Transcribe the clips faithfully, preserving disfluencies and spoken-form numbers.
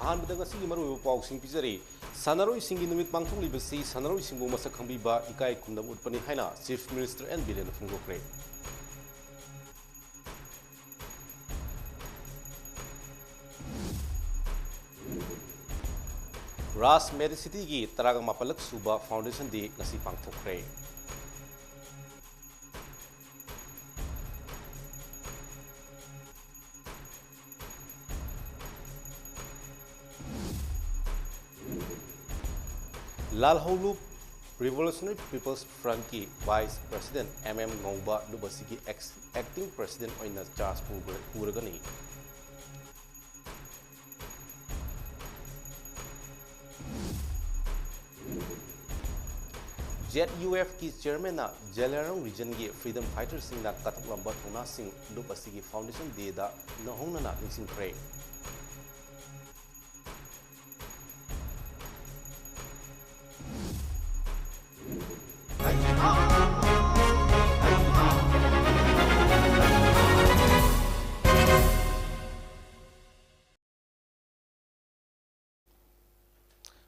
ꯑꯍꯥꯟꯕꯗ ꯉꯁꯤꯒꯤ ꯃꯔꯨꯑꯣꯏꯕ ꯄꯥꯎꯁꯤꯡ ꯄꯤꯖꯔꯤ꯫ ꯁꯥꯟꯅꯔꯣꯏꯁꯤꯡꯒꯤ ꯅꯨꯃꯤꯠ ꯄꯥꯡꯊꯣꯛꯂꯤꯕꯁꯤ ꯁꯥꯟꯅꯔꯣꯏꯁꯤꯡꯕꯨ ꯃꯁꯛ ꯈꯪꯕꯤꯕ, ꯏꯀꯥꯏ ꯈꯨꯝꯅꯕ ꯎꯠꯄꯅꯤ ꯍꯥꯏꯅ Chief Minister ꯑꯦꯟ ꯕꯤꯔꯦꯟꯅ ꯐꯣꯡꯗꯣꯛꯈ꯭ꯔꯦ꯫ ꯔꯥꯖ ꯃꯦꯗꯤꯁꯤꯇꯤꯒꯤ ꯇꯔꯥꯒ ꯃꯥꯄꯜꯂꯛ ꯁꯨꯕ Foundation Day ꯉꯁꯤ ꯄꯥꯡꯊꯣꯛꯈ꯭ꯔꯦ꯫ ꯂꯥꯜꯍꯧꯂꯨꯞ Revolutionary People's Frontꯀꯤ Vice President M M ꯉꯧꯕ ꯂꯨꯞ ꯑꯁꯤꯒꯤ ex-, Acting President ꯑꯣꯏꯅ charge ꯄꯨꯒ-, ꯄꯨꯔꯒꯅꯤ꯫ Z U ꯑꯦꯐꯀꯤ chairmanꯅ Zeliangrong regionꯒꯤ freedom fighterꯁꯤꯡꯅ ꯀꯠꯊꯣꯛꯂꯝꯕ ꯊꯧꯅꯥꯁꯤꯡ ꯂꯨꯞ ꯑꯁꯤꯒꯤ Foundation Dayꯗ ꯅꯧꯍꯧꯅꯅ ꯅꯤꯡꯁꯤꯡꯈ꯭ꯔꯦ꯫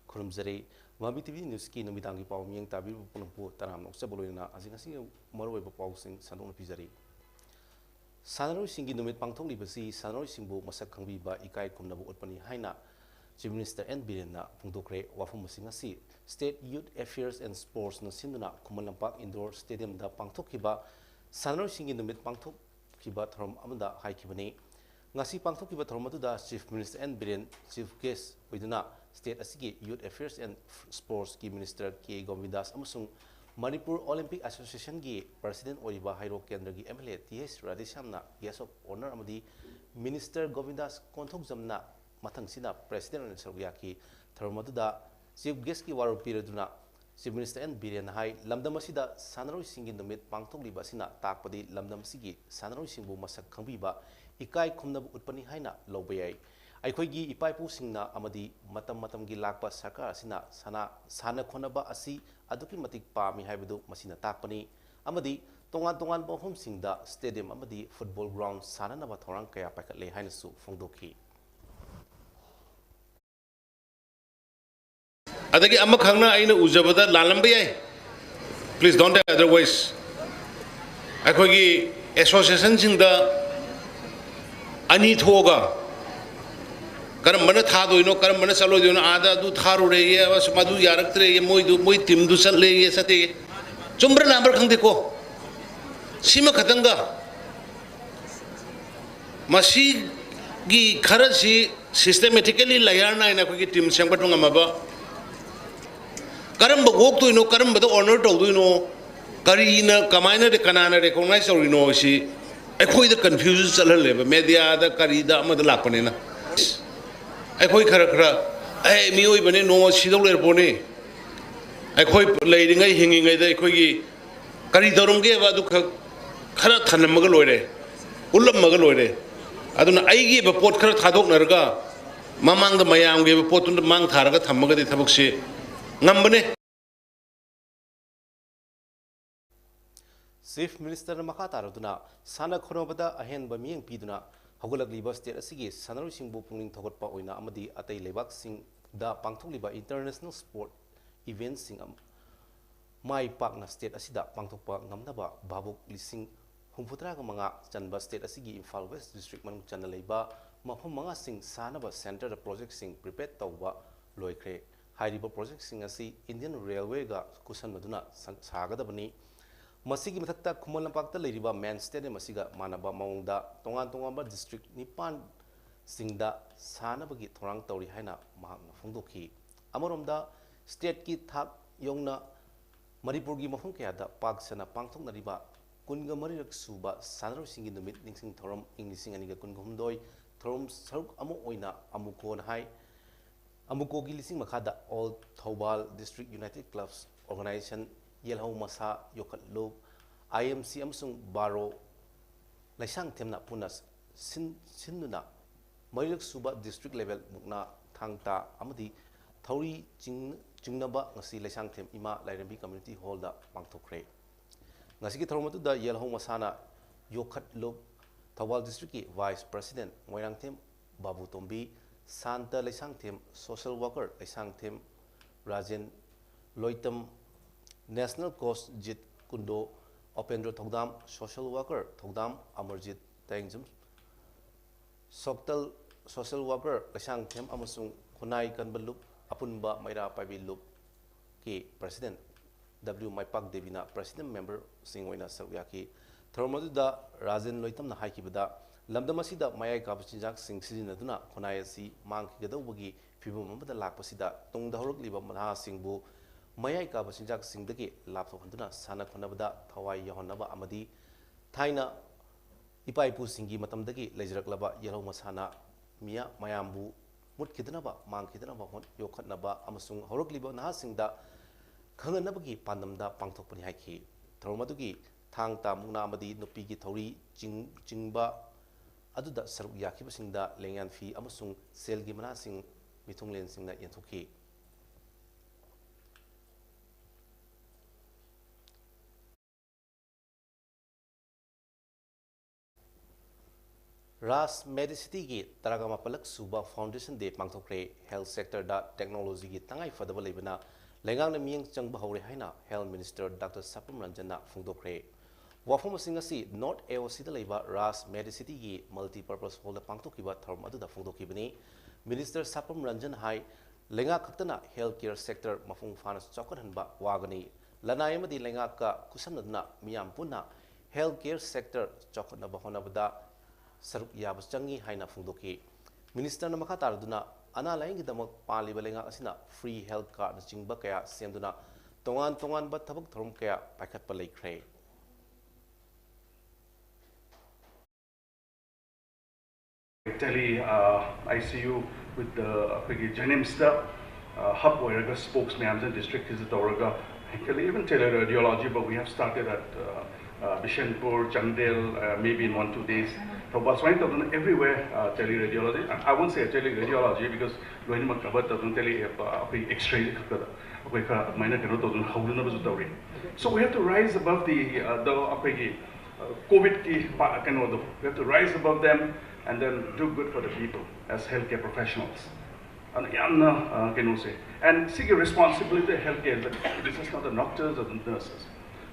ꯈꯨꯔꯨꯝꯖꯔꯤ꯫ ꯃꯃꯤ ꯇꯤ ꯚꯤ Newsꯀꯤ ꯅꯨꯃꯤꯗꯥꯡꯒꯤ ꯄꯥꯎ ꯃꯤꯠꯌꯦꯡ ꯇꯥꯕꯤꯔꯤꯕ ꯄꯨꯝꯅꯃꯛꯄꯨ ꯇꯔꯥꯝꯅ ꯑꯣꯛꯆꯕ ꯂꯣꯏꯅꯅ ꯍꯧꯖꯤꯛ ꯉꯁꯤꯒꯤ ꯃꯔꯨꯑꯣꯏꯕ ꯄꯥꯎꯁꯤꯡ ꯁꯟꯗꯣꯛꯅ ꯄꯤꯖꯔꯤ꯫ ꯁꯥꯟꯅꯔꯣꯏꯁꯤꯡꯒꯤ ꯅꯨꯃꯤꯠ ꯄꯥꯡꯊꯣꯛꯂꯤꯕꯁꯤ ꯁꯥꯟꯅꯔꯣꯏꯁꯤꯡꯕꯨ ꯃꯁꯛ ꯈꯪꯕꯤꯕ, ꯏꯀꯥꯏ ꯈꯨꯝꯅꯕ ꯎꯠꯄꯅꯤ ꯍꯥꯏꯅ Chief Minister ꯑꯦꯟ ꯕꯤꯔꯦꯟꯅ ꯐꯣꯡꯗꯣꯛꯈ꯭ꯔꯦ꯫ ꯋꯥꯐꯝ ꯑꯁꯤ ꯉꯁꯤ State Youth Affairs and Sportsꯅ ꯁꯤꯟꯗꯨꯅ ꯈꯨꯃꯟ ꯂꯝꯄꯥꯛ Indoor Stadiumꯗ ꯄꯥꯡꯊꯣꯛꯈꯤꯕ ꯁꯥꯟꯅꯔꯣꯏꯁꯤꯡꯒꯤ ꯅꯨꯃꯤꯠ ꯄꯥꯡꯊꯣꯛꯈꯤꯕ ꯊꯧꯔꯝ ꯑꯃꯗ ꯍꯥꯏꯈꯤꯕꯅꯤ꯫ ꯉꯁꯤ ꯄꯥꯡꯊꯣꯛꯈꯤꯕ ꯊꯧꯔꯝ ꯑꯗꯨꯗ Chief Minister N Biren chief guest ꯑꯣꯏꯗꯨꯅ state ꯑꯁꯤꯒꯤ Youth Affairs and Sportsꯀꯤ Minister ꯀꯦ ꯒꯣꯕꯤꯟꯗꯥꯁ ꯑꯃꯁꯨꯡ ꯃꯅꯤꯄꯨꯔ Olympic Associationꯒꯤ President ꯑꯣꯏꯔꯤꯕ ꯍꯩꯔꯣꯛ ꯀꯦꯟꯗ꯭ꯔꯒꯤ M L A T H ꯔꯥꯙꯦꯁ꯭ꯌꯥꯝꯅ guest of honour ꯑꯃꯗꯤ Minister ꯒꯣꯕꯤꯟꯗꯥꯁ ꯀꯣꯟꯊꯧꯖꯝꯅ ꯃꯊꯪꯁꯤꯗ President ꯑꯣꯏꯅ ꯁꯔꯨꯛ ꯌꯥꯈꯤ꯫ ꯊꯧꯔꯝ ꯑꯗꯨꯗ chief guestꯀꯤ ꯋꯥꯔꯣꯜ ꯄꯤꯔꯗꯨꯅ Chief Minister N Biren ꯍꯥꯏ, ꯂꯝꯗꯝ ꯑꯁꯤꯗ ꯁꯥꯟꯅꯔꯣꯏꯁꯤꯡꯒꯤ ꯅꯨꯃꯤꯠ ꯄꯥꯡꯊꯣꯛꯂꯤꯕ ꯑꯁꯤꯅ ꯇꯥꯛꯄꯗꯤ ꯂꯝꯗꯝ ꯑꯁꯤꯒꯤ ꯁꯥꯟꯅꯔꯣꯏꯁꯤꯡꯕꯨ ꯃꯁꯛ ꯈꯪꯕꯤꯕ, ꯏꯀꯥꯏ ꯈꯨꯝꯅꯕ ꯎꯠꯄꯅꯤ ꯍꯥꯏꯅ ꯂꯧꯕ ꯌꯥꯏ꯫ ꯑꯩꯈꯣꯏꯒꯤ ꯏꯄꯥ ꯏꯄꯨꯁꯤꯡꯅ ꯑꯃꯗꯤ ꯃꯇꯝ ꯃꯇꯝꯒꯤ ꯂꯥꯛꯄ ꯁꯔꯀꯥꯔ ꯑꯁꯤꯅ ꯁꯥꯟꯅ, ꯁꯥꯟꯅ ꯈꯣꯠꯅꯕ ꯑꯁꯤ ꯑꯗꯨꯛꯀꯤ ꯃꯇꯤꯛ ꯄꯥꯝꯃꯤ ꯍꯥꯏꯕꯗꯨ ꯃꯁꯤꯅ ꯇꯥꯛꯄꯅꯤ꯫ ꯑꯃꯗꯤ ꯇꯣꯉꯥꯟ ꯇꯣꯉꯥꯟꯕ ꯃꯐꯝꯁꯤꯡꯗ stadium ꯑꯃꯗꯤ football ground ꯁꯥꯟꯅꯅꯕ ꯊꯧꯔꯥꯡ ꯀꯌꯥ ꯄꯥꯏꯈꯠꯂꯦ ꯍꯥꯏꯅꯁꯨ ꯐꯣꯡꯗꯣꯛꯈꯤ꯫ ꯑꯗꯒꯤ ꯑꯃꯈꯛꯅ ꯑꯩꯅ ꯎꯖꯕꯗ ꯂꯥꯜꯂꯝꯕ ꯌꯥꯏ, please don't take otherwise꯫ ꯑꯩꯈꯣꯏꯒꯤ associationꯁꯤꯡꯗ ꯑꯅꯤ ꯊꯣꯛꯑꯒ ꯀꯔꯝꯕꯅ ꯊꯥꯗꯣꯏꯅꯣ, ꯀꯔꯝꯕꯅ ꯆꯠꯂꯣꯏꯗꯣꯏꯅꯣ, ꯑꯥꯗ ꯑꯗꯨ ꯊꯥꯔꯨꯔꯦꯌꯦ, ꯑꯁ, ꯃꯗꯨ ꯌꯥꯔꯛꯇ꯭ꯔꯦꯌꯦ, ꯃꯣꯏꯗꯨ, ꯃꯣꯏ teamꯗꯨ ꯆꯠꯂꯦꯌꯦ, ꯆꯠꯇꯦꯌꯦ, ꯆꯨꯝꯕ꯭ꯔꯥ ꯂꯥꯟꯕ꯭ꯔꯥ ꯈꯪꯗꯦꯀꯣ꯫ ꯁꯤꯃ ꯈꯛꯇꯪꯒ ꯃꯁꯤꯒꯤ ꯈꯔꯁꯤ systematically layer ꯅꯥꯏꯅ ꯑꯩꯈꯣꯏꯒꯤ team ꯁꯦꯝꯒꯠꯄ ꯉꯝꯃꯕ, ꯀꯔꯝꯕ ꯑꯣꯛꯇꯣꯏꯅꯣ, ꯀꯔꯝꯕꯗ honour ꯇꯧꯗꯣꯏꯅꯣ, ꯀꯔꯤꯅ, ꯀꯃꯥꯏꯅ, ꯀꯅꯥꯅ recognize ꯇꯧꯔꯤꯅꯣ, ꯁꯤ ꯑꯩꯈꯣꯏꯗ confusion ꯆꯠꯍꯜꯂꯦꯕ, mediaꯗ ꯀꯔꯤꯗ ꯑꯃꯗ ꯂꯥꯛꯄꯅꯤꯅ꯫ ꯑꯩꯈꯣꯏ ꯈꯔ ꯈꯔ, ꯑꯦ, ꯃꯤꯑꯣꯏꯕꯅꯤ, ꯅꯣꯡꯃ ꯁꯤꯗꯧ ꯂꯩꯔꯄꯣꯠꯅꯤ, ꯑꯩꯈꯣꯏ ꯂꯩꯔꯤꯉꯩ, ꯍꯤꯡꯉꯤꯉꯩꯗ ꯑꯩꯈꯣꯏꯒꯤ ꯀꯔꯤ ꯇꯧꯔꯝꯒꯦꯕ ꯑꯗꯨꯈꯛ ꯈꯔ ꯊꯅꯝꯃꯒ ꯂꯣꯏꯔꯦ, ꯎꯠꯂꯝꯃꯒ ꯂꯣꯏꯔꯦ꯫ ꯑꯗꯨꯅ ꯑꯩꯒꯤ ꯑꯣꯏꯕ ꯄꯣꯠ ꯈꯔ ꯊꯥꯗꯣꯛꯅꯔꯒ ꯃꯃꯥꯡꯗ ꯃꯌꯥꯝꯒꯤ ꯑꯣꯏꯕ ꯄꯣꯠꯇꯨꯅ ꯃꯥꯡ ꯊꯥꯔꯒ ꯊꯝꯃꯒꯗꯤ ꯊꯕꯛꯁꯤ ꯉꯝꯕꯅꯦ꯫ Chief Ministerꯅ ꯃꯈꯥ ꯇꯥꯔꯗꯨꯅ ꯁꯥꯟꯅ ꯈꯣꯠꯅꯕꯗ ꯑꯍꯦꯟꯕ ꯃꯤꯠꯌꯦꯡ ꯄꯤꯗꯨꯅ ꯍꯧꯒꯠꯂꯛꯂꯤꯕ state ꯑꯁꯤꯒꯤ ꯁꯥꯟꯅꯔꯣꯏꯁꯤꯡꯕꯨ ꯄꯨꯛꯅꯤꯡ ꯊꯧꯒꯠꯄ ꯑꯣꯏꯅ ꯑꯃꯗꯤ ꯑꯇꯩ ꯂꯩꯕꯥꯛꯁꯤꯡꯗ ꯄꯥꯡꯊꯣꯛꯂꯤꯕ international sport eventꯁꯤꯡ ꯑꯃ ꯃꯥꯏ ꯄꯥꯛꯅ state ꯑꯁꯤꯗ ꯄꯥꯡꯊꯣꯛꯄ ꯉꯝꯅꯕ ꯚꯥꯕꯣꯛ ꯂꯤꯁꯤꯡ ꯍꯨꯝꯐꯨꯇꯔꯥꯒ ꯃꯉꯥ ꯆꯟꯕ state ꯑꯁꯤꯒꯤ ꯏꯝꯐꯥꯜ West district ꯃꯅꯨꯡ ꯆꯟꯅ ꯂꯩꯕ ꯃꯐꯝ ꯃꯉꯥꯁꯤꯡ ꯁꯥꯟꯅꯕ centreꯗ projectꯁꯤꯡ prepare ꯇꯧꯕ ꯂꯣꯏꯈ꯭ꯔꯦ꯫ ꯍꯥꯏꯔꯤꯕ projectꯁꯤꯡ ꯑꯁꯤ Indian Railwayꯒ ꯈꯨꯠꯁꯝꯅꯗꯨꯅ ꯁꯪ-, ꯁꯥꯒꯗꯕꯅꯤ꯫ ꯃꯁꯤꯒꯤ ꯃꯊꯛꯇ ꯈꯨꯃꯟ ꯂꯝꯄꯥꯛꯇ ꯂꯩꯔꯤꯕ main stadium ꯑꯁꯤꯒ ꯃꯥꯟꯅꯕ ꯃꯑꯣꯡꯗ ꯇꯣꯉꯥꯟ ꯇꯣꯉꯥꯟꯕ district ꯅꯤꯄꯥꯟꯁꯤꯡꯗ ꯁꯥꯟꯅꯕꯒꯤ ꯊꯧꯔꯥꯡ ꯇꯧꯔꯤ ꯍꯥꯏꯅ ꯃꯍꯥꯛꯅ ꯐꯣꯡꯗꯣꯛꯈꯤ꯫ ꯑꯃꯔꯣꯝꯗ stateꯀꯤ ꯊꯥꯛ ꯌꯧꯅ ꯃꯅꯤꯄꯨꯔꯒꯤ ꯃꯐꯝ ꯀꯌꯥꯗ ꯄꯥꯛ ꯁꯟꯅ ꯄꯥꯡꯊꯣꯛꯅꯔꯤꯕ ꯀꯨꯟꯒ ꯃꯔꯤꯔꯛ ꯁꯨꯕ ꯁꯥꯟꯅꯔꯣꯏꯁꯤꯡꯒꯤ ꯅꯨꯃꯤꯠ ꯅꯤꯡꯁꯤꯡ ꯊꯧꯔꯝ ꯏꯪ ꯂꯤꯁꯤꯡ ꯑꯅꯤꯒ ꯀꯨꯟꯒ ꯍꯨꯝꯗꯣꯏ ꯊꯧꯔꯝ ꯁꯔꯨꯛ ꯑꯃ ꯑꯣꯏꯅ ꯑꯃꯨꯛ ꯍꯟꯅ ꯍꯥꯏ꯫ ꯑꯃꯨꯀꯣꯒꯤ ꯂꯤꯁꯤꯡ ꯃꯈꯥꯗ All Thoubal District United Clubs Organization, ꯌꯦꯜꯍꯧ ꯃꯁꯥ ꯌꯣꯛꯈꯠꯂꯨꯞ, I M C ꯑꯃꯁꯨꯡ ꯕꯥꯔꯣ ꯂꯩꯁꯥꯡꯊꯦꯝꯅ ꯄꯨꯟꯅ ꯁꯤꯟ-, ꯁꯤꯟꯗꯨꯅ ꯃꯔꯤꯔꯛ ꯁꯨꯕ district level ꯃꯨꯛꯅꯥ ꯊꯥꯡ ꯇꯥ ꯑꯃꯗꯤ ꯊꯧꯔꯤ ꯆꯤꯡ-, ꯆꯤꯡꯅꯕ ꯉꯁꯤ ꯂꯩꯁꯥꯡꯊꯦꯝ ꯏꯃꯥ ꯂꯥꯏꯔꯦꯝꯕꯤ community hallꯗ ꯄꯥꯡꯊꯣꯛꯈ꯭ꯔꯦ꯫ ꯉꯁꯤꯒꯤ ꯊꯧꯔꯝ ꯑꯗꯨꯗ ꯌꯦꯜꯍꯧ ꯃꯁꯥꯅ ꯌꯣꯛꯈꯠꯂꯨꯞ ꯊꯧꯕꯥꯜ districtꯀꯤ vice president Moirangthem Babu Tombi, Santa Leishangthem social worker Leishangthem Rajen Loitam, national coach Jeet Kune Do, Opendra ꯊꯧꯗꯥꯝ social worker ꯊꯧꯗꯥꯝ ꯑꯃꯔꯖꯤꯠ ꯇꯌꯦꯡꯖꯝ, ꯁꯣꯛꯇꯜ social worker ꯂꯩꯁꯥꯡꯊꯦꯝ ꯑꯃꯁꯨꯡ ꯈꯨꯟꯅꯥꯏ ꯀꯟꯕ ꯂꯨꯞ ꯑꯄꯨꯟꯕ ꯃꯩꯔꯥ ꯄꯥꯏꯕꯤ ꯂꯨꯞꯀꯤ president W ꯃꯥꯏꯄꯥꯛ ꯗꯦꯕꯤꯅ president memberꯁꯤꯡ ꯑꯣꯏꯅ ꯁꯔꯨꯛ ꯌꯥꯈꯤ꯫ ꯊꯧꯔꯝ ꯑꯗꯨꯗ ꯔꯥꯖꯦꯟ ꯂꯣꯏꯇꯝꯅ ꯍꯥꯏꯈꯤꯕꯗ, ꯂꯝꯗꯝ ꯑꯁꯤꯗ ꯃꯌꯥꯏ ꯀꯥꯕ ꯆꯤꯟꯖꯥꯛꯁꯤꯡ ꯁꯤꯖꯤꯟꯅꯗꯨꯅ ꯈꯨꯟꯅꯥꯏ ꯑꯁꯤ ꯃꯥꯡꯈꯤꯒꯗꯧꯕꯒꯤ ꯐꯤꯕꯝ ꯑꯃꯗ ꯂꯥꯛꯄꯁꯤꯗ ꯇꯨꯡꯗ ꯍꯧꯔꯛꯂꯤꯕ ꯅꯍꯥꯁꯤꯡꯕꯨ ꯃꯌꯥꯏ ꯀꯥꯕ ꯆꯤꯟꯖꯥꯛꯁꯤꯡꯗꯒꯤ ꯂꯥꯞꯊꯣꯛꯍꯟꯗꯨꯅ ꯁꯥꯟꯅ ꯈꯣꯠꯅꯕꯗ ꯊꯋꯥꯏ ꯌꯥꯎꯍꯟꯅꯕ ꯑꯃꯗꯤ ꯊꯥꯏꯅ ꯏꯄꯥ ꯏꯄꯨꯁꯤꯡꯒꯤ ꯃꯇꯝꯗꯒꯤ ꯂꯩꯖꯔꯛꯂꯕ ꯌꯦꯜꯍꯧ ꯃꯁꯥꯟꯅ ꯃꯤꯌꯥ-, ꯃꯌꯥꯝꯕꯨ ꯃꯨꯠꯈꯤꯗꯅꯕ, ꯃꯥꯡꯈꯤꯗꯅꯕ ꯍꯣꯠ-, ꯌꯣꯛꯈꯠꯅꯕ ꯑꯃꯁꯨꯡ ꯍꯧꯔꯛꯂꯤꯕ ꯅꯍꯥꯁꯤꯡꯗ ꯈꯪꯍꯟꯅꯕꯒꯤ ꯄꯥꯟꯗꯝꯗ ꯄꯥꯡꯊꯣꯛꯄꯅꯤ ꯍꯥꯏꯈꯤ꯫ ꯊꯧꯔꯝ ꯑꯗꯨꯒꯤ ꯊꯥꯡ ꯇꯥ ꯃꯨꯛꯅꯥ ꯑꯃꯗꯤ ꯅꯨꯄꯤꯒꯤ ꯊꯧꯔꯤ ꯆꯤꯡ-, ꯆꯤꯡꯕ ꯑꯗꯨꯗ ꯁꯔꯨꯛ ꯌꯥꯈꯤꯕꯁꯤꯡꯗ ꯂꯦꯡꯌꯥꯟ ꯐꯤ ꯑꯃꯁꯨꯡ ꯁꯦꯜꯒꯤ ꯃꯅꯥꯁꯤꯡ ꯃꯤꯊꯨꯡꯂꯦꯟꯁꯤꯡꯅ ꯌꯦꯟꯊꯣꯛꯈꯤ꯫ ꯔꯥꯖ ꯃꯦꯗꯤꯁꯤꯇꯤꯒꯤ ꯇꯔꯥꯒ ꯃꯥꯄꯜꯂꯛ ꯁꯨꯕ foundation day ꯄꯥꯡꯊꯣꯛꯈ꯭ꯔꯦ꯫ Health sectorꯗ technologyꯒꯤ ꯇꯉꯥꯏ ꯐꯗꯕ ꯂꯩꯕꯅ ꯂꯩꯉꯥꯛꯅ ꯃꯤꯠꯌꯦꯡ ꯆꯪꯕ ꯍꯧꯔꯦ ꯍꯥꯏꯅ Health Minister Doctor ꯁꯥꯄꯝ ꯔꯟꯖꯟꯅ ꯐꯣꯡꯗꯣꯛꯈ꯭ꯔꯦ꯫ ꯋꯥꯐꯝꯁꯤꯡ ꯑꯁꯤ North A O Cꯗ ꯂꯩꯕ ꯔꯥꯖ ꯃꯦꯗꯤꯁꯤꯇꯤꯒꯤ multipurpose hallꯗ ꯄꯥꯡꯊꯣꯛꯈꯤꯕ ꯊꯧꯔꯝ ꯑꯗꯨꯗ ꯐꯣꯡꯗꯣꯛꯈꯤꯕꯅꯤ꯫ Minister ꯁꯥꯄꯝ ꯔꯟꯖꯟ ꯍꯥꯏ, ꯂꯩꯉꯥꯛ ꯈꯛꯇꯅ health care sector ꯃꯄꯨꯡ ꯐꯥꯅ ꯆꯥꯎꯈꯠꯍꯟꯕ ꯋꯥꯒꯅꯤ꯫ ꯂꯅꯥꯏ ꯑꯃꯗꯤ ꯂꯩꯉꯥꯛꯀ ꯈꯨꯠꯁꯝꯅꯗꯨꯅ ꯃꯤꯌꯥꯝ ꯄꯨꯟꯅ health care sector ꯆꯥꯎꯈꯠꯅꯕ ꯍꯣꯠꯅꯕꯗ ꯁꯔꯨꯛ ꯌꯥꯕ ꯆꯪꯏ ꯍꯥꯏꯅ ꯐꯣꯡꯗꯣꯛꯈꯤ꯫ Ministerꯅ ꯃꯈꯥ ꯇꯥꯔꯗꯨꯅ, ꯑꯅꯥ ꯂꯥꯌꯦꯡꯒꯤꯗꯃꯛ ꯄꯥꯜꯂꯤꯕ ꯂꯩꯉꯥꯛ ꯑꯁꯤꯅ free health cardꯅꯆꯤꯡꯕ ꯀꯌꯥ ꯁꯦꯝꯗꯨꯅ ꯇꯣꯉꯥꯟ ꯇꯣꯉꯥꯟꯕ ꯊꯕꯛ ꯊꯧꯔꯝ ꯀꯌꯥ ꯄꯥꯏꯈꯠꯄ ꯂꯩꯈ꯭ꯔꯦ꯫ Tele, uh, I C U With the ꯑꯩꯈꯣꯏꯒꯤ JNIMSꯇ hub ꯑꯣꯏꯔꯒ spokes ꯃꯌꯥꯝꯁꯤꯅ districtꯁꯤꯗ ꯇꯧꯔꯒ, actually even teleradiology, but we have started at uh, uh, Bishnupur, Chandel, uh, maybe in one two days, Thoubal, ꯁꯨꯃꯥꯏꯅ ꯇꯧꯗꯅ everywhere uh, teleradiology. I won't say teleradiology because ꯂꯣꯏꯅꯃꯛ cover ꯇꯧꯗꯅ tele ꯑꯩꯈꯣꯏ X-ray ꯈꯛꯇꯗ ꯑꯩꯈꯣꯏ ꯈꯔ ꯑꯗꯨꯃꯥꯏꯅ ꯀꯩꯅꯣ ꯇꯧꯗꯅ ꯍꯧꯗꯅꯕꯁꯨ ꯇꯧꯔꯤ. So we have to rise above the uh, the ꯑꯩꯈꯣꯏꯒꯤ uh, COVIDꯀꯤ ꯀꯩꯅꯣꯗꯣ, we have to rise above them and then do good for the people as healthcare professionals. ꯑꯗꯨꯅ ꯌꯥꯝꯅ uh, ꯀꯩꯅꯣꯁꯦ, and ꯁꯤꯒꯤ responsibility healthcare, this is not the doctors or the nurses.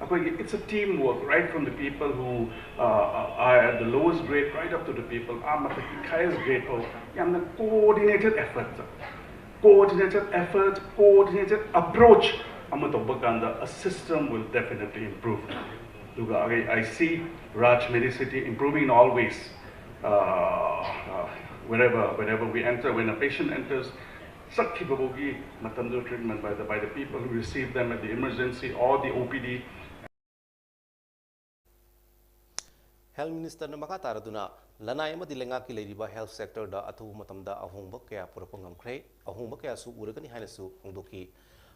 ꯑꯩꯈꯣꯏꯒꯤ it's a team work, right from the people who uh, are at the lowest grade right up to the people ꯃꯊꯛꯀꯤ highest grade ꯐꯥꯎ. ꯌꯥꯝꯅ coordinated effort, coordinated effort, coordinated approach ꯑꯃ ꯇꯧꯕ ꯀꯥꯟꯗ a system will definitely improve. ꯑꯗꯨꯒ I, I see Raj Medicity improving in all ways. Uh, uh, wherever, wherever we enter, when a patient enters, ꯆꯠꯈꯤꯕꯐꯥꯎꯒꯤ ꯃꯇꯝꯗꯨ treatment by the, by the people who receive them at the emergency or the OPD. Health Ministerꯅ ꯃꯈꯥ ꯇꯥꯔꯗꯨꯅ ꯂꯅꯥꯏ ꯑꯃꯗꯤ ꯂꯩꯉꯥꯛꯀꯤ ꯂꯩꯔꯤꯕ health sectorꯗ ꯑꯊꯨꯕ ꯃꯇꯝꯗ ꯑꯍꯣꯡꯕ ꯀꯌꯥ ꯄꯨꯔꯛꯄ ꯉꯝꯈ꯭ꯔꯦ, ꯑꯍꯣꯡꯕ ꯀꯌꯥꯁꯨ ꯎꯔꯒꯅꯤ ꯍꯥꯏꯅꯁꯨ ꯐꯣꯡꯗꯣꯛꯈꯤ꯫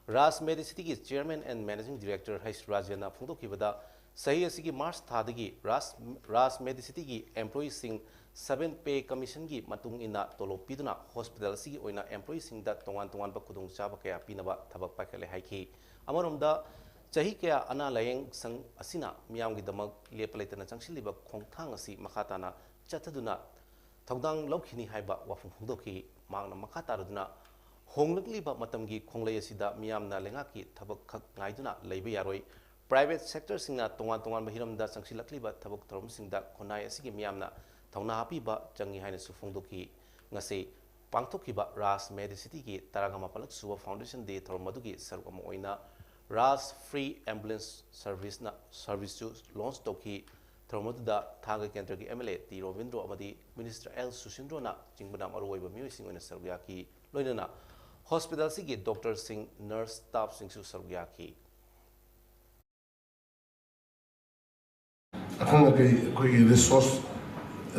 Raj Medicityꯒꯤ Chairman and Managing Director H Rajanꯅ ꯐꯣꯡꯗꯣꯛꯈꯤꯕꯗ, ꯆꯍꯤ ꯑꯁꯤꯒꯤ March ꯊꯥꯗꯒꯤ Raj, Raj Medicityꯒꯤ employeeꯁꯤꯡ seven Pay Commissionꯒꯤ ꯃꯇꯨꯡ ꯏꯟꯅ ꯇꯣꯂꯣꯞ ꯄꯤꯗꯨꯅ hospital ꯑꯁꯤꯒꯤ ꯑꯣꯏꯅ employeeꯁꯤꯡꯗ ꯇꯣꯉꯥꯟ ꯇꯣꯉꯥꯟꯕ ꯈꯨꯗꯣꯡꯆꯥꯕ ꯀꯌꯥ ꯄꯤꯅꯕ ꯊꯕꯛ ꯄꯥꯏꯈꯠꯂꯦ ꯍꯥꯏꯈꯤ꯫ ꯑꯃꯔꯣꯝꯗ, ꯆꯍꯤ ꯀꯌꯥ ꯑꯅꯥ ꯂꯥꯌꯦꯡ ꯁꯪ ꯑꯁꯤꯅ ꯃꯤꯌꯥꯝꯒꯤꯗꯃꯛ ꯂꯦꯞꯄ ꯂꯩꯇꯅ ꯆꯪꯁꯤꯜꯂꯤꯕ ꯈꯣꯡꯊꯥꯡ ꯑꯁꯤ ꯃꯈꯥ ꯇꯥꯅ ꯆꯠꯊꯗꯨꯅ ꯊꯧꯗꯥꯡ ꯂꯧꯈꯤꯅꯤ ꯍꯥꯏꯕ ꯋꯥꯐꯝ ꯐꯣꯡꯗꯣꯛꯈꯤ꯫ ꯃꯍꯥꯛꯅ ꯃꯈꯥ ꯇꯥꯔꯗꯨꯅ, ꯍꯣꯡꯂꯛꯂꯤꯕ ꯃꯇꯝꯒꯤ ꯈꯣꯡꯂꯩ ꯑꯁꯤꯗ ꯃꯤꯌꯥꯝꯅ ꯂꯩꯉꯥꯛꯀꯤ ꯊꯕꯛ ꯈꯛ ꯉꯥꯏꯗꯨꯅ ꯂꯩꯕ ꯌꯥꯔꯣꯏ꯫ Private sectorꯁꯤꯡꯅ ꯇꯣꯉꯥꯟ ꯇꯣꯉꯥꯟꯕ ꯍꯤꯔꯝꯗ ꯆꯪꯁꯤꯜꯂꯛꯂꯤꯕ ꯊꯕꯛ ꯊꯧꯔꯝꯁꯤꯡꯗ ꯈꯨꯟꯅꯥꯏ ꯑꯁꯤꯒꯤ ꯃꯤꯌꯥꯝꯅ ꯊꯧꯅꯥ ꯍꯥꯞꯄꯤꯕ ꯆꯪꯏ ꯍꯥꯏꯅꯁꯨ ꯐꯣꯡꯗꯣꯛꯈꯤ꯫ ꯉꯁꯤ ꯄꯥꯡꯊꯣꯛꯈꯤꯕ Raj Medicityꯒꯤ ꯇꯔꯥꯒ ꯃꯥꯄꯜꯂꯛ ꯁꯨꯕ Foundation Day ꯊꯧꯔꯝ ꯑꯗꯨꯒꯤ ꯁꯔꯨꯛ ꯑꯃ ꯑꯣꯏꯅ Raj Free Ambulance Serviceꯅ serviceꯁꯨ launch ꯇꯧꯈꯤ꯫ ꯊꯧꯔꯝ ꯑꯗꯨꯗ ꯊꯥꯡꯒ ꯀꯦꯟꯗ꯭ꯔꯒꯤ MLA ꯇꯤ ꯔꯣꯕꯤꯟꯗ꯭ꯔꯣ ꯑꯃꯗꯤ Minister ꯑꯦꯜ ꯁꯨꯁꯤꯟꯗ꯭ꯔꯣꯅ ꯆꯤꯡꯕꯅ ꯃꯔꯨꯑꯣꯏꯕ ꯃꯤꯑꯣꯏꯁꯤꯡ ꯑꯣꯏꯅ ꯁꯔꯨꯛ ꯌꯥꯈꯤ꯫ ꯂꯣꯏꯅꯅ hospitalꯁꯤꯒꯤ doctorꯁꯤꯡ, nurse staffꯁꯤꯡꯁꯨ ꯁꯔꯨꯛ ꯌꯥꯈꯤ꯫ ꯑꯈꯪ ꯑꯀꯩ ꯑꯩꯈꯣꯏꯒꯤ resource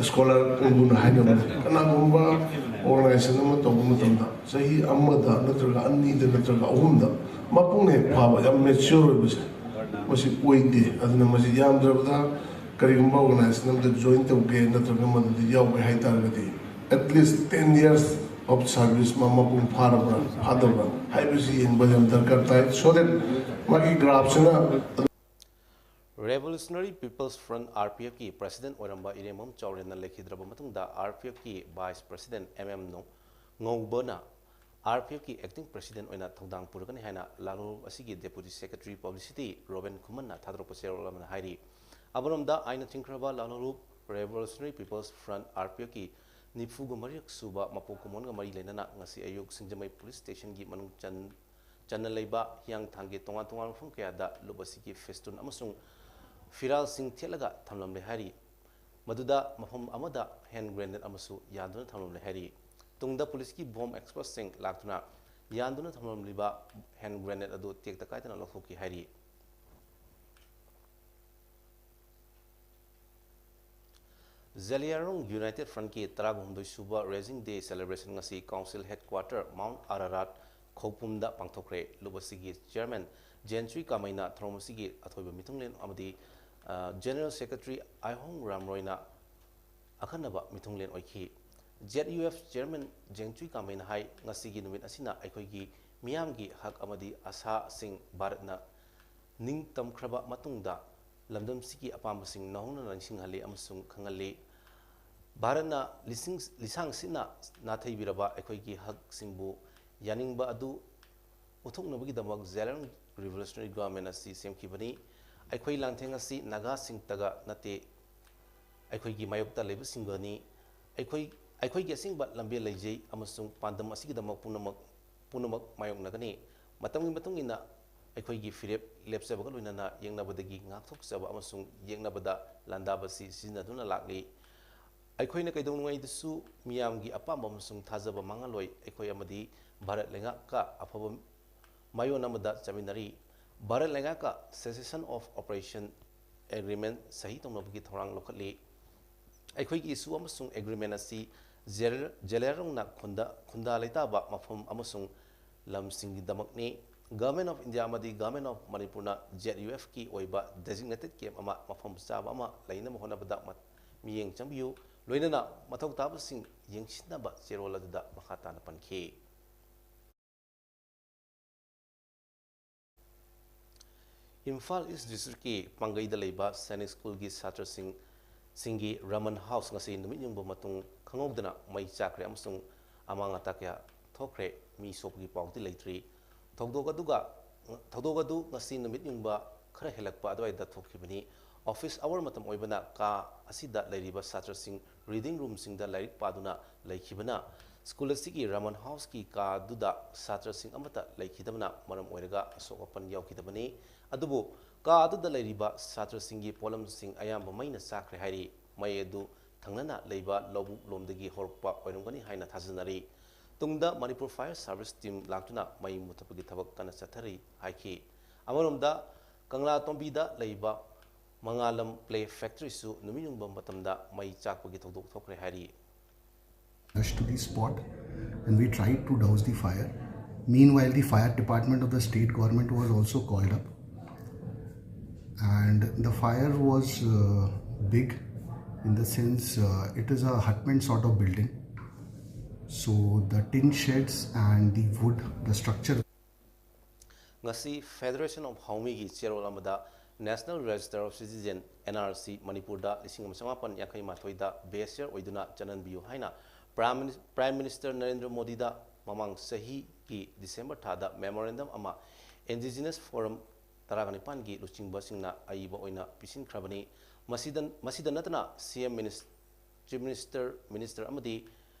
scholar ꯀꯥꯡꯕꯨꯅ ꯍꯥꯏꯅꯕꯗ, ꯀꯅꯥꯒꯨꯝꯕ ꯑꯣꯔꯒꯅꯥꯏꯖꯦꯁꯟ ꯑꯃ ꯇꯧꯕ ꯃꯇꯝꯗ ꯆꯍꯤ ꯑꯃꯗ ꯅꯠꯇ꯭ꯔꯒ ꯑꯅꯤꯗ ꯅꯠꯇ꯭ꯔꯒ ꯑꯍꯨꯝꯗ ꯃꯄꯨꯡ ꯍꯦꯛ ꯐꯥꯕ, ꯌꯥꯝ ꯃꯦꯆ꯭ꯌꯣꯔ ꯑꯣꯏꯕꯁꯦ, ꯃꯁꯤ ꯑꯣꯏꯗꯦ꯫ ꯑꯗꯨꯅ ꯃꯁꯤ ꯌꯥꯝꯗ꯭ꯔꯕꯗ ꯀꯔꯤꯒꯨꯝꯕ ꯑꯣꯔꯒꯅꯥꯏꯖꯦꯁꯟ ꯑꯃꯗ ꯖꯣꯏꯟ ꯇꯧꯒꯦ ꯅꯠꯇ꯭ꯔꯒ ꯃꯗꯨꯗ ꯌꯥꯎꯒꯦ ꯍꯥꯏ ꯇꯥꯔꯒꯗꯤ, at least ten years of service ꯃꯥ ꯃꯄꯨꯡ ꯐꯥꯔꯕ꯭ꯔꯥ ꯐꯥꯗꯕ꯭ꯔꯥ ꯍꯥꯏꯕꯁꯤ ꯌꯦꯡꯕ ꯌꯥꯝ ꯗꯔꯀꯥꯔ ꯇꯥꯏ, so that ꯃꯥꯒꯤ ꯒ꯭ꯔꯥꯐꯁꯤꯅ Revolutionary People's Front, RPF ꯀꯤ president ꯑꯣꯏꯔꯝꯕ ꯏꯔꯦꯡꯕꯝ ꯆꯥꯎꯔꯦꯟꯅ ꯂꯩꯈꯤꯗ꯭ꯔꯕ ꯃꯇꯨꯡꯗ, RPF ꯀꯤ vice president MM ꯅꯣ-, ꯉꯧꯕꯅ RPF ꯀꯤ acting president ꯑꯣꯏꯅ ꯊꯧꯗꯥꯡ ꯄꯨꯔꯒꯅꯤ ꯍꯥꯏꯅ ꯂꯥꯂꯣꯡ ꯑꯁꯤꯒꯤ deputy secretary publicity ꯔꯣꯕꯤꯟ ꯈꯨꯃꯟꯅ ꯊꯥꯗꯣꯔꯛꯄ ꯆꯦꯔꯣꯜ ꯑꯃꯅ ꯍꯥꯏꯔꯤ꯫ ꯑꯃꯔꯣꯝꯗ, ꯑꯥꯏꯟꯅ ꯊꯤꯡꯈ꯭ꯔꯕ ꯂꯥꯂꯣꯡ Revolutionary People's Front, RPF ꯀꯤ ꯅꯤꯐꯨꯒ ꯃꯔꯤꯔꯛ ꯁꯨꯕ ꯃꯄꯣꯛ ꯀꯨꯝꯑꯣꯟꯒ ꯃꯔꯤ ꯂꯩꯅꯅ ꯉꯁꯤ ꯑꯌꯨꯛ ꯁꯤꯡꯖꯃꯩ police station ꯒꯤ ꯃꯅꯨꯡ ꯆꯟ-, ꯆꯟꯅ ꯂꯩꯕ ꯍꯤꯌꯥꯡꯊꯥꯡꯒꯤ ꯇꯣꯉꯥꯟ ꯇꯣꯉꯥꯟꯕ ꯃꯐꯝ ꯀꯌꯥꯗ ꯂꯨꯞ ꯑꯁꯤꯒꯤ ꯐꯦꯁꯇꯨꯟ ꯑꯃꯁꯨꯡ ꯐꯤꯔꯥꯜꯁꯤꯡ ꯊꯦꯠꯂꯒ ꯊꯝꯂꯝꯂꯦ ꯍꯥꯏꯔꯤ꯫ ꯃꯗꯨꯗ ꯃꯐꯝ ꯑꯃꯗ hand grenade ꯑꯃꯁꯨ ꯌꯥꯟꯗꯨꯅ ꯊꯝꯂꯝꯂꯦ ꯍꯥꯏꯔꯤ꯫ ꯇꯨꯡꯗ ꯄꯨꯂꯤꯁꯀꯤ ꯕꯣꯝ ꯑꯦꯛꯁꯄꯔꯠꯁꯤꯡ ꯂꯥꯛꯇꯨꯅ ꯌꯥꯟꯗꯨꯅ ꯊꯝꯂꯝꯂꯤꯕ hand grenade ꯑꯗꯨ ꯇꯦꯛꯇ ꯀꯥꯏꯗꯅ ꯂꯧꯊꯣꯛꯈꯤ ꯍꯥꯏꯔꯤ꯫ ꯖꯦꯂꯤꯌꯥꯡꯔꯣꯡ United Front ꯀꯤ ꯇꯔꯥꯍꯨꯝꯗꯣꯏ ꯁꯨꯕ Raising Day celebration ꯉꯁꯤ council headquarter Mount Ararat ꯈꯧꯄꯨꯝꯗ ꯄꯥꯡꯊꯣꯛꯈ꯭ꯔꯦ꯫ ꯂꯨꯞ ꯑꯁꯤꯒꯤ chairman ꯖꯦꯟꯆꯨꯏ ꯀꯥꯃꯩꯅ ꯊꯧꯔꯝ ꯑꯁꯤꯒꯤ ꯑꯊꯣꯏꯕ ꯃꯤꯊꯨꯡꯂꯦꯟ ꯑꯃꯗꯤ, ꯑ, general secretary ꯑꯥꯏꯍꯣꯡ ꯔꯥꯝꯔꯣꯏꯅ ꯑꯈꯟꯅꯕ ꯃꯤꯊꯨꯡꯂꯦꯟ ꯑꯣꯏꯈꯤ꯫ ZUF chairman ꯖꯦꯟꯆꯨꯏ ꯀꯥꯃꯩꯅ ꯍꯥꯏ, ꯉꯁꯤꯒꯤ ꯅꯨꯃꯤꯠ ꯑꯁꯤꯅ ꯑꯩꯈꯣꯏꯒꯤ ꯃꯤꯌꯥꯝꯒꯤ ꯍꯛ ꯑꯃꯗꯤ ꯑꯁꯥꯁꯤꯡ ꯚꯥꯔꯠꯅ ꯅꯤꯡꯇꯝꯈ꯭ꯔꯕ ꯃꯇꯨꯡꯗ ꯂꯝꯗꯝꯁꯤꯒꯤ ꯑꯄꯥꯝꯕꯁꯤꯡ ꯅꯧꯍꯧꯅꯅ ꯅꯤꯡꯁꯤꯡꯍꯜꯂꯤ ꯑꯃꯁꯨꯡ ꯈꯪꯍꯜꯂꯤ꯫ ꯚꯥꯔꯠꯅ ꯂꯤꯁꯤꯡ, ꯂꯤꯁꯥꯡ ꯁꯤꯠꯅ ꯅꯥꯊꯩꯕꯤꯔꯕ ꯑꯩꯈꯣꯏꯒꯤ ꯍꯛꯁꯤꯡꯕꯨ ꯌꯥꯅꯤꯡꯕ ꯑꯗꯨ ꯎꯠꯊꯣꯛꯅꯕꯒꯤꯗꯃꯛ ꯖꯦꯂꯤꯌꯥꯡ Revolutionary Government ꯑꯁꯤ ꯁꯦꯝꯈꯤꯕꯅꯤ꯫ ꯑꯩꯈꯣꯏ ꯂꯥꯟꯊꯦꯡ ꯑꯁꯤ ꯅꯥꯒꯥꯁꯤꯡꯇꯒ ꯅꯠꯇꯦ, ꯑꯩꯈꯣꯏꯒꯤ ꯃꯥꯌꯣꯛꯇ ꯂꯩꯕꯁꯤꯡꯒꯅꯤ꯫ ꯑꯩꯈꯣꯏ, ꯑꯩꯈꯣꯏꯒꯤ ꯑꯁꯦꯡꯕ ꯂꯝꯕꯦꯜ ꯂꯩꯖꯩ ꯑꯃꯁꯨꯡ ꯄꯥꯟꯗꯝ ꯑꯁꯤꯒꯤꯗꯃꯛ ꯄꯨꯝꯅꯃꯛ, ꯄꯨꯝꯅꯃꯛ ꯃꯥꯌꯣꯛꯅꯒꯅꯤ꯫ ꯃꯇꯝꯒꯤ ꯃꯇꯨꯡ ꯏꯟꯅ ꯑꯩꯈꯣꯏꯒꯤ ꯐꯤꯔꯦꯞ ꯂꯦꯞꯆꯕꯒ ꯂꯣꯏꯅꯅ ꯌꯦꯡꯅꯕꯗꯒꯤ ꯉꯥꯛꯊꯣꯛꯆꯕ ꯑꯃꯁꯨꯡ ꯌꯦꯡꯅꯕꯗ ꯂꯥꯟꯗꯥꯕꯁꯤ ꯁꯤꯖꯤꯟꯅꯗꯨꯅ ꯂꯥꯛꯂꯤ꯫ ꯑꯩꯈꯣꯏꯅ ꯀꯩꯗꯧꯉꯩꯗꯁꯨ ꯃꯤꯌꯥꯝꯒꯤ ꯑꯄꯥꯝꯕ ꯑꯃꯁꯨꯡ ꯊꯥꯖꯕ ꯃꯥꯡꯍꯜꯂꯣꯏ꯫ ꯑꯩꯈꯣꯏ ꯑꯃꯗꯤ ꯚꯥꯔꯠ ꯂꯩꯉꯥꯛꯀ ꯑꯐꯕ ꯃꯥꯏꯑꯣꯟ ꯑꯃꯗ ꯆꯠꯃꯤꯟꯅꯔꯤ꯫ Bharat ꯂꯩꯉꯥꯛꯀ cessation of operation agreement ꯁꯍꯤ ꯇꯧꯅꯕꯒꯤ ꯊꯧꯔꯥꯡ ꯂꯧꯈꯠꯂꯤ꯫ ꯑꯩꯈꯣꯏꯒꯤ issue ꯑꯃꯁꯨꯡ agreement ꯑꯁꯤ ꯖꯦꯂꯔ- ꯖꯦꯂꯔꯣꯡꯅ ꯈꯨꯟꯗ ꯈꯨꯟꯗꯥ ꯂꯩꯇꯥꯕ ꯃꯐꯝ ꯑꯃꯁꯨꯡ ꯂꯝꯁꯤꯡꯒꯤꯗꯃꯛꯅꯤ꯫ Government of India ꯑꯃꯗꯤ Government of ꯃꯅꯤꯄꯨꯔꯅ ꯖꯦꯠ ꯌꯨ ꯑꯦꯐꯀꯤ ꯑꯣꯏꯕ designated camp ꯑꯃ ꯃꯐꯝ ꯆꯥꯕ ꯑꯃ ꯂꯩꯅꯕ ꯍꯣꯠꯅꯕꯗ ꯃ- ꯃꯤꯠꯌꯦꯡ ꯆꯪꯕꯤꯌꯨ, ꯂꯣꯏꯅꯅ ꯃꯊꯧ ꯇꯥꯕꯁꯤꯡ ꯌꯦꯡꯁꯤꯟꯅꯕ ꯆꯦꯔꯣꯜ ꯑꯗꯨꯗ ꯃꯈꯥ ꯇꯥꯅ ꯄꯟꯈꯤ꯫ ꯏꯝꯐꯥꯜ ꯏꯁ ꯗꯤꯁꯇ꯭ꯔꯤꯛꯀꯤ ꯄꯥꯡꯒꯩꯗ ꯂꯩꯕ ꯁꯥꯏꯅꯤꯛ ꯁ꯭ꯀꯨꯜꯒꯤ ꯁꯥꯇ꯭ꯔꯁꯤꯡ ꯁꯤꯡꯒꯤ ꯔꯃꯟ ꯍꯥꯎꯁ ꯉꯁꯤ ꯅꯨꯃꯤꯠ ꯌꯨꯡꯕ ꯃꯇꯨꯡ ꯈꯪꯍꯧꯗꯅ ꯃꯩ ꯆꯥꯛꯈ꯭ꯔꯦ ꯑꯃꯁꯨꯡ ꯑꯃꯥꯡ ꯑꯇꯥ ꯀꯌꯥ ꯊꯣꯛꯈ꯭ꯔꯦ꯫ ꯃꯤ ꯁꯣꯛꯄꯒꯤ ꯄꯥꯎꯗꯤ ꯂꯩꯇ꯭ꯔꯤ꯫ ꯊꯧꯗꯣꯛ ꯑꯗꯨꯒ ꯊꯧꯗꯣꯛ ꯑꯗꯨ ꯉꯁꯤ ꯅꯨꯃꯤꯠ ꯌꯨꯡꯕ ꯈꯔ ꯍꯦꯜꯂꯛꯄ ꯑꯗꯨꯋꯥꯏꯗ ꯊꯣꯛꯈꯤꯕꯅꯤ꯫ Office hour ꯃꯇꯝ ꯑꯣꯏꯕꯅ ꯀꯥ ꯑꯁꯤꯗ ꯂꯩꯔꯤꯕ ꯁꯥꯇ꯭ꯔꯁꯤꯡ reading roomꯁꯤꯡꯗ ꯂꯥꯏꯔꯤꯛ ꯄꯥꯗꯨꯅ ꯂꯩꯈꯤꯕꯅ ꯁ꯭ꯀꯨꯜ ꯑꯁꯤꯒꯤ ꯔꯃꯟ ꯍꯥꯎꯁꯀꯤ ꯀꯥꯗꯨꯗ ꯁꯥꯇ꯭ꯔꯁꯤꯡ ꯑꯃꯠꯇ ꯂꯩꯈꯤꯗꯕꯅ ꯃꯔꯝ ꯑꯣꯏꯔꯒ ꯑꯁꯣꯛ ꯑꯄꯟ ꯌꯥꯎꯈꯤꯗꯕꯅꯤ꯫ ꯑꯗꯨꯕꯨ ꯀꯥ ꯑꯗꯨꯗ ꯂꯩꯔꯤꯕ ꯁꯥꯇ꯭ꯔꯁꯤꯡꯒꯤ ꯄꯣꯠꯂꯝꯁꯤꯡ ꯑꯌꯥꯝꯕ ꯃꯩꯅ ꯆꯥꯛꯈ꯭ꯔꯦ ꯍꯥꯏꯔꯤ꯫ ꯃꯩ ꯑꯗꯨ ꯊꯪꯅꯅ ꯂꯩꯕ ꯂꯧꯕꯨꯛ ꯂꯣꯝꯗꯒꯤ ꯍꯧꯔꯛꯄ ꯑꯣꯏꯔꯝꯒꯅꯤ ꯍꯥꯏꯅ ꯊꯥꯖꯅꯔꯤ꯫ ꯇꯨꯡꯗ ꯃꯅꯤꯄꯨꯔ Fire Service team ꯂꯥꯛꯇꯨꯅ ꯃꯩ ꯃꯨꯊꯠꯄꯒꯤ ꯊꯕꯛ ꯀꯟꯅ ꯆꯠꯊꯔꯤ ꯍꯥꯏꯈꯤ꯫ ꯑꯃꯔꯣꯝꯗ, ꯀꯪꯂꯥꯇꯣꯝꯕꯤꯗ ꯂꯩꯕ ꯃꯉꯥꯂꯝ Play Factoryꯁꯨ ꯅꯨꯃꯤꯠ ꯌꯨꯡꯕ ꯃꯇꯝꯗ ꯃꯩ ꯆꯥꯛꯄꯒꯤ ꯊꯧꯗꯣꯛ ꯊꯣꯛꯈ꯭ꯔꯦ ꯍꯥꯏꯔꯤ꯫ Rushed to the spot and we tried to douse the fire. Meanwhile, the fire department of the state government was also called up. And the fire was uh, big in the sense uh, it is a hutment sort of building. So the tin sheds and the wood, the structure ꯉꯁꯤ Federation of ꯍꯥꯎꯃꯤꯒꯤ ꯆꯦꯔꯣꯜ ꯑꯃꯗ National Register of Citizen, N R C, ꯃꯅꯤꯄꯨꯔꯗ ꯂꯤꯁꯤꯡ ꯑꯃ ꯆꯃꯥꯄꯟ ꯌꯥꯡꯈꯩ ꯃꯥꯊꯣꯏꯗ ꯕꯦꯁꯤꯌꯔ ꯑꯣꯏꯗꯨꯅ ꯆꯠꯍꯟꯕꯤꯌꯨ ꯍꯥꯏꯅ Prime Minis- Prime Minister Narendra ꯃꯣꯗꯤꯗ ꯃꯃꯥꯡ ꯆꯍꯤꯒꯤ December ꯊꯥꯗ memorandum ꯑꯃ Indigenous Forum ꯇꯔꯥꯒ ꯅꯤꯄꯥꯟꯒꯤ ꯂꯨꯆꯤꯡꯕꯁꯤꯡꯅ ꯑꯏꯕ ꯑꯣꯏꯅ ꯄꯤꯁꯤꯟꯈ꯭ꯔꯕꯅꯤ꯫ ꯃꯁꯤꯗ ꯃꯁꯤꯗ ꯅꯠꯇꯅ C M Minis- Chief Minister, Minister ꯑꯃꯗꯤ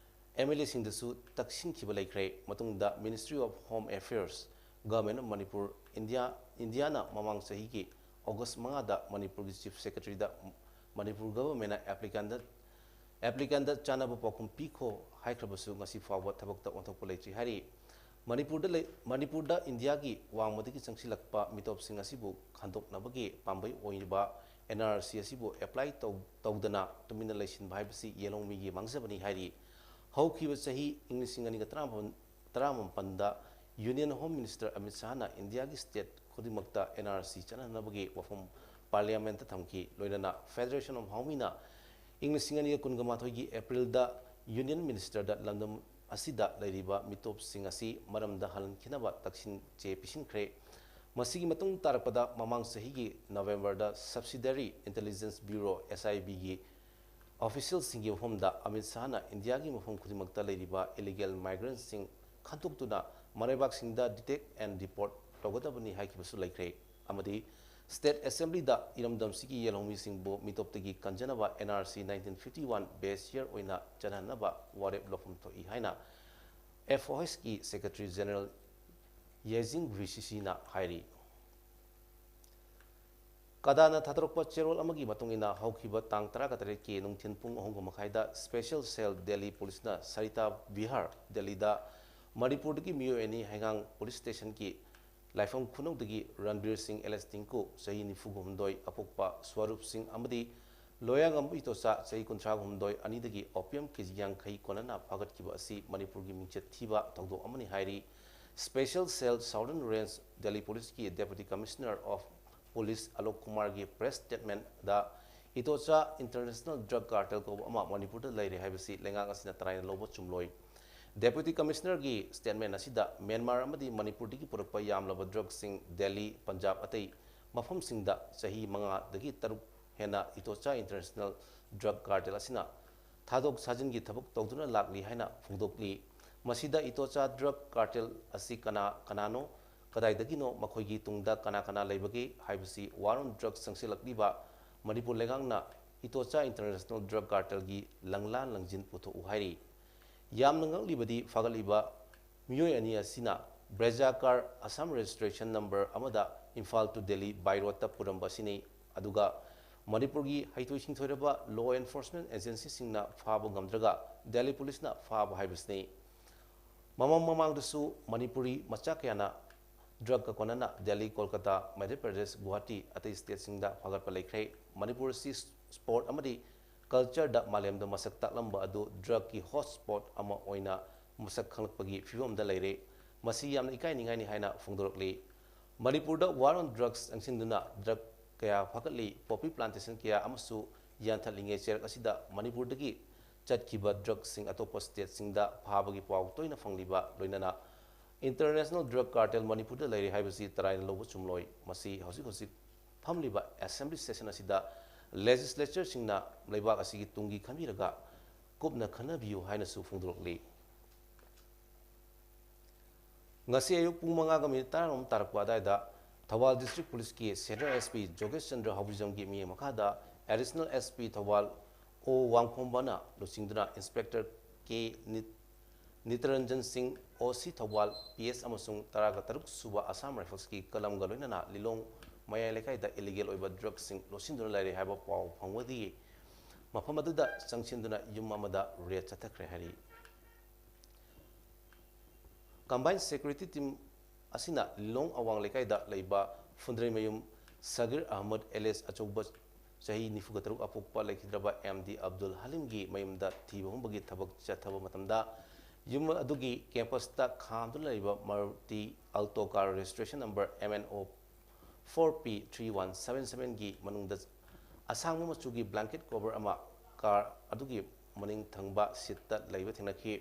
M L A ꯁꯤꯡꯗꯁꯨ ꯇꯛꯁꯤꯟꯈꯤꯕ ꯂꯩꯈ꯭ꯔꯦ꯫ ꯃꯇꯨꯡꯗ Ministry of Home Affairs, Government of Manipur, India, ꯏꯟꯗꯤꯌꯥꯅ ꯃꯃꯥꯡ ꯆꯍꯤꯒꯤ August ꯃꯉꯥꯗ ꯃꯅꯤꯄꯨꯔꯒꯤ Chief Secretaryꯗ ꯃꯅꯤꯄꯨꯔ Governmentꯅ applicantꯗ applicantꯗ ꯆꯥꯟꯅꯕ ꯄꯥꯎꯈꯨꯝ ꯄꯤꯈꯣ ꯍꯥꯏꯈ꯭ꯔꯕꯁꯨ ꯉꯁꯤ ꯐꯥꯎꯕ ꯊꯕꯛꯇ ꯑꯣꯟꯊꯣꯛꯄ ꯂꯩꯇ꯭ꯔꯤ ꯍꯥꯏꯔꯤ꯫ ꯃꯅꯤꯄꯨꯔꯗ ꯂꯩ- ꯃꯅꯤꯄꯨꯔꯗ ꯏꯟꯗꯤꯌꯥꯒꯤ ꯋꯥꯡꯃꯗꯒꯤ ꯆꯪꯁꯤꯜꯂꯛꯄ ꯃꯤꯇꯣꯞꯁꯤꯡ ꯑꯁꯤꯕꯨ ꯈꯟꯗꯣꯛꯅꯕꯒꯤ ꯄꯥꯝꯕꯩ ꯑꯣꯏꯔꯤꯕ N R C ꯑꯁꯤꯕꯨ apply ꯇꯧ- ꯇꯧꯗꯅ ꯇꯨꯃꯤꯟꯅ ꯂꯩꯁꯤꯟꯕ ꯍꯥꯏꯕꯁꯤ ꯌꯦꯜꯍꯧꯃꯤꯒꯤ ꯃꯥꯡꯖꯕꯅꯤ ꯍꯥꯏꯔꯤ꯫ ꯍꯧꯈꯤꯕ ꯆꯍꯤ ꯏꯪ ꯂꯤꯁꯤꯡ ꯑꯅꯤꯒ ꯇꯔꯥꯃꯥꯄꯟꯗ Union Home Minister ꯑꯃꯤꯠ ꯁꯥꯍꯅ ꯏꯟꯗꯤꯌꯥꯒꯤ state ꯈꯨꯗꯤꯡꯃꯛꯇ N R C ꯆꯠꯅꯅꯕꯒꯤ ꯋꯥꯐꯝ Parliament ꯊꯝꯈꯤ꯫ ꯂꯣꯏꯅꯅ Federation of Haomina ꯏꯪ ꯂꯤꯁꯤꯡ ꯑꯅꯤꯒ ꯀꯨꯟꯒ ꯃꯥꯊꯣꯏꯒꯤ Aprilꯗ Union Ministerꯗ ꯂꯝꯗꯝ ꯑꯁꯤꯗ ꯂꯩꯔꯤꯕ ꯃꯤꯇꯣꯞꯁꯤꯡ ꯑꯁꯤ ꯃꯔꯝꯗ ꯍꯜꯍꯟꯈꯤꯅꯕ ꯇꯛꯁꯤꯟ ꯆꯦ ꯄꯤꯁꯤꯟꯈ꯭ꯔꯦ꯫ ꯃꯁꯤꯒꯤ ꯃꯇꯨꯡ ꯇꯥꯔꯛꯄꯗ ꯃꯃꯥꯡ ꯆꯍꯤꯒꯤ Novemberꯗ Subsidiary Intelligence Bureau, S I Bꯒꯤ officialꯁꯤꯡꯒꯤ ꯃꯐꯝꯗ ꯑꯃꯤꯠ ꯁꯥꯍꯅ ꯏꯟꯗꯤꯌꯥꯒꯤ ꯃꯐꯝ ꯈꯨꯗꯤꯡꯃꯛꯇ ꯂꯩꯔꯤꯕ illegal migrantꯁꯤꯡ ꯈꯟꯗꯣꯛꯇꯨꯅ ꯃꯔꯩꯕꯥꯛꯁꯤꯡꯗ detect and deport ꯇꯧꯒꯗꯕꯅꯤ ꯍꯥꯏꯈꯤꯕꯁꯨ ꯂꯩꯈ꯭ꯔꯦ꯫ ꯑꯃꯗꯤ State Assemblyꯗ ꯏꯔꯝꯗꯝꯁꯤꯒꯤ ꯌꯦꯜꯍꯧꯃꯤꯁꯤꯡꯕꯨ ꯃꯤꯇꯣꯞꯇꯒꯤ ꯀꯟꯖꯅꯕ N R C nineteen fifty one base year ꯑꯣꯏꯅ ꯆꯠꯅꯅꯕ ꯋꯥꯔꯦꯞ ꯂꯧꯐꯝ ꯊꯣꯛꯏ ꯍꯥꯏꯅ F O Hꯀꯤ Secretary General ꯌꯦꯖꯤꯡ ꯒ꯭ꯔꯤꯁꯤꯁꯤꯅ ꯍꯥꯏꯔꯤ꯫ ꯀꯗꯥꯅ ꯊꯥꯗꯣꯔꯛꯄ ꯆꯦꯔꯣꯜ ꯑꯃꯒꯤ ꯃꯇꯨꯡ ꯏꯟꯅ ꯍꯧꯈꯤꯕ ꯇꯥꯡ ꯇꯔꯥꯒ ꯇꯔꯦꯠꯀꯤ ꯅꯨꯡꯊꯤꯜ ꯄꯨꯡ ꯑꯍꯨꯝꯒ ꯃꯈꯥꯏꯗ Special Cell Delhi Policeꯅ Sarita Vihar, ꯗꯦꯜꯂꯤꯗ ꯃꯅꯤꯄꯨꯔꯗꯒꯤ ꯃꯤꯑꯣꯏ ꯑꯅꯤ ꯍꯩꯉꯥꯡ Police Stationꯒꯤ ꯂꯥꯏꯐꯝ ꯈꯨꯅꯧꯗꯒꯤ ꯔꯟꯕꯤꯔ ꯁꯤꯡ alias ꯇꯤꯡꯀꯨ, ꯆꯍꯤ ꯅꯤꯐꯨ ꯍꯨꯝꯗꯣꯏ, ꯑꯄꯣꯛꯄ ꯁ꯭ꯋꯔꯨꯞ ꯁꯤꯡ ꯑꯃꯗꯤ ꯂꯣꯌꯥꯉꯝꯕ ꯏꯇꯣꯆꯥ, ꯆꯍꯤ ꯀꯨꯟꯊ꯭ꯔꯥ ꯍꯨꯝꯗꯣꯏ, ꯑꯅꯤꯗꯒꯤ opium ꯀꯦꯖꯤ ꯌꯥꯡꯈꯩ ꯀꯣꯟꯅꯅ ꯐꯥꯒꯠꯈꯤꯕ ꯑꯁꯤ ꯃꯅꯤꯄꯨꯔꯒꯤ ꯃꯤꯡꯆꯠ ꯊꯤꯕ ꯊꯧꯗꯣꯛ ꯑꯃꯅꯤ ꯍꯥꯏꯔꯤ꯫ Special Cell Southern Range Delhi Policeꯀꯤ Deputy Commissioner of Police Alok ꯀꯨꯃꯥꯔꯒꯤ press statementꯗ ꯏꯇꯣꯆꯥ international drug cartel ꯀꯧꯕ ꯑꯃ ꯃꯅꯤꯄꯨꯔꯗ ꯂꯩꯔꯦ ꯍꯥꯏꯕꯁꯤ ꯂꯩꯉꯥꯛ ꯑꯁꯤꯅ ꯇꯔꯥꯏꯅ ꯂꯧꯕ ꯆꯨꯝꯂꯣꯏ꯫ Deputy Commissionerꯒꯤ statement ꯑꯁꯤꯗ ꯃ꯭ꯌꯥꯟꯃꯥꯔ ꯑꯃꯗꯤ ꯃꯅꯤꯄꯨꯔꯗꯒꯤ ꯄꯨꯔꯛꯄ ꯌꯥꯝꯂꯕ drugꯁꯤꯡ ꯗꯦꯜꯂꯤ, ꯄꯟꯖꯥꯕ ꯑꯇꯩ ꯃꯐꯝꯁꯤꯡꯗ ꯆꯍꯤ ꯃꯉꯥꯗꯒꯤ ꯇꯔꯨꯛ ꯍꯦꯟꯅ ꯏꯇꯣꯆꯥ international drug cartel ꯑꯁꯤꯅ ꯊꯥꯗꯣꯛ ꯊꯥꯖꯤꯟꯒꯤ ꯊꯕꯛ ꯇꯧꯗꯨꯅ ꯂꯥꯛꯂꯤ ꯍꯥꯏꯅ ꯐꯣꯡꯗꯣꯛꯂꯤ꯫ ꯃꯁꯤꯗ ꯏꯇꯣꯆꯥ drug cartel ꯑꯁꯤ ꯀꯅꯥ ꯀꯅꯥꯅꯣ, ꯀꯗꯥꯏꯗꯒꯤꯅꯣ, ꯃꯈꯣꯏꯒꯤ ꯇꯨꯡꯗ ꯀꯅꯥ ꯀꯅꯥ ꯂꯩꯕꯒꯦ ꯍꯥꯏꯕꯁꯤ war on drugs ꯆꯪꯁꯤꯜꯂꯛꯂꯤꯕ ꯃꯅꯤꯄꯨꯔ ꯂꯩꯉꯥꯛꯅ ꯏꯇꯣꯆꯥ international drug cartelꯒꯤ ꯂꯪꯂꯥ ꯂꯪꯖꯤꯟ ꯄꯨꯊꯣꯛꯎ ꯍꯥꯏꯔꯤ꯫ ꯌꯥꯝꯅ ꯉꯛꯂꯤꯕꯗꯤ ꯐꯥꯒꯠꯂꯤꯕ ꯃꯤꯑꯣꯏ ꯑꯅꯤ ꯑꯁꯤꯅ Brezza car, Assam registration number ꯑꯃꯗ Imphal to Delhi by roadꯇ ꯄꯨꯔꯝꯕ ꯑꯁꯤꯅꯤ꯫ ꯑꯗꯨꯒ ꯃꯅꯤꯄꯨꯔꯒꯤ ꯍꯩꯊꯣꯏ ꯁꯤꯡꯊꯣꯏꯔꯕ law enforcement agencyꯁꯤꯡꯅ ꯐꯥꯕ ꯉꯝꯗ꯭ꯔꯒ Delhi Policeꯅ ꯐꯥꯕ ꯍꯥꯏꯕꯁꯤꯅꯤ꯫ ꯃꯃꯥꯡ ꯃꯃꯥꯡꯗꯁꯨ ꯃꯅꯤꯄꯨꯔꯤ ꯃꯆꯥ ꯀꯌꯥꯅ drugꯀ ꯀꯣꯟꯅꯅ ꯗꯦꯜꯂꯤ, ꯀꯣꯜꯀꯇꯥ, ꯃꯙ꯭ꯌ ꯄ꯭ꯔꯗꯦꯁ, ꯒꯨꯋꯥꯍꯥꯇꯤ, ꯑꯇꯩ stateꯁꯤꯡꯗ ꯐꯥꯒꯠꯄ ꯂꯩꯈ꯭ꯔꯦ꯫ ꯃꯅꯤꯄꯨꯔ ꯑꯁꯤ sport ꯑꯃꯗꯤ ꯀꯜꯆꯔꯗ ꯃꯥꯂꯦꯝꯗ ꯃꯁꯛ ꯇꯥꯛꯂꯝꯕ ꯑꯗꯨ ꯗ꯭ꯔꯒꯀꯤ ꯍꯣꯠ ꯁ꯭ꯄꯣꯠ ꯑꯃ ꯑꯣꯏꯅ ꯃꯁꯛ ꯈꯪꯂꯛꯄꯒꯤ ꯐꯤꯕꯝꯗ ꯂꯩꯔꯦ꯫ ꯃꯁꯤ ꯌꯥꯝꯅ ꯏꯀꯥꯏꯅꯤꯡꯉꯥꯏꯅꯤ ꯍꯥꯏꯅ ꯐꯣꯡꯗꯣꯔꯛꯂꯤ꯫ ꯃꯅꯤꯄꯨꯔꯗ ꯋꯥꯔ ꯑꯣꯟ ꯗ꯭ꯔꯒꯁ ꯆꯪꯁꯤꯟꯗꯨꯅ ꯗ꯭ꯔꯒ ꯀꯌꯥ ꯐꯥꯒꯠꯂꯤ꯫ ꯄꯣꯄꯤ ꯄ꯭ꯂꯥꯟꯇꯦꯁꯟ ꯀꯌꯥ ꯑꯃꯁꯨ ꯌꯥꯟꯊꯠꯂꯤꯉꯩ ꯆꯩꯔꯛ ꯑꯁꯤꯗ ꯃꯅꯤꯄꯨꯔꯗꯒꯤ ꯆꯠꯈꯤꯕ ꯗ꯭ꯔꯒꯁꯤꯡ ꯑꯇꯣꯞꯄ ꯁ꯭ꯇꯦꯠꯁꯤꯡꯗ ꯐꯥꯕꯒꯤ ꯄꯥꯎ ꯇꯣꯏꯅ ꯐꯪꯂꯤꯕ ꯂꯣꯏꯅꯅ ꯏꯟꯇꯔꯅꯦꯁꯅꯦꯜ ꯗ꯭ꯔꯒ ꯀꯥꯔꯇꯦꯜ ꯃꯅꯤꯄꯨꯔꯗ ꯂꯩꯔꯤ ꯍꯥꯏꯕꯁꯤ ꯇꯔꯥꯏꯅ ꯂꯧꯕ ꯆꯨꯝꯂꯣꯏ꯫ ꯃꯁꯤ ꯍꯧꯖꯤꯛ ꯍꯧꯖꯤꯛ ꯐꯝꯂꯤꯕ ꯑꯦꯁꯦꯝꯕ꯭ꯂꯤ ꯁꯦꯁꯟ ꯑꯁꯤꯗ ꯂꯦꯖꯤꯁꯂꯦꯆꯔꯁꯤꯡꯅ ꯂꯩꯕꯥꯛ ꯑꯁꯤꯒꯤ ꯇꯨꯡꯒꯤ ꯈꯟꯕꯤꯔꯒ ꯀꯨꯞꯅ ꯈꯟꯅꯕꯤꯌꯨ ꯍꯥꯏꯅꯁꯨ ꯐꯣꯡꯗꯣꯔꯛꯂꯤ꯫ ꯉꯁꯤ ꯑꯌꯨꯛ ꯄꯨꯡ ꯃꯉꯥꯒ ꯃꯤꯅꯤꯠ ꯇꯔꯥꯔꯣꯝ ꯇꯥꯔꯛꯄ ꯑꯗꯨꯋꯥꯏꯗ ꯊꯧꯕꯥꯜ ꯗꯤꯁꯇ꯭ꯔꯤꯛ ꯄꯨꯂꯤꯁꯀꯤ ꯁꯦꯅꯤꯌꯔ ꯑꯦꯁ ꯄꯤ ꯖꯣꯒꯦꯁ ꯆꯟꯗ꯭ꯔ ꯍꯥꯎꯕꯤꯖꯝꯒꯤ ꯃꯤꯠꯌꯦꯡ ꯃꯈꯥꯗ ꯑꯦꯗꯤꯁꯅꯦꯜ ꯑꯦꯁ ꯄꯤ ꯊꯧꯕꯥꯜ ꯑꯣ ꯋꯥꯡꯈꯣꯝꯕꯅ ꯂꯨꯆꯤꯡꯗꯨꯅ ꯏꯟꯁꯄꯦꯛꯇꯔ ꯀꯦ ꯅꯤꯠ-, ꯅꯤꯇꯔꯟꯖꯟ ꯁꯤꯡ, ꯑꯣ ꯁꯤ ꯊꯧꯕꯥꯜ ꯄꯤ ꯑꯦꯁ ꯑꯃꯁꯨꯡ ꯇꯔꯥꯒ ꯇꯔꯨꯛ ꯁꯨꯕ ꯑꯁꯥꯝ ꯔꯥꯏꯐꯜꯁꯀꯤ ꯀꯂꯝꯒ ꯂꯣꯏꯅꯅ ꯂꯤꯂꯣꯡ ꯃꯌꯥꯏ ꯂꯩꯀꯥꯏꯗ ꯏꯂꯤꯒꯦꯜ ꯑꯣꯏꯕ ꯗ꯭ꯔꯒꯁꯤꯡ ꯂꯣꯠꯁꯤꯟꯗꯨꯅ ꯂꯩꯔꯦ ꯍꯥꯏꯕ ꯄꯥꯎ ꯐꯪꯕꯗꯒꯤ ꯃꯐꯝ ꯑꯗꯨꯗ ꯆꯪꯁꯤꯟꯗꯨꯅ ꯌꯨꯝ ꯑꯃꯗ ꯔꯦꯗ ꯆꯠꯊꯈ꯭ꯔꯦ ꯍꯥꯏꯔꯤ꯫ ꯀꯝꯕꯥꯏꯟ ꯁꯦꯀ꯭ꯌꯨꯔꯤꯇꯤ ꯇꯤꯝ ꯑꯁꯤꯅ ꯂꯤꯂꯣꯡ ꯑꯋꯥꯡ ꯂꯩꯀꯥꯏꯗ ꯂꯩꯕ ꯐꯨꯟꯗ꯭ꯔꯩꯃꯌꯨꯝ ꯁꯒꯤꯔ ꯑꯍꯃꯗ ꯑꯦꯂꯤꯌꯥꯁ ꯑꯆꯧꯕ, ꯆꯍꯤ ꯅꯤꯐꯨꯒ ꯇꯔꯨꯛ ꯑꯄꯣꯛꯄ, ꯂꯩꯈꯤꯗ꯭ꯔꯕ ꯑꯦꯝ ꯗꯤ ꯑꯕꯗꯨꯜ ꯍꯂꯤꯝꯒꯤ ꯃꯌꯨꯝꯗ ꯊꯤꯕ ꯍꯨꯝꯕꯒꯤ ꯊꯕꯛ ꯆꯠꯊꯕ ꯃꯇꯝꯗ ꯌꯨꯝ ꯑꯗꯨꯒꯤ ꯀꯦꯝꯄꯁꯇ ꯈꯥꯝꯗꯨꯅ ꯂꯩꯔꯤꯕ Maruti Alto car registration number M N O four P three one seven ꯁꯚꯦꯟꯒꯤ ꯃꯅꯨꯡꯗ ꯑꯁꯥꯡꯕ ꯃꯆꯨꯒꯤ ꯕ꯭ꯂꯥꯡꯀꯦꯠ ꯀꯣꯚꯔ ꯑꯃ ꯀꯥꯔ ꯑꯗꯨꯒꯤ ꯃꯅꯤꯡ ꯊꯪꯕ ꯁꯤꯠꯇ ꯂꯩꯕ ꯊꯦꯡꯅꯈꯤ꯫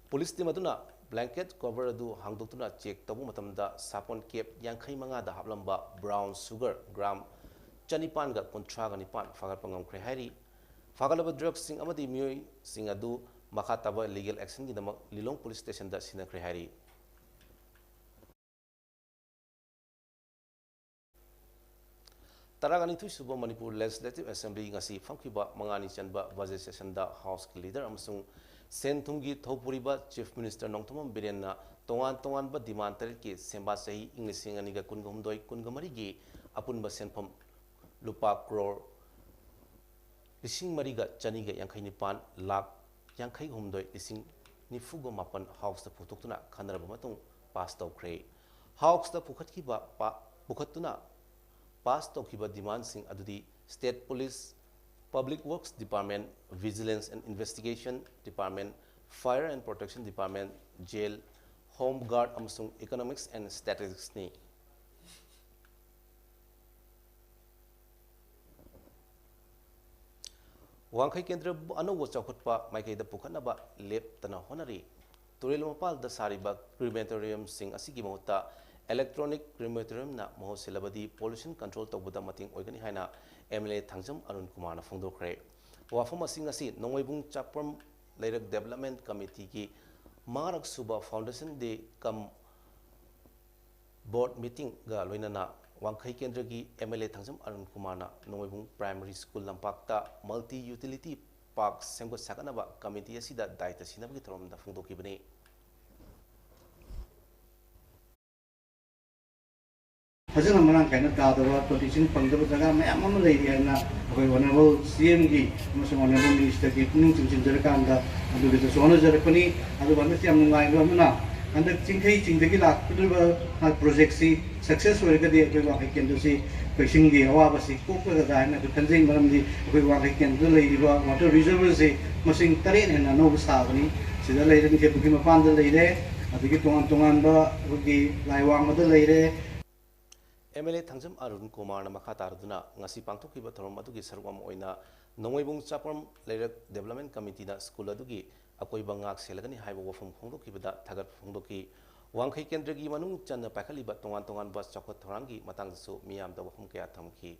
ꯄꯨꯂꯤꯁ ꯇꯤꯝ ꯑꯗꯨꯅ ꯕ꯭ꯂꯥꯡꯀꯦꯠ ꯀꯣꯚꯔ ꯑꯗꯨ ꯍꯥꯡꯗꯣꯛꯇꯨꯅ ꯆꯦꯛ ꯇꯧꯕ ꯃꯇꯝꯗ ꯁꯥꯄꯣꯟ ꯀꯦꯞ ꯌꯥꯡꯈꯩ ꯃꯉꯥꯗ ꯍꯥꯞꯂꯝꯕ ꯕ꯭ꯔꯥꯎꯟ ꯁꯨꯒꯔ ꯒ꯭ꯔꯥꯝ ꯆꯅꯤꯄꯥꯟꯒ ꯀꯨꯟꯊ꯭ꯔꯥꯒ ꯅꯤꯄꯥꯟ ꯐꯥꯒꯠꯄ ꯉꯝꯈ꯭ꯔꯦ ꯍꯥꯏꯔꯤ꯫ ꯐꯥꯒꯠꯂꯕ ꯗ꯭ꯔꯒꯁꯤꯡ ꯑꯃꯗꯤ ꯃꯤꯑꯣꯏꯁꯤꯡ ꯑꯗꯨ ꯃꯈꯥ ꯇꯥꯕ ꯂꯤꯒꯦꯜ ꯑꯦꯛꯁꯟꯒꯤꯗꯃꯛ ꯂꯤꯂꯣꯡ ꯄꯨꯂꯤꯁ ꯁ꯭ꯇꯦꯁꯟꯗ ꯁꯤꯟꯅꯈ꯭ꯔꯦ ꯍꯥꯏꯔꯤ꯫ ꯇꯔꯥꯒ ꯅꯤꯊꯣꯏ ꯁꯨꯕ ꯃꯅꯤꯄꯨꯔ ꯂꯦꯖꯤꯁꯂꯦꯇꯤꯚ ꯑꯦꯁꯦꯝꯕ꯭ꯂꯤ ꯉꯁꯤ ꯐꯝꯈꯤꯕ ꯃꯉꯥꯅꯤ ꯆꯟꯕ ꯕꯖꯦꯠ ꯁꯦꯁꯟꯗ ꯍꯥꯎꯁꯀꯤ ꯂꯤꯗꯔ ꯑꯃꯁꯨꯡ ꯁꯦꯟ ꯊꯨꯝꯒꯤ ꯊꯧꯄꯨꯔꯤꯕ ꯆꯤꯐ ꯃꯤꯅꯤꯁꯇꯔ ꯅꯣꯡꯊꯣꯝꯕꯝ ꯕꯤꯔꯦꯟꯅ ꯇꯣꯉꯥꯟ ꯇꯣꯉꯥꯟꯕ ꯗꯤꯃꯥꯟ ꯇꯔꯦꯠꯀꯤ ꯁꯦꯝꯕꯥ ꯆꯍꯤ ꯏꯪ ꯂꯤꯁꯤꯡ ꯑꯅꯤꯒ ꯀꯨꯟꯒ ꯍꯨꯝꯗꯣꯏ ꯀꯨꯟꯒ ꯃꯔꯤꯒꯤ ꯑꯄꯨꯟꯕ ꯁꯦꯟꯐꯝ ꯂꯨꯄꯥ ꯀ꯭ꯔꯣꯔ ꯂꯤꯁꯤꯡ ꯃꯔꯤꯒ ꯆꯅꯤꯒ ꯌꯥꯡꯈꯩ ꯅꯤꯄꯥꯟ ꯂꯥꯈ ꯌꯥꯡꯈꯩ ꯍꯨꯝꯗꯣꯏ ꯂꯤꯁꯤꯡ ꯅꯤꯐꯨꯒ ꯃꯥꯄꯟ ꯍꯥꯎꯁꯇ ꯄꯨꯊꯣꯛꯇꯨꯅ ꯈꯟꯅꯔꯕ ꯃꯇꯨꯡ ꯄꯥꯁ ꯇꯧꯈ꯭ꯔꯦ꯫ ꯍꯥꯎꯁꯇ ꯄꯨꯈꯠꯈꯤꯕ ꯄꯥ-, ꯄꯨꯈꯠꯇꯨꯅ ꯄꯥꯁ ꯇꯧꯈꯤꯕ ꯗꯤꯃꯥꯟꯁꯤꯡ ꯑꯗꯨꯗꯤ state police Public Works Department, Vigilance and Investigation Department, Fire and Protection Department, Jail, Home Guard ꯑꯃꯁꯨꯡ Economics and Statisticsꯅꯤ꯫ ꯋꯥꯡꯈꯩ ꯀꯦꯟꯗ꯭ꯔꯕꯨ ꯑꯅꯧꯕ ꯆꯥꯎꯈꯠꯄ ꯃꯥꯏꯀꯩꯗ ꯄꯨꯈꯠꯅꯕ ꯂꯦꯞꯇꯅ ꯍꯣꯠꯅꯔꯤ꯫ ꯇꯨꯔꯦꯜ ꯃꯄꯥꯜꯗ ꯁꯥꯔꯤꯕ crematoriumꯁꯤꯡ ꯑꯁꯤꯒꯤ ꯃꯍꯨꯠꯇ electronic crematoriumꯅ ꯃꯍꯨꯠ ꯁꯤꯜꯂꯕꯗꯤ pollution control ꯇꯧꯕꯗ ꯃꯇꯦꯡ ꯑꯣꯏꯒꯅꯤ ꯍꯥꯏꯅ MLA ꯊꯥꯡꯖꯝ ꯑꯔꯨꯟ ꯀꯨꯃꯥꯔꯅ ꯐꯣꯡꯗꯣꯛꯈ꯭ꯔꯦ꯫ ꯋꯥꯐꯝ ꯑꯁꯤ ꯉꯁꯤ ꯅꯣꯡꯃꯩꯕꯨꯡ ꯆꯥꯛꯄꯝ ꯂꯩꯔꯛ Development Committeeꯒꯤ ꯃꯉꯥꯔꯛ ꯁꯨꯕ Foundation Day cum Board meetingꯒ ꯂꯣꯏꯅꯅ ꯋꯥꯡꯈꯩ ꯀꯦꯟꯗ꯭ꯔꯒꯤ MLA ꯊꯥꯡꯖꯝ ꯑꯔꯨꯟ ꯀꯨꯃꯥꯔꯅ ꯅꯣꯡꯃꯩꯕꯨꯡ Primary School ꯂꯝꯄꯥꯛꯇ multi utility park ꯁꯦꯝꯒꯠ ꯁꯥꯒꯠꯅꯕ committee ꯑꯁꯤꯗ ꯗꯥꯏꯇ ꯁꯤꯟꯅꯕꯒꯤ ꯊꯧꯔꯝꯗ ꯐꯣꯡꯗꯣꯛꯈꯤꯕꯅꯤ꯫ ꯐꯖꯅ ꯃꯔꯥꯡ ꯀꯥꯏꯅ ꯇꯥꯗꯕ, ꯄꯣꯇꯦꯟꯁꯤꯌꯦꯜ ꯐꯪꯗꯕ ꯖꯒꯥ ꯃꯌꯥꯝ ꯑꯃ ꯂꯩꯔꯤ ꯍꯥꯏꯅ ꯑꯩꯈꯣꯏ ꯑꯣꯅꯔꯦꯕꯜ ꯁꯤ ꯑꯦꯝꯒꯤ ꯑꯃꯁꯨꯡ ꯑꯣꯅꯔꯦꯕꯜ ꯃꯤꯅꯤꯁꯇꯔꯒꯤ ꯄꯨꯛꯅꯤꯡ ꯆꯤꯡꯁꯤꯟꯖꯔꯀꯥꯟꯗ ꯑꯗꯨꯒꯤꯗꯁꯨ ꯍꯣꯠꯅꯖꯔꯛꯄꯅꯤ꯫ ꯑꯗꯨꯒ ꯍꯟꯗꯛꯇꯤ ꯌꯥꯝ ꯅꯨꯡꯉꯥꯏꯕ ꯑꯃꯅ, ꯍꯟꯗꯛ ꯆꯤꯡꯈꯩ ꯆꯤꯡꯗꯒꯤ ꯂꯥꯛꯀꯗꯧꯔꯤꯕ ꯄ꯭ꯔꯣꯖꯦꯛꯁꯤ ꯁꯛꯁꯦꯁ ꯑꯣꯏꯔꯒꯗꯤ ꯑꯩꯈꯣꯏ ꯋꯥꯡꯈꯩ ꯀꯦꯟꯗ꯭ꯔꯁꯤ ꯑꯩꯈꯣꯏ ꯏꯁꯤꯡꯒꯤ ꯑꯋꯥꯕꯁꯤ ꯀꯣꯛꯀꯗ꯭ꯔꯥ ꯍꯥꯏꯅ ꯑꯩꯈꯣꯏ ꯈꯟꯖꯩ꯫ ꯃꯔꯝꯗꯤ ꯑꯩꯈꯣꯏ ꯋꯥꯡꯈꯩ ꯀꯦꯟꯗ꯭ꯔꯗ ꯂꯩꯔꯤꯕ ꯋꯥꯇꯔ ꯔꯤꯖꯔꯕꯔꯁꯤ ꯃꯁꯤꯡ ꯇꯔꯦꯠ ꯍꯦꯟꯅ ꯑꯅꯧꯕ ꯁꯥꯕꯅꯤ꯫ ꯁꯤꯗ ꯂꯩꯔꯦ, ꯅꯤꯡꯊꯦꯝ ꯄꯨꯈ꯭ꯔꯤ ꯃꯄꯥꯟꯗ ꯂꯩꯔꯦ, ꯑꯗꯒꯤ ꯇꯣꯉꯥꯟ ꯇꯣꯉꯥꯟꯕ ꯑꯩꯈꯣꯏꯒꯤ ꯂꯥꯏ ꯋꯥꯡꯃꯗ ꯂꯩꯔꯦ꯫ MLA ꯊꯥꯡꯖꯝ ꯑꯔꯨꯟ ꯀꯨꯃꯥꯔꯅ ꯃꯈꯥ ꯇꯥꯔꯗꯨꯅ ꯉꯁꯤ ꯄꯥꯡꯊꯣꯛꯈꯤꯕ ꯊꯧꯔꯝ ꯑꯗꯨꯒꯤ ꯁꯔꯨꯛ ꯑꯃ ꯑꯣꯏꯅ ꯅꯣꯡꯃꯩꯕꯨꯡ ꯆꯥꯛꯄꯝ ꯂꯩꯔꯛ Development Committeeꯅ ꯁ꯭ꯀꯨꯜ ꯑꯗꯨꯒꯤ ꯑꯀꯣꯏꯕ ꯉꯥꯛ ꯁꯦꯜꯂꯒꯅꯤ ꯍꯥꯏꯕ ꯋꯥꯐꯝ ꯐꯣꯡꯗꯣꯛꯈꯤꯕꯗ ꯊꯥꯒꯠꯄ ꯐꯣꯡꯗꯣꯛꯈꯤ꯫ ꯋꯥꯡꯈꯩ ꯀꯦꯟꯗ꯭ꯔꯒꯤ ꯃꯅꯨꯡ ꯆꯟꯅ ꯄꯥꯏꯈꯠꯂꯤꯕ ꯇꯣꯉꯥꯟ ꯇꯣꯉꯥꯟꯕ ꯆꯥꯎꯈꯠ ꯊꯧꯔꯥꯡꯒꯤ ꯃꯇꯥꯡꯗꯁꯨ ꯃꯤꯌꯥꯝꯗ ꯋꯥꯐꯝ ꯀꯌꯥ ꯊꯝꯈꯤ꯫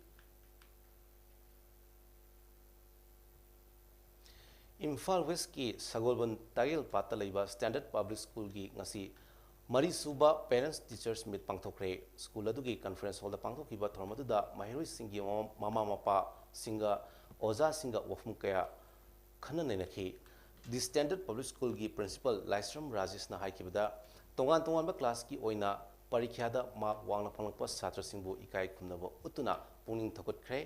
ꯏꯝꯐꯥꯜ ꯋꯦꯁꯀꯤ ꯁꯒꯣꯜꯕꯟ ꯇꯥꯌꯦꯜ ꯄꯥꯠꯇ ꯂꯩꯕ Standard Public Schoolꯒꯤ ꯉꯁꯤ ꯃꯔꯤꯁꯨꯕ Parents Teachers Meet ꯄꯥꯡꯊꯣꯛꯈ꯭ꯔꯦ꯫ ꯁ꯭ꯀꯨꯜ ꯑꯗꯨꯒꯤ conference hallꯗ ꯄꯥꯡꯊꯣꯛꯈꯤꯕ ꯊꯧꯔꯝ ꯑꯗꯨꯗ ꯃꯍꯩꯔꯣꯏꯁꯤꯡꯒꯤ ꯃꯃꯥ, ꯃꯃꯥ ꯃꯄꯥꯁꯤꯡꯒ ꯑꯣꯖꯥꯁꯤꯡꯒ ꯋꯥꯐꯝ ꯀꯌꯥ ꯈꯟꯅ ꯅꯩꯅꯈꯤ꯫ The Standard Public Schoolꯒꯤ principal ꯂꯥꯏꯁ꯭ꯔꯝ ꯔꯥꯖꯦꯁꯅ ꯍꯥꯏꯈꯤꯕꯗ, ꯇꯣꯉꯥꯟ ꯇꯣꯉꯥꯟꯕ classꯀꯤ ꯑꯣꯏꯅ ꯄꯔꯤꯈ꯭ꯌꯥꯗ mark ꯋꯥꯡꯅ ꯐꯪꯂꯛꯄ ꯁꯥꯇ꯭ꯔꯁꯤꯡꯕꯨ ꯏꯀꯥꯏ ꯈꯨꯝꯅꯕ ꯎꯠꯇꯨꯅ ꯄꯨꯛꯅꯤꯡ ꯊꯧꯒꯠꯈ꯭ꯔꯦ꯫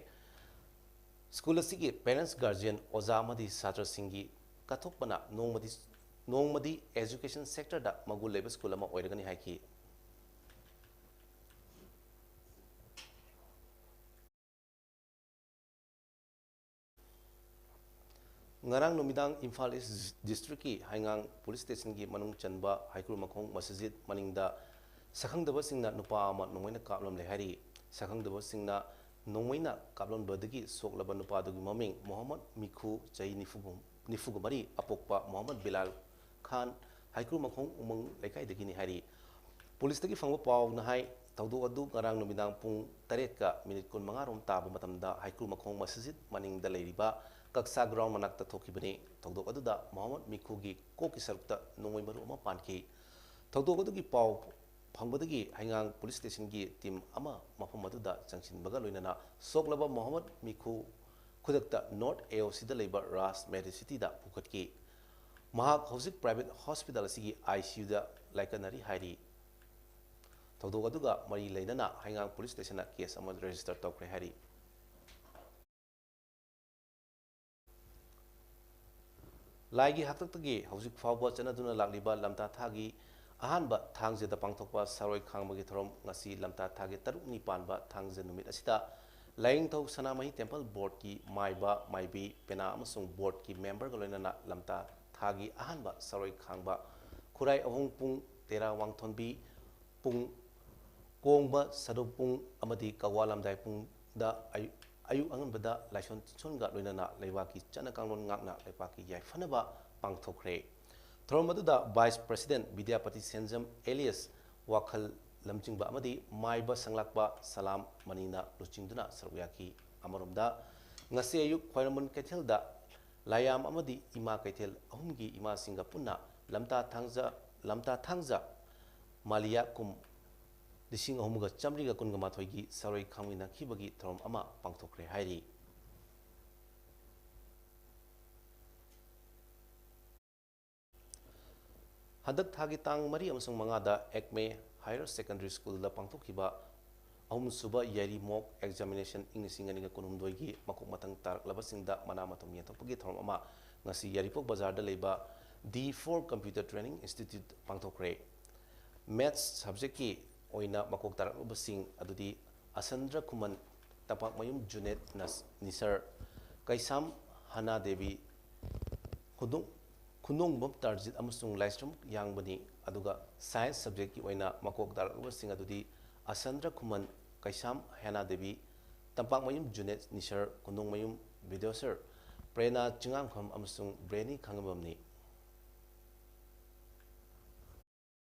ꯁ꯭ꯀꯨꯜ ꯑꯁꯤꯒꯤ parents, guardian, ꯑꯣꯖꯥ ꯑꯃꯗꯤ ꯁꯥꯇ꯭ꯔꯁꯤꯡꯒꯤ ꯀꯠꯊꯣꯛꯄꯅ ꯅꯣꯡꯃꯗꯤ, ꯅꯣꯡꯃꯗꯤ education sectorꯗ ꯃꯒꯨꯟ ꯂꯩꯕ ꯁ꯭ꯀꯨꯜ ꯑꯃ ꯑꯣꯏꯔꯒꯅꯤ ꯍꯥꯏꯈꯤ꯫ ꯉꯔꯥꯡ ꯅꯨꯃꯤꯗꯥꯡ ꯏꯝꯐꯥꯜ ꯏꯁ ꯗꯤꯁꯇ꯭ꯔꯤꯛꯀꯤ ꯍꯩꯉꯥꯡ ꯄꯨꯂꯤꯁ ꯁ꯭ꯇꯦꯁꯟꯒꯤ ꯃꯅꯨꯡ ꯆꯟꯕ ꯍꯩꯀ꯭ꯔꯨ ꯃꯈꯣꯡ ꯃꯁꯖꯤꯗ ꯃꯅꯤꯡꯗ ꯁꯛꯈꯪꯗꯕꯁꯤꯡꯅ ꯅꯨꯄꯥ ꯑꯃ ꯅꯣꯡꯃꯩꯅ ꯀꯥꯞꯂꯝꯂꯦ ꯍꯥꯏꯔꯤ꯫ ꯁꯛꯈꯪꯗꯕꯁꯤꯡꯅ ꯅꯣꯡꯃꯩꯅ ꯀꯥꯞꯂꯝꯕꯗꯒꯤ ꯁꯣꯛꯂꯕ ꯅꯨꯄꯥꯗꯨꯒꯤ ꯃꯃꯤꯡ ꯃꯣꯍꯝꯃꯗ ꯃꯤꯈꯨ, ꯆꯍꯤ ꯅꯤꯐꯨ, ꯅꯤꯐꯨꯒ ꯃꯔꯤ, ꯑꯄꯣꯛꯄ ꯃꯣꯍꯝꯃꯗ ꯕꯤꯂꯥꯜ ꯈꯥꯟ, ꯍꯩꯀ꯭ꯔꯨ ꯃꯈꯣꯡ ꯎꯃꯪ ꯂꯩꯀꯥꯏꯗꯒꯤꯅꯤ ꯍꯥꯏꯔꯤ꯫ ꯄꯨꯂꯤꯁꯇꯒꯤ ꯐꯪꯕ ꯄꯥꯎꯅ ꯍꯥꯏ, ꯊꯧꯗꯣꯛ ꯑꯗꯨ ꯉꯔꯥꯡ ꯅꯨꯃꯤꯗꯥꯡ ꯄꯨꯡ ꯇꯔꯦꯠꯀ ꯃꯤꯅꯤꯠ ꯀꯨꯟꯃꯉꯥ ꯔꯣꯝ ꯇꯥꯕ ꯃꯇꯝꯗ ꯍꯩꯀ꯭ꯔꯨ ꯃꯈꯣꯡ ꯃꯁꯖꯤꯗ ꯃꯅꯤꯡꯗ ꯂꯩꯔꯤꯕ ꯀꯛꯁꯥ ꯒ꯭ꯔꯥꯎꯟ ꯃꯅꯥꯛꯇ ꯊꯣꯛꯈꯤꯕꯅꯤ꯫ ꯊꯧꯗꯣꯛ ꯑꯗꯨꯗ ꯃꯣꯍꯝꯃꯗ ꯃꯤꯈꯨꯒꯤ ꯀꯣꯛꯀꯤ ꯁꯔꯨꯛꯇ ꯅꯣꯡꯃꯩ ꯃꯔꯨ ꯑꯃ ꯄꯥꯟꯈꯤ꯫ ꯊꯧꯗꯣꯛ ꯑꯗꯨꯒꯤ ꯄꯥꯎ ꯐꯪꯕꯗꯒꯤ ꯍꯩꯉꯥꯡ ꯄꯨꯂꯤꯁ ꯁ꯭ꯇꯦꯁꯟꯒꯤ ꯇꯤꯝ ꯑꯃ ꯃꯐꯝ ꯑꯗꯨꯗ ꯆꯪꯁꯤꯟꯕꯒ ꯂꯣꯏꯅꯅ ꯁꯣꯛꯂꯕ ꯃꯣꯍꯝꯃꯗ ꯃꯤꯈꯨ ꯈꯨꯗꯛꯇ ꯅꯣꯔꯠ ꯑꯦ ꯑꯣ ꯁꯤꯗ ꯂꯩꯕ ꯔꯥꯖ ꯃꯦꯗꯤꯁꯤꯇꯤꯗ ꯄꯨꯈꯠꯈꯤ꯫ ꯃꯍꯥꯛ ꯍꯧꯖꯤꯛ ꯄ꯭ꯔꯥꯏꯚꯦꯠ ꯍꯣꯁꯄꯤꯇꯥꯜ ꯑꯁꯤꯒꯤ ꯑꯥꯏ ꯁꯤ ꯌꯨꯗ ꯂꯥꯏꯀꯠꯅꯔꯤ ꯍꯥꯏꯔꯤ꯫ ꯊꯧꯗꯣꯛ ꯑꯗꯨꯒ ꯃꯔꯤ ꯂꯩꯅꯅ ꯍꯩꯉꯥꯡ ꯄꯨꯂꯤꯁ ꯁ꯭ꯇꯦꯁꯟꯅ ꯀꯦꯁ ꯑꯃ ꯔꯦꯖꯤꯁꯇꯔ ꯇꯧꯈ꯭ꯔꯦ ꯍꯥꯏꯔꯤ꯫ ꯂꯥꯏꯒꯤ ꯍꯥꯛꯇꯛꯇꯒꯤ ꯍꯧꯖꯤꯛ ꯐꯥꯎꯕ ꯆꯠꯅꯗꯨꯅ ꯂꯥꯛꯂꯤꯕ ꯂꯝꯇꯥ ꯊꯥꯒꯤ ꯑꯍꯥꯟꯕ ꯊꯥꯡꯖꯗ ꯄꯥꯡꯊꯣꯛꯄ ꯁꯥꯔꯣꯏ ꯈꯥꯡꯕꯒꯤ ꯊꯧꯔꯝ ꯉꯁꯤ ꯂꯝꯇꯥ ꯊꯥꯒꯤ ꯇꯔꯨꯛꯅꯤ ꯄꯥꯟꯕ ꯊꯥꯡꯖ ꯅꯨꯃꯤꯠ ꯑꯁꯤꯗ ꯂꯥꯏꯅꯤꯡꯊꯧ ꯁꯅꯥꯃꯍꯤ ꯇꯦꯝꯄꯜ ꯕꯣꯔꯗꯀꯤ ꯃꯥꯏꯕ, ꯃꯥꯏꯕꯤ, ꯄꯦꯅꯥ ꯑꯃꯁꯨꯡ ꯕꯣꯔꯗꯀꯤ ꯃꯦꯝꯕꯔꯒ ꯂꯣꯏꯅꯅ ꯂꯝꯇꯥ ꯊꯥꯒꯤ ꯑꯍꯥꯟꯕ ꯁꯥꯔꯣꯏ ꯈꯥꯡꯕ ꯈꯨꯔꯥꯏ ꯑꯍꯣꯡ ꯄꯨꯡ ꯇꯦꯔꯥ ꯋꯥꯡꯊꯣꯟꯕꯤ ꯄꯨꯡ ꯀꯣꯡꯕ ꯁꯥꯗꯧ ꯄꯨꯡ ꯑꯃꯗꯤ ꯀꯋꯥ ꯂꯝꯗꯥꯏ ꯄꯨꯡꯗ ꯑꯌꯨꯛ, ꯑꯌꯨꯛ ꯑꯉꯟꯕꯗ ꯂꯥꯏꯁꯣꯟ ꯇꯤꯟꯁꯣꯟꯒ ꯂꯣꯏꯅꯅ ꯂꯩꯕꯥꯛꯀꯤ ꯆꯠꯅ ꯀꯥꯡꯂꯣꯟ ꯉꯥꯛꯅ ꯂꯩꯕꯥꯛꯀꯤ ꯌꯥꯏꯐꯅꯕ ꯄꯥꯡꯊꯣꯛꯈ꯭ꯔꯦ꯫ ꯊꯧꯔꯝ ꯑꯗꯨꯗ ꯚꯥꯏꯁ ꯄ꯭ꯔꯁꯤꯗꯦꯟꯠ ꯕꯤꯗ꯭ꯌꯥꯄꯇꯤ ꯁꯦꯟꯖꯝ ꯑꯦꯂꯤꯌꯁ ꯋꯥꯈꯜ ꯂꯝꯖꯤꯡꯕ ꯑꯃꯗꯤ ꯃꯥꯏꯕ ꯁꯪꯂꯥꯛꯄ ꯁꯂꯥꯝ ꯃꯅꯤꯅ ꯂꯨꯆꯤꯡꯗꯨꯅ ꯁꯔꯨꯛ ꯌꯥꯈꯤ꯫ ꯑꯃꯔꯣꯝꯗ, ꯉꯁꯤ ꯑꯌꯨꯛ ꯈ꯭ꯋꯥꯏꯔꯝꯕꯟ ꯀꯩꯊꯦꯜꯗ ꯂꯥꯏꯌꯥꯝ ꯑꯃꯗꯤ ꯏꯃꯥ ꯀꯩꯊꯦꯜ ꯑꯍꯨꯝꯒꯤ ꯏꯃꯥꯁꯤꯡꯒ ꯄꯨꯟꯅ ꯂꯝꯇꯥ ꯊꯥꯡꯖ, ꯂꯝꯇꯥ ꯊꯥꯡꯖ ꯃꯥꯂꯤꯌꯥ ꯀꯨꯝ ꯂꯤꯁꯤꯡ ꯑꯍꯨꯝꯒ ꯆꯥꯃꯔꯤꯒ ꯀꯨꯟꯒ ꯃꯥꯊꯣꯏꯒꯤ ꯁꯥꯔꯣꯏ ꯈꯥꯡꯃꯤꯟꯅꯈꯤꯕꯒꯤ ꯊꯧꯔꯝ ꯑꯃ ꯄꯥꯡꯊꯣꯛꯈ꯭ꯔꯦ ꯍꯥꯏꯔꯤ꯫ ꯍꯟꯗꯛ ꯊꯥꯒꯤ ꯇꯥꯡ ꯃꯔꯤ ꯑꯃꯁꯨꯡ ꯃꯉꯥꯗ ꯑꯦꯛꯃꯦ ꯍꯥꯌꯔ ꯁꯦꯀꯦꯟꯗꯔꯤ ꯁ꯭ꯀꯨꯜꯗ ꯄꯥꯡꯊꯣꯛꯈꯤꯕ ꯑꯍꯨꯝꯁꯨꯕ ꯌꯥꯏꯔꯤ ꯃꯣꯛ ꯑꯦꯛꯖꯥꯃꯤꯅꯦꯁꯟ ꯏꯪ ꯂꯤꯁꯤꯡ ꯑꯅꯤꯒ ꯀꯨꯟꯍꯨꯝꯗꯣꯏꯒꯤ ꯃꯀꯣꯛ ꯃꯊꯪ ꯇꯥꯔꯛꯂꯕꯁꯤꯡꯗ ꯃꯅꯥ ꯃꯊꯨꯝ ꯌꯦꯟꯊꯣꯛꯄꯒꯤ ꯊꯧꯔꯝ ꯑꯃ ꯉꯁꯤ ꯌꯥꯏꯔꯤꯄꯣꯛ ꯕꯖꯥꯔꯗ ꯂꯩꯕ D four computer training institute ꯄꯥꯡꯊꯣꯛꯈ꯭ꯔꯦ꯫ ꯃꯦꯊꯁ ꯁꯕꯖꯦꯛꯀꯤ ꯑꯣꯏꯅ ꯃꯀꯣꯛ ꯇꯥꯔꯛꯂꯕꯁꯤꯡ ꯑꯗꯨꯗꯤ ꯑꯁꯟꯗ꯭ꯔ ꯈꯨꯃꯟ, ꯇꯝꯄꯥꯛꯃꯌꯨꯝ ꯖꯨꯅꯦꯗ ꯅꯁ-, ꯅꯤꯁꯔ, ꯀꯩꯁꯥꯝ ꯍꯅꯥ ꯗꯦꯕꯤ, ꯈꯨꯅꯣꯡ-, ꯈꯨꯅꯣꯡꯕꯝ ꯇꯥꯔꯖꯤꯠ ꯑꯃꯁꯨꯡ ꯂꯥꯏꯁ꯭ꯔꯝ ꯌꯥꯡꯕꯅꯤ꯫ ꯑꯗꯨꯒ science subjectꯀꯤ ꯑꯣꯏꯅ ꯃꯀꯣꯛ ꯇꯥꯔꯛꯂꯕꯁꯤꯡ ꯑꯗꯨꯗꯤ ꯑꯁꯟꯗ꯭ꯔ ꯈꯨꯃꯟ, ꯀꯩꯁꯥꯝ ꯍꯦꯅꯥ ꯗꯦꯕꯤ, ꯇꯝꯄꯥꯛꯃꯌꯨꯝ ꯖꯨꯅꯦꯗ ꯅꯤꯁꯔ, ꯀꯣꯅꯨꯡꯃꯌꯨꯝ ꯕꯤꯗ꯭ꯌꯥꯁꯔ, ꯄ꯭ꯔꯦꯔꯅꯥ ꯆꯤꯡꯉꯥꯡꯐꯝ ꯑꯃꯁꯨꯡ ꯕ꯭ꯔꯦꯅꯤ ꯈꯥꯡꯉꯕꯝꯅꯤ꯫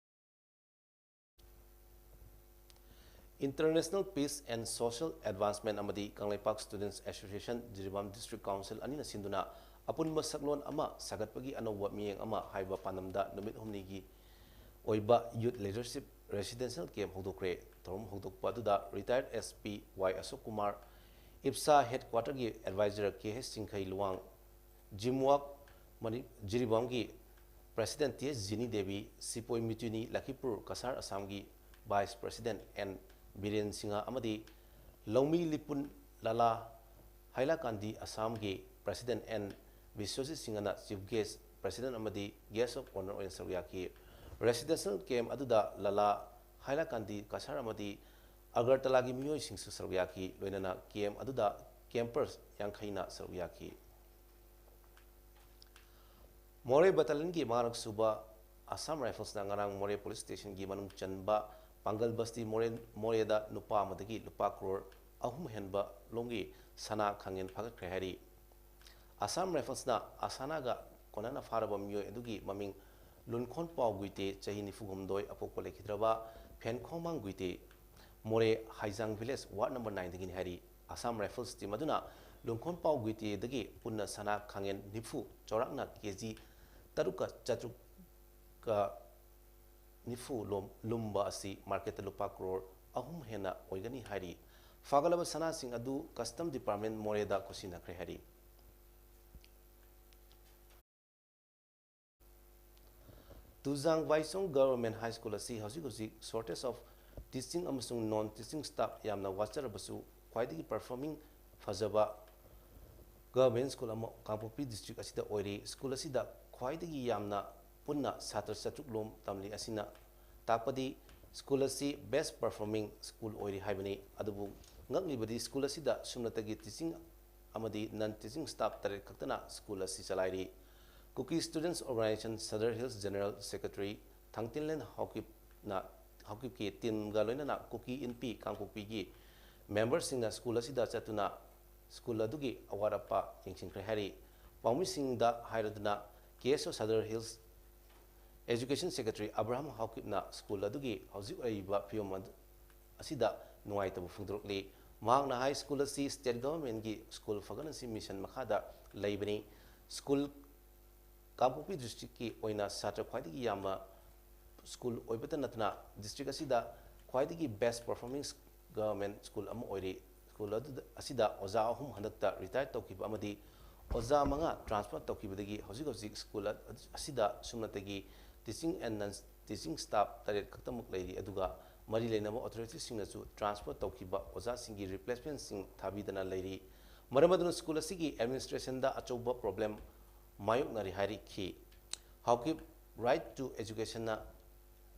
International Peace and Social Advancement ꯑꯃꯗꯤ Kangleipak Students Association, Jiribam District Council ꯑꯅꯤꯅ ꯁꯤꯟꯗꯨꯅ ꯑꯄꯨꯟꯕ ꯁꯛꯂꯣꯟ ꯑꯃ ꯁꯥꯒꯠꯄꯒꯤ ꯑꯅꯧꯕ ꯃꯤꯠꯌꯦꯡ ꯑꯃ ꯍꯥꯏꯕ ꯄꯥꯟꯗꯝꯗ ꯅꯨꯃꯤꯠ ꯍꯨꯝꯅꯤꯒꯤ ꯑꯣꯏꯕ Youth Leadership Residential Camp ꯍꯧꯗꯣꯛꯈ꯭ꯔꯦ꯫ ꯊꯧꯔꯝ ꯍꯧꯗꯣꯛꯄ ꯑꯗꯨꯗ retired S P Y Ashok Kumar, ꯏꯞꯁꯥ headquarterꯒꯤ advisor K H Chingkhei Luwang, ꯖꯤꯝꯋꯥꯛ ꯃꯅꯤ-, ꯖꯤꯔꯤꯕꯥꯝꯒꯤ President T H Jini Devi, ꯁꯤꯄꯣꯏ ꯃꯤꯇꯨꯅꯤ ꯂꯈꯤꯄꯨꯔ ꯀꯁꯥꯔ ꯑꯁꯥꯝꯒꯤ Vice President N Biren Singh ꯑꯃꯗꯤ ꯂꯧꯃꯤ ꯂꯤꯄꯨꯟ ꯂꯥꯂꯥ ꯍꯥꯏꯂꯥꯀꯥꯟꯗꯤ ꯑꯁꯥꯝꯒꯤ President N ꯕꯤꯁ꯭ꯋꯖꯤꯠ ꯁꯤꯡꯍꯅ Chief Guest, President ꯑꯃꯗꯤ Guest of Honour ꯑꯣꯏꯅ ꯁꯔꯨꯛ ꯌꯥꯈꯤ꯫ Residential camp ꯑꯗꯨꯗ ꯂꯥꯂꯥ ꯍꯥꯏꯂꯥꯀꯥꯟꯗꯤ ꯀꯁꯥꯔ ꯑꯃꯗꯤ ꯑꯒꯔꯇꯂꯥꯒꯤ ꯃꯤꯑꯣꯏꯁꯤꯡꯁꯨ ꯁꯔꯨꯛ ꯌꯥꯈꯤ꯫ ꯂꯣꯏꯅꯅ camp ꯑꯗꯨꯗ campers ꯌꯥꯡꯈꯩꯅ ꯁꯔꯨꯛ ꯌꯥꯈꯤ꯫ ꯃꯣꯔꯦ Battalionꯒꯤ ꯃꯉꯥꯔꯛ ꯁꯨꯕ Assam Riflesꯅ ꯉꯔꯥꯡ ꯃꯣꯔꯦ Police Stationꯒꯤ ꯃꯅꯨꯡ ꯆꯟꯕ ꯄꯥꯡꯒꯜ ꯕꯁꯇꯤ ꯃꯣꯔꯦ, ꯃꯣꯔꯦꯗ ꯅꯨꯄꯥ ꯑꯃꯗꯒꯤ ꯂꯨꯄꯥ ꯀ꯭ꯔꯣꯔ ꯑꯍꯨꯝ ꯍꯦꯟꯕ ꯂꯣꯝꯒꯤ ꯁꯅꯥ ꯈꯥꯡꯉꯦꯟ ꯐꯥꯒꯠꯈ꯭ꯔꯦ ꯍꯥꯏꯔꯤ꯫ Assam Riflesꯅ ꯑꯁꯥꯅꯥꯒ ꯀꯣꯟꯅꯅ ꯐꯥꯔꯕ ꯃꯤꯑꯣꯏ ꯑꯗꯨꯒꯤ ꯃꯃꯤꯡ ꯂꯨꯟꯈꯣꯟꯄꯥꯎ ꯒꯨꯏꯇꯦ, ꯆꯍꯤ ꯅꯤꯐꯨ ꯍꯨꯝꯗꯣꯏ, ꯑꯄꯣꯛꯄ ꯂꯩꯈꯤꯗ꯭ꯔꯕ ꯐꯦꯟꯈꯣꯡꯃꯥꯡ ꯒꯨꯏꯇꯦ, ꯃꯣꯔꯦ ꯍꯥꯏꯖꯥꯡ village ward number nineꯗꯒꯤꯅꯤ ꯍꯥꯏꯔꯤ꯫ Assam Rifles team ꯑꯗꯨꯅ ꯂꯨꯟꯈꯣꯟꯄꯥꯎ ꯒꯨꯏꯇꯦꯗꯒꯤ ꯄꯨꯟꯅ ꯁꯅꯥ ꯈꯥꯡꯉꯦꯟ ꯅꯤꯐꯨ, ꯆꯥꯎꯔꯥꯛꯅ ꯀꯦ ꯖꯤ ꯇꯔꯨꯛꯀ ꯆꯥꯇ꯭ꯔꯨꯛꯀ ꯅꯤꯐꯨ ꯂꯣꯝ-, ꯂꯨꯝꯕ ꯑꯁꯤ marketꯇ ꯂꯨꯄꯥ ꯀ꯭ꯔꯣꯔ ꯑꯍꯨꯝ ꯍꯦꯟꯅ ꯑꯣꯏꯒꯅꯤ ꯍꯥꯏꯔꯤ꯫ ꯐꯥꯒꯠꯂꯕ ꯁꯅꯥꯁꯤꯡ ꯑꯗꯨ Custom Department ꯃꯣꯔꯦꯗ ꯈꯨꯠꯁꯤꯟꯅꯈ꯭ꯔꯦ ꯍꯥꯏꯔꯤ꯫ ꯇꯨꯖꯥꯡ ꯕꯥꯏꯆꯣꯡ Government High School ꯑꯁꯤ ꯍꯧꯖꯤꯛ ꯍꯧꯖꯤꯛ shortage of teaching ꯑꯃꯁꯨꯡ non teaching staff ꯌꯥꯝꯅ ꯋꯥꯠꯆꯔꯕꯁꯨ, ꯈ꯭ꯋꯥꯏꯗꯒꯤ performing ꯐꯖꯕ government school ꯑꯃ ꯀꯥꯡꯄꯣꯛꯄꯤ district ꯑꯁꯤꯗ ꯑꯣꯏꯔꯤ꯫ School ꯑꯁꯤꯗ ꯈ꯭ꯋꯥꯏꯗꯒꯤ ꯌꯥꯝꯅ ꯄꯨꯟꯅ ꯁꯥꯇ꯭ꯔ ꯆꯥꯇ꯭ꯔꯨꯛ ꯂꯣꯝ ꯇꯝꯂꯤ꯫ ꯑꯁꯤꯅ ꯇꯥꯛꯄꯗꯤ school ꯑꯁꯤ best performing school ꯑꯣꯏꯔꯤ ꯍꯥꯏꯕꯅꯤ꯫ ꯑꯗꯨꯕꯨ ꯉꯛꯂꯤꯕꯗꯤ school ꯑꯁꯤꯗ ꯁꯨꯞꯅꯇꯒꯤ teaching ꯑꯃꯗꯤ non teaching staff ꯇꯔꯦꯠ ꯈꯛꯇꯅ school ꯑꯁꯤ ꯆꯂꯥꯏꯔꯤ꯫ Kuki Students Organization Sadar Hills General Secretary ꯊꯥꯡꯇꯤꯟꯂꯦꯟ ꯍꯥꯎꯀꯤꯞꯅ, ꯍꯥꯎꯀꯤꯞꯀꯤ ꯇꯤꯝꯒ ꯂꯣꯏꯅꯅ ꯀꯨꯀꯤ ꯏꯟꯄꯤ ꯀꯥꯡꯄꯣꯛꯄꯤꯒꯤ ꯃꯦꯝꯕꯔꯁꯤꯡꯅ ꯁ꯭ꯀꯨꯜ ꯑꯁꯤꯗ ꯆꯠꯇꯨꯅ ꯁ꯭ꯀꯨꯜ ꯑꯗꯨꯒꯤ ꯑꯋꯥꯠ ꯑꯄꯥ ꯌꯦꯡꯁꯤꯟꯈ꯭ꯔꯦ ꯍꯥꯏꯔꯤ꯫ ꯄꯥꯎꯃꯤꯁꯤꯡꯗ ꯍꯥꯏꯔꯗꯨꯅ ꯀꯦ ꯑꯦꯁ ꯑꯣ Sadar hills education secretary Abraham ꯍꯥꯎꯀꯤꯞꯅ school ꯑꯗꯨꯒꯤ ꯍꯧꯖꯤꯛ ꯂꯩꯔꯤꯕ ꯐꯤꯕꯝ ꯑꯗꯨ, ꯑꯁꯤꯗ ꯅꯨꯡꯉꯥꯏꯇꯕ ꯐꯣꯡꯗꯣꯔꯛꯂꯤ꯫ ꯃꯍꯥꯛꯅ ꯍꯥꯏ, ꯁ꯭ꯀꯨꯜ ꯑꯁꯤ ꯁ꯭ꯇꯦꯠ ꯒꯚꯔꯟꯃꯦꯟꯠꯀꯤ ꯁ꯭ꯀꯨꯜ ꯐꯒꯠꯅꯁꯤ ꯃꯤꯁꯟ ꯃꯈꯥꯗ ꯂꯩꯕꯅꯤ꯫ ꯁ꯭ꯀꯨꯜ ꯀꯥꯡꯄꯣꯛꯄꯤ ꯗꯤꯁꯇ꯭ꯔꯤꯛꯀꯤ ꯑꯣꯏꯅ ꯁꯥꯇ꯭ꯔ ꯈ꯭ꯋꯥꯏꯗꯒꯤ ꯌꯥꯝꯕ ꯁ꯭ꯀꯨꯜ ꯑꯣꯏꯕꯇ ꯅꯠꯇꯅ ꯗꯤꯁꯇ꯭ꯔꯤꯛ ꯑꯁꯤꯗ ꯈ꯭ꯋꯥꯏꯗꯒꯤ ꯕꯦꯁ ꯄꯔꯐꯣꯔꯃꯤꯡ ꯒꯚꯔꯟꯃꯦꯟꯠ ꯁ꯭ꯀꯨꯜ ꯑꯃ ꯑꯣꯏꯔꯤ꯫ ꯁ꯭ꯀꯨꯜ ꯑꯗꯨꯗ, ꯑꯁꯤꯗ ꯑꯣꯖꯥ ꯑꯍꯨꯝ ꯍꯟꯗꯛꯇ ꯔꯤꯇꯥꯌꯔ ꯇꯧꯈꯤꯕ ꯑꯃꯗꯤ ꯑꯣꯖꯥ ꯃꯉꯥ ꯇ꯭ꯔꯥꯟꯁꯐꯔ ꯇꯧꯈꯤꯕꯗꯒꯤ ꯍꯧꯖꯤꯛ ꯍꯧꯖꯤꯛ ꯁ꯭ꯀꯨꯜ ꯑ-, ꯑꯁꯤꯗ ꯁꯨꯞꯅꯇꯒꯤ teaching and non teaching staff ꯇꯔꯦꯠ ꯈꯛꯇꯃꯛ ꯂꯩꯔꯤ꯫ ꯑꯗꯨꯒ ꯃꯔꯤ ꯂꯩꯅꯕ ꯑꯣꯊꯣꯔꯤꯇꯤꯁꯤꯡꯅꯁꯨ ꯇ꯭ꯔꯥꯟꯁꯐꯔ ꯇꯧꯈꯤꯕ ꯑꯣꯖꯥꯁꯤꯡꯒꯤ ꯔꯤꯄ꯭ꯂꯦꯁꯃꯦꯟꯠꯁꯤꯡ ꯊꯥꯕꯤꯗꯅ ꯂꯩꯔꯤ꯫ ꯃꯔꯝ ꯑꯗꯨꯅ ꯁ꯭ꯀꯨꯜ ꯑꯁꯤꯒꯤ ꯑꯦꯗꯃꯤꯅꯤꯁꯇ꯭ꯔꯦꯁꯟꯗ ꯑꯆꯧꯕ ꯄ꯭ꯔꯣꯕ꯭ꯂꯦꯝ ꯃꯥꯌꯣꯛꯅꯔꯤ ꯍꯥꯏꯔꯛꯈꯤ꯫ Haokip Right to Educationꯅ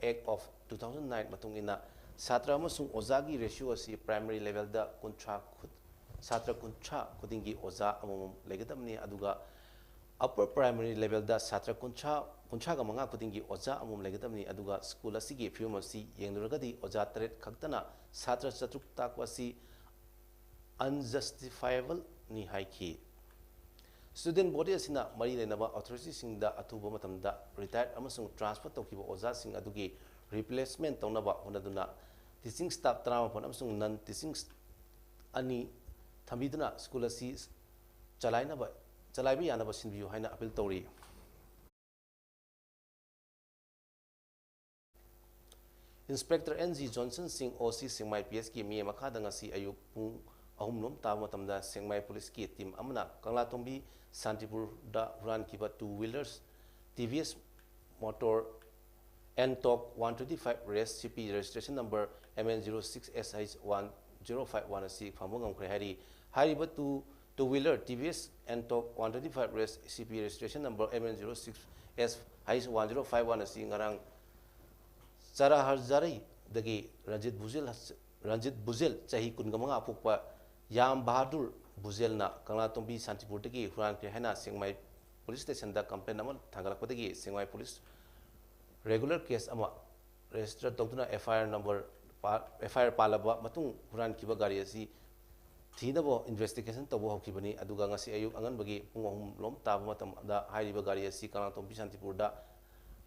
Act of two thousand nine ꯃꯇꯨꯡ ꯏꯟꯅ ꯁꯥꯇ꯭ꯔ ꯑꯃꯁꯨꯡ ꯑꯣꯖꯥꯒꯤ ꯔꯦꯁꯤꯑꯣ ꯑꯁꯤ ꯄ꯭ꯔꯥꯏꯃꯔꯤ ꯂꯦꯚꯦꯜꯗ ꯀꯨꯟꯊ꯭ꯔꯥ ꯈꯨ-, ꯁꯥꯇ꯭ꯔ ꯀꯨꯟꯊ꯭ꯔꯥ ꯈꯨꯗꯤꯡꯒꯤ ꯑꯣꯖꯥ ꯑꯃꯃꯝ ꯂꯩꯒꯗꯕꯅꯤ, ꯑꯗꯨꯒ ꯑꯞꯄꯔ ꯄ꯭ꯔꯥꯏꯃꯔꯤ ꯂꯦꯚꯦꯜꯗ ꯁꯥꯇ꯭ꯔ ꯀꯨꯟꯊ꯭ꯔꯥ, ꯀꯨꯟꯊ꯭ꯔꯥꯒ ꯃꯉꯥ ꯈꯨꯗꯤꯡꯒꯤ ꯑꯣꯖꯥ ꯑꯃꯃꯝ ꯂꯩꯒꯗꯕꯅꯤ꯫ ꯑꯗꯨꯒ ꯁ꯭ꯀꯨꯜ ꯑꯁꯤꯒꯤ ꯐꯤꯕꯝ ꯑꯁꯤ ꯌꯦꯡꯂꯨꯔꯒꯗꯤ ꯑꯣꯖꯥ ꯇꯔꯦꯠ ꯈꯛꯇꯅ ꯁꯥꯇ꯭ꯔ ꯆꯥꯇ꯭ꯔꯨꯛ ꯇꯥꯛꯄ ꯑꯁꯤ unjustifiableꯅꯤ ꯍꯥꯏꯈꯤ꯫ ꯁ꯭ꯇꯨꯗꯦꯟꯠ ꯕꯣꯗꯤ ꯑꯁꯤꯅ ꯃꯔꯤ ꯂꯩꯅꯕ ꯑꯣꯊꯣꯔꯤꯇꯤꯁꯤꯡꯗ ꯑꯊꯨꯕ ꯃꯇꯝꯗ ꯔꯤꯇꯥꯌꯔ ꯑꯃꯁꯨꯡ ꯇ꯭ꯔꯥꯟꯁꯐꯔ ꯇꯧꯈꯤꯕ ꯑꯣꯖꯥꯁꯤꯡ ꯑꯗꯨꯒꯤ ꯔꯤꯄ꯭ꯂꯦꯁꯃꯦꯟꯠ ꯇꯧꯅꯕ ꯍꯣꯠꯅꯗꯨꯅ teaching staff ꯇꯔꯥꯃꯥꯄꯟ ꯑꯃꯁꯨꯡ non teaching ꯑꯅꯤ ꯊꯝꯕꯤꯗꯨꯅ ꯁ꯭ꯀꯨꯜ ꯑꯁꯤ ꯆꯂꯥꯏꯅꯕ, ꯆꯂꯥꯏꯕ ꯌꯥꯅꯕ ꯁꯤꯟꯕꯤꯌꯨ ꯍꯥꯏꯅ ꯑꯄꯤꯜ ꯇꯧꯔꯤ꯫ ꯏꯟꯁꯄꯦꯛꯇꯔ ꯑꯦꯟ ꯖꯤ ꯖꯣꯟꯁꯟ ꯁꯤꯡ, ꯑꯣ ꯁꯤ ꯁꯦꯛꯃꯥꯏ ꯄꯤ ꯑꯦꯁꯀꯤ ꯃꯤꯠꯌꯦꯡ ꯃꯈꯥꯗ ꯉꯁꯤ ꯑꯌꯨꯛ ꯄꯨꯡ ꯑꯍꯨꯝ ꯂꯣꯝ ꯇꯥꯕ ꯃꯇꯝꯗ ꯁꯦꯛꯃꯥꯏ ꯄꯨꯂꯤꯁꯀꯤ ꯇꯤꯝ ꯑꯃꯅ ꯀꯪꯂꯥꯇꯣꯡꯕꯤ ꯁꯥꯟꯇꯤꯄꯨꯔꯗ ꯍꯨꯔꯥꯟꯈꯤꯕ two wheelers ꯇꯤ ꯚꯤ ꯑꯦꯁ motor ꯑꯦꯟꯇꯣꯛ one twenty five race C P registration number M N zero six S H one zero five one ꯑꯁꯤ ꯐꯪꯕ ꯉꯝꯈ꯭ꯔꯦ ꯍꯥꯏꯔꯤ꯫ ꯍꯥꯏꯔꯤꯕ two, two wheeler T V S Ntorq one twenty five race C P registration number M N zero six S H one zero five one ꯑꯁꯤ ꯉꯔꯥꯡ ꯆꯔꯥꯍꯔꯖꯥꯔꯤꯗꯒꯤ ꯔꯟꯖꯤꯠ ꯕꯨꯖꯦꯜ, ꯔꯟꯖꯤꯠ ꯕꯨꯖꯦꯜ, ꯆꯍꯤ ꯀꯨꯟꯒ ꯃꯉꯥ ꯄꯣꯛꯄ ꯌꯥꯝ ꯕꯍꯥꯗꯨꯔ ꯕꯨꯖꯦꯜꯅ ꯀꯪꯂꯥꯇꯣꯡꯕꯤ ꯁꯥꯟꯇꯤꯄꯨꯔꯗꯒꯤ ꯍꯨꯔꯥꯟꯈ꯭ꯔꯦ ꯍꯥꯏꯅ ꯁꯦꯛꯃꯥꯏ ꯄꯨꯂꯤꯁ ꯁ꯭ꯇꯦꯁꯟꯗ ꯀꯝꯄ꯭ꯂꯦꯟ ꯑꯃ ꯊꯥꯡꯒꯠꯂꯛꯄꯗꯒꯤ ꯁꯦꯡꯃꯥꯏ ꯄꯨꯂꯤꯁ ꯔꯦꯒꯨꯂꯔ ꯀꯦꯁ ꯑꯃ ꯔꯦꯖꯤꯁꯇꯔ ꯇꯧꯗꯨꯅ ꯑꯦꯐ ꯑꯥꯏ ꯑꯥꯔ ꯅꯝꯕꯔ ꯄꯥ-, ꯑꯦꯐ ꯑꯥꯏ ꯑꯥꯔ ꯄꯥꯜꯂꯕ ꯃꯇꯨꯡ ꯍꯨꯔꯥꯟꯈꯤꯕ ꯒꯥꯔꯤ ꯑꯁꯤ ꯊꯤꯅꯕ ꯏꯟꯚꯦꯁꯇꯤꯒꯦꯁꯟ ꯇꯧꯕ ꯍꯧꯈꯤꯕꯅꯤ꯫ ꯑꯗꯨꯒ ꯉꯁꯤ ꯑꯌꯨꯛ ꯑꯉꯟꯕꯒꯤ ꯄꯨꯡ ꯑꯍꯨꯝ ꯂꯣꯝ ꯇꯥꯕ ꯃꯇꯝꯗ ꯍꯥꯏꯔꯤꯕ ꯒꯥꯔꯤ ꯑꯁꯤ ꯀꯪꯂꯥꯇꯣꯡꯕꯤ ꯁꯥꯟꯇꯤꯄꯨꯔꯗ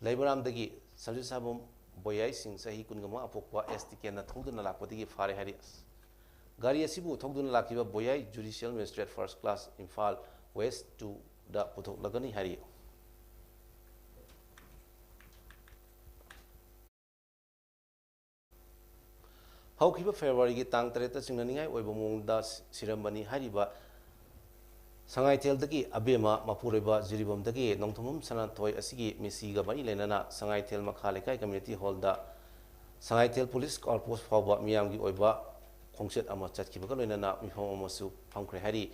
ꯂꯩꯃꯔꯥꯝꯗꯒꯤ ꯁꯟꯖꯤꯠ ꯁꯥꯕꯝ ꯕꯣꯌꯥꯏꯁꯤꯡ ꯆꯍꯤ ꯀꯨꯟꯃꯉꯥ ꯑꯄꯣꯛꯄ ꯑꯦꯁ ꯇꯤ ꯀꯦꯅ ꯊꯧꯗꯨꯅ ꯂꯥꯛꯄꯗꯒꯤ ꯐꯥꯔꯦ ꯍꯥꯏꯔꯤ꯫ ꯒꯥꯔꯤ ꯑꯁꯤꯕꯨ ꯊꯧꯗꯨꯅ ꯂꯥꯛꯈꯤꯕ ꯕꯣꯌꯥꯏ judicial magistrate first class Imphal West ꯇꯨꯗ ꯄꯨꯊꯣꯛꯂꯒꯅꯤ ꯍꯥꯏꯔꯤ꯫ ꯍꯧꯈꯤꯕ ꯐꯦꯕ꯭ꯔꯨꯋꯥꯔꯤꯒꯤ ꯇꯥꯡ ꯇꯔꯦꯠꯇ ꯆꯤꯡꯅꯅꯤꯡꯉꯥꯏ ꯑꯣꯏꯕ ꯃꯑꯣꯡꯗ ꯁꯤꯔꯝꯕꯅꯤ ꯍꯥꯏꯔꯤꯕ ꯁꯉꯥꯏꯊꯦꯜꯗꯒꯤ ꯑꯕꯦꯝꯃ ꯃꯄꯨꯔꯣꯏꯕ ꯖꯤꯔꯤꯕꯥꯝꯗꯒꯤ ꯅꯣꯡꯊꯣꯝꯕꯝ ꯁꯅꯥꯊꯣꯏ ꯑꯁꯤꯒꯤ ꯃꯤꯁꯤꯒ ꯃꯔꯤ ꯂꯩꯅꯅ ꯁꯉꯥꯏꯊꯦꯜ ꯃꯈꯥ ꯂꯩꯀꯥꯏ ꯀꯝꯃ꯭ꯌꯨꯅꯤꯇꯤ ꯍꯣꯜꯗ ꯁꯉꯥꯏꯊꯦꯜ ꯄꯨꯂꯤꯁ ꯑꯥꯎꯠꯄꯣꯁ ꯐꯥꯎꯕ ꯃꯤꯌꯥꯝꯒꯤ ꯑꯣꯏꯕ ꯈꯣꯡꯆꯠ ꯑꯃ ꯆꯠꯈꯤꯕꯒ ꯂꯣꯏꯅꯅ ꯃꯤꯐꯝ ꯑꯃꯁꯨ ꯐꯝꯈ꯭ꯔꯦ ꯍꯥꯏꯔꯤ꯫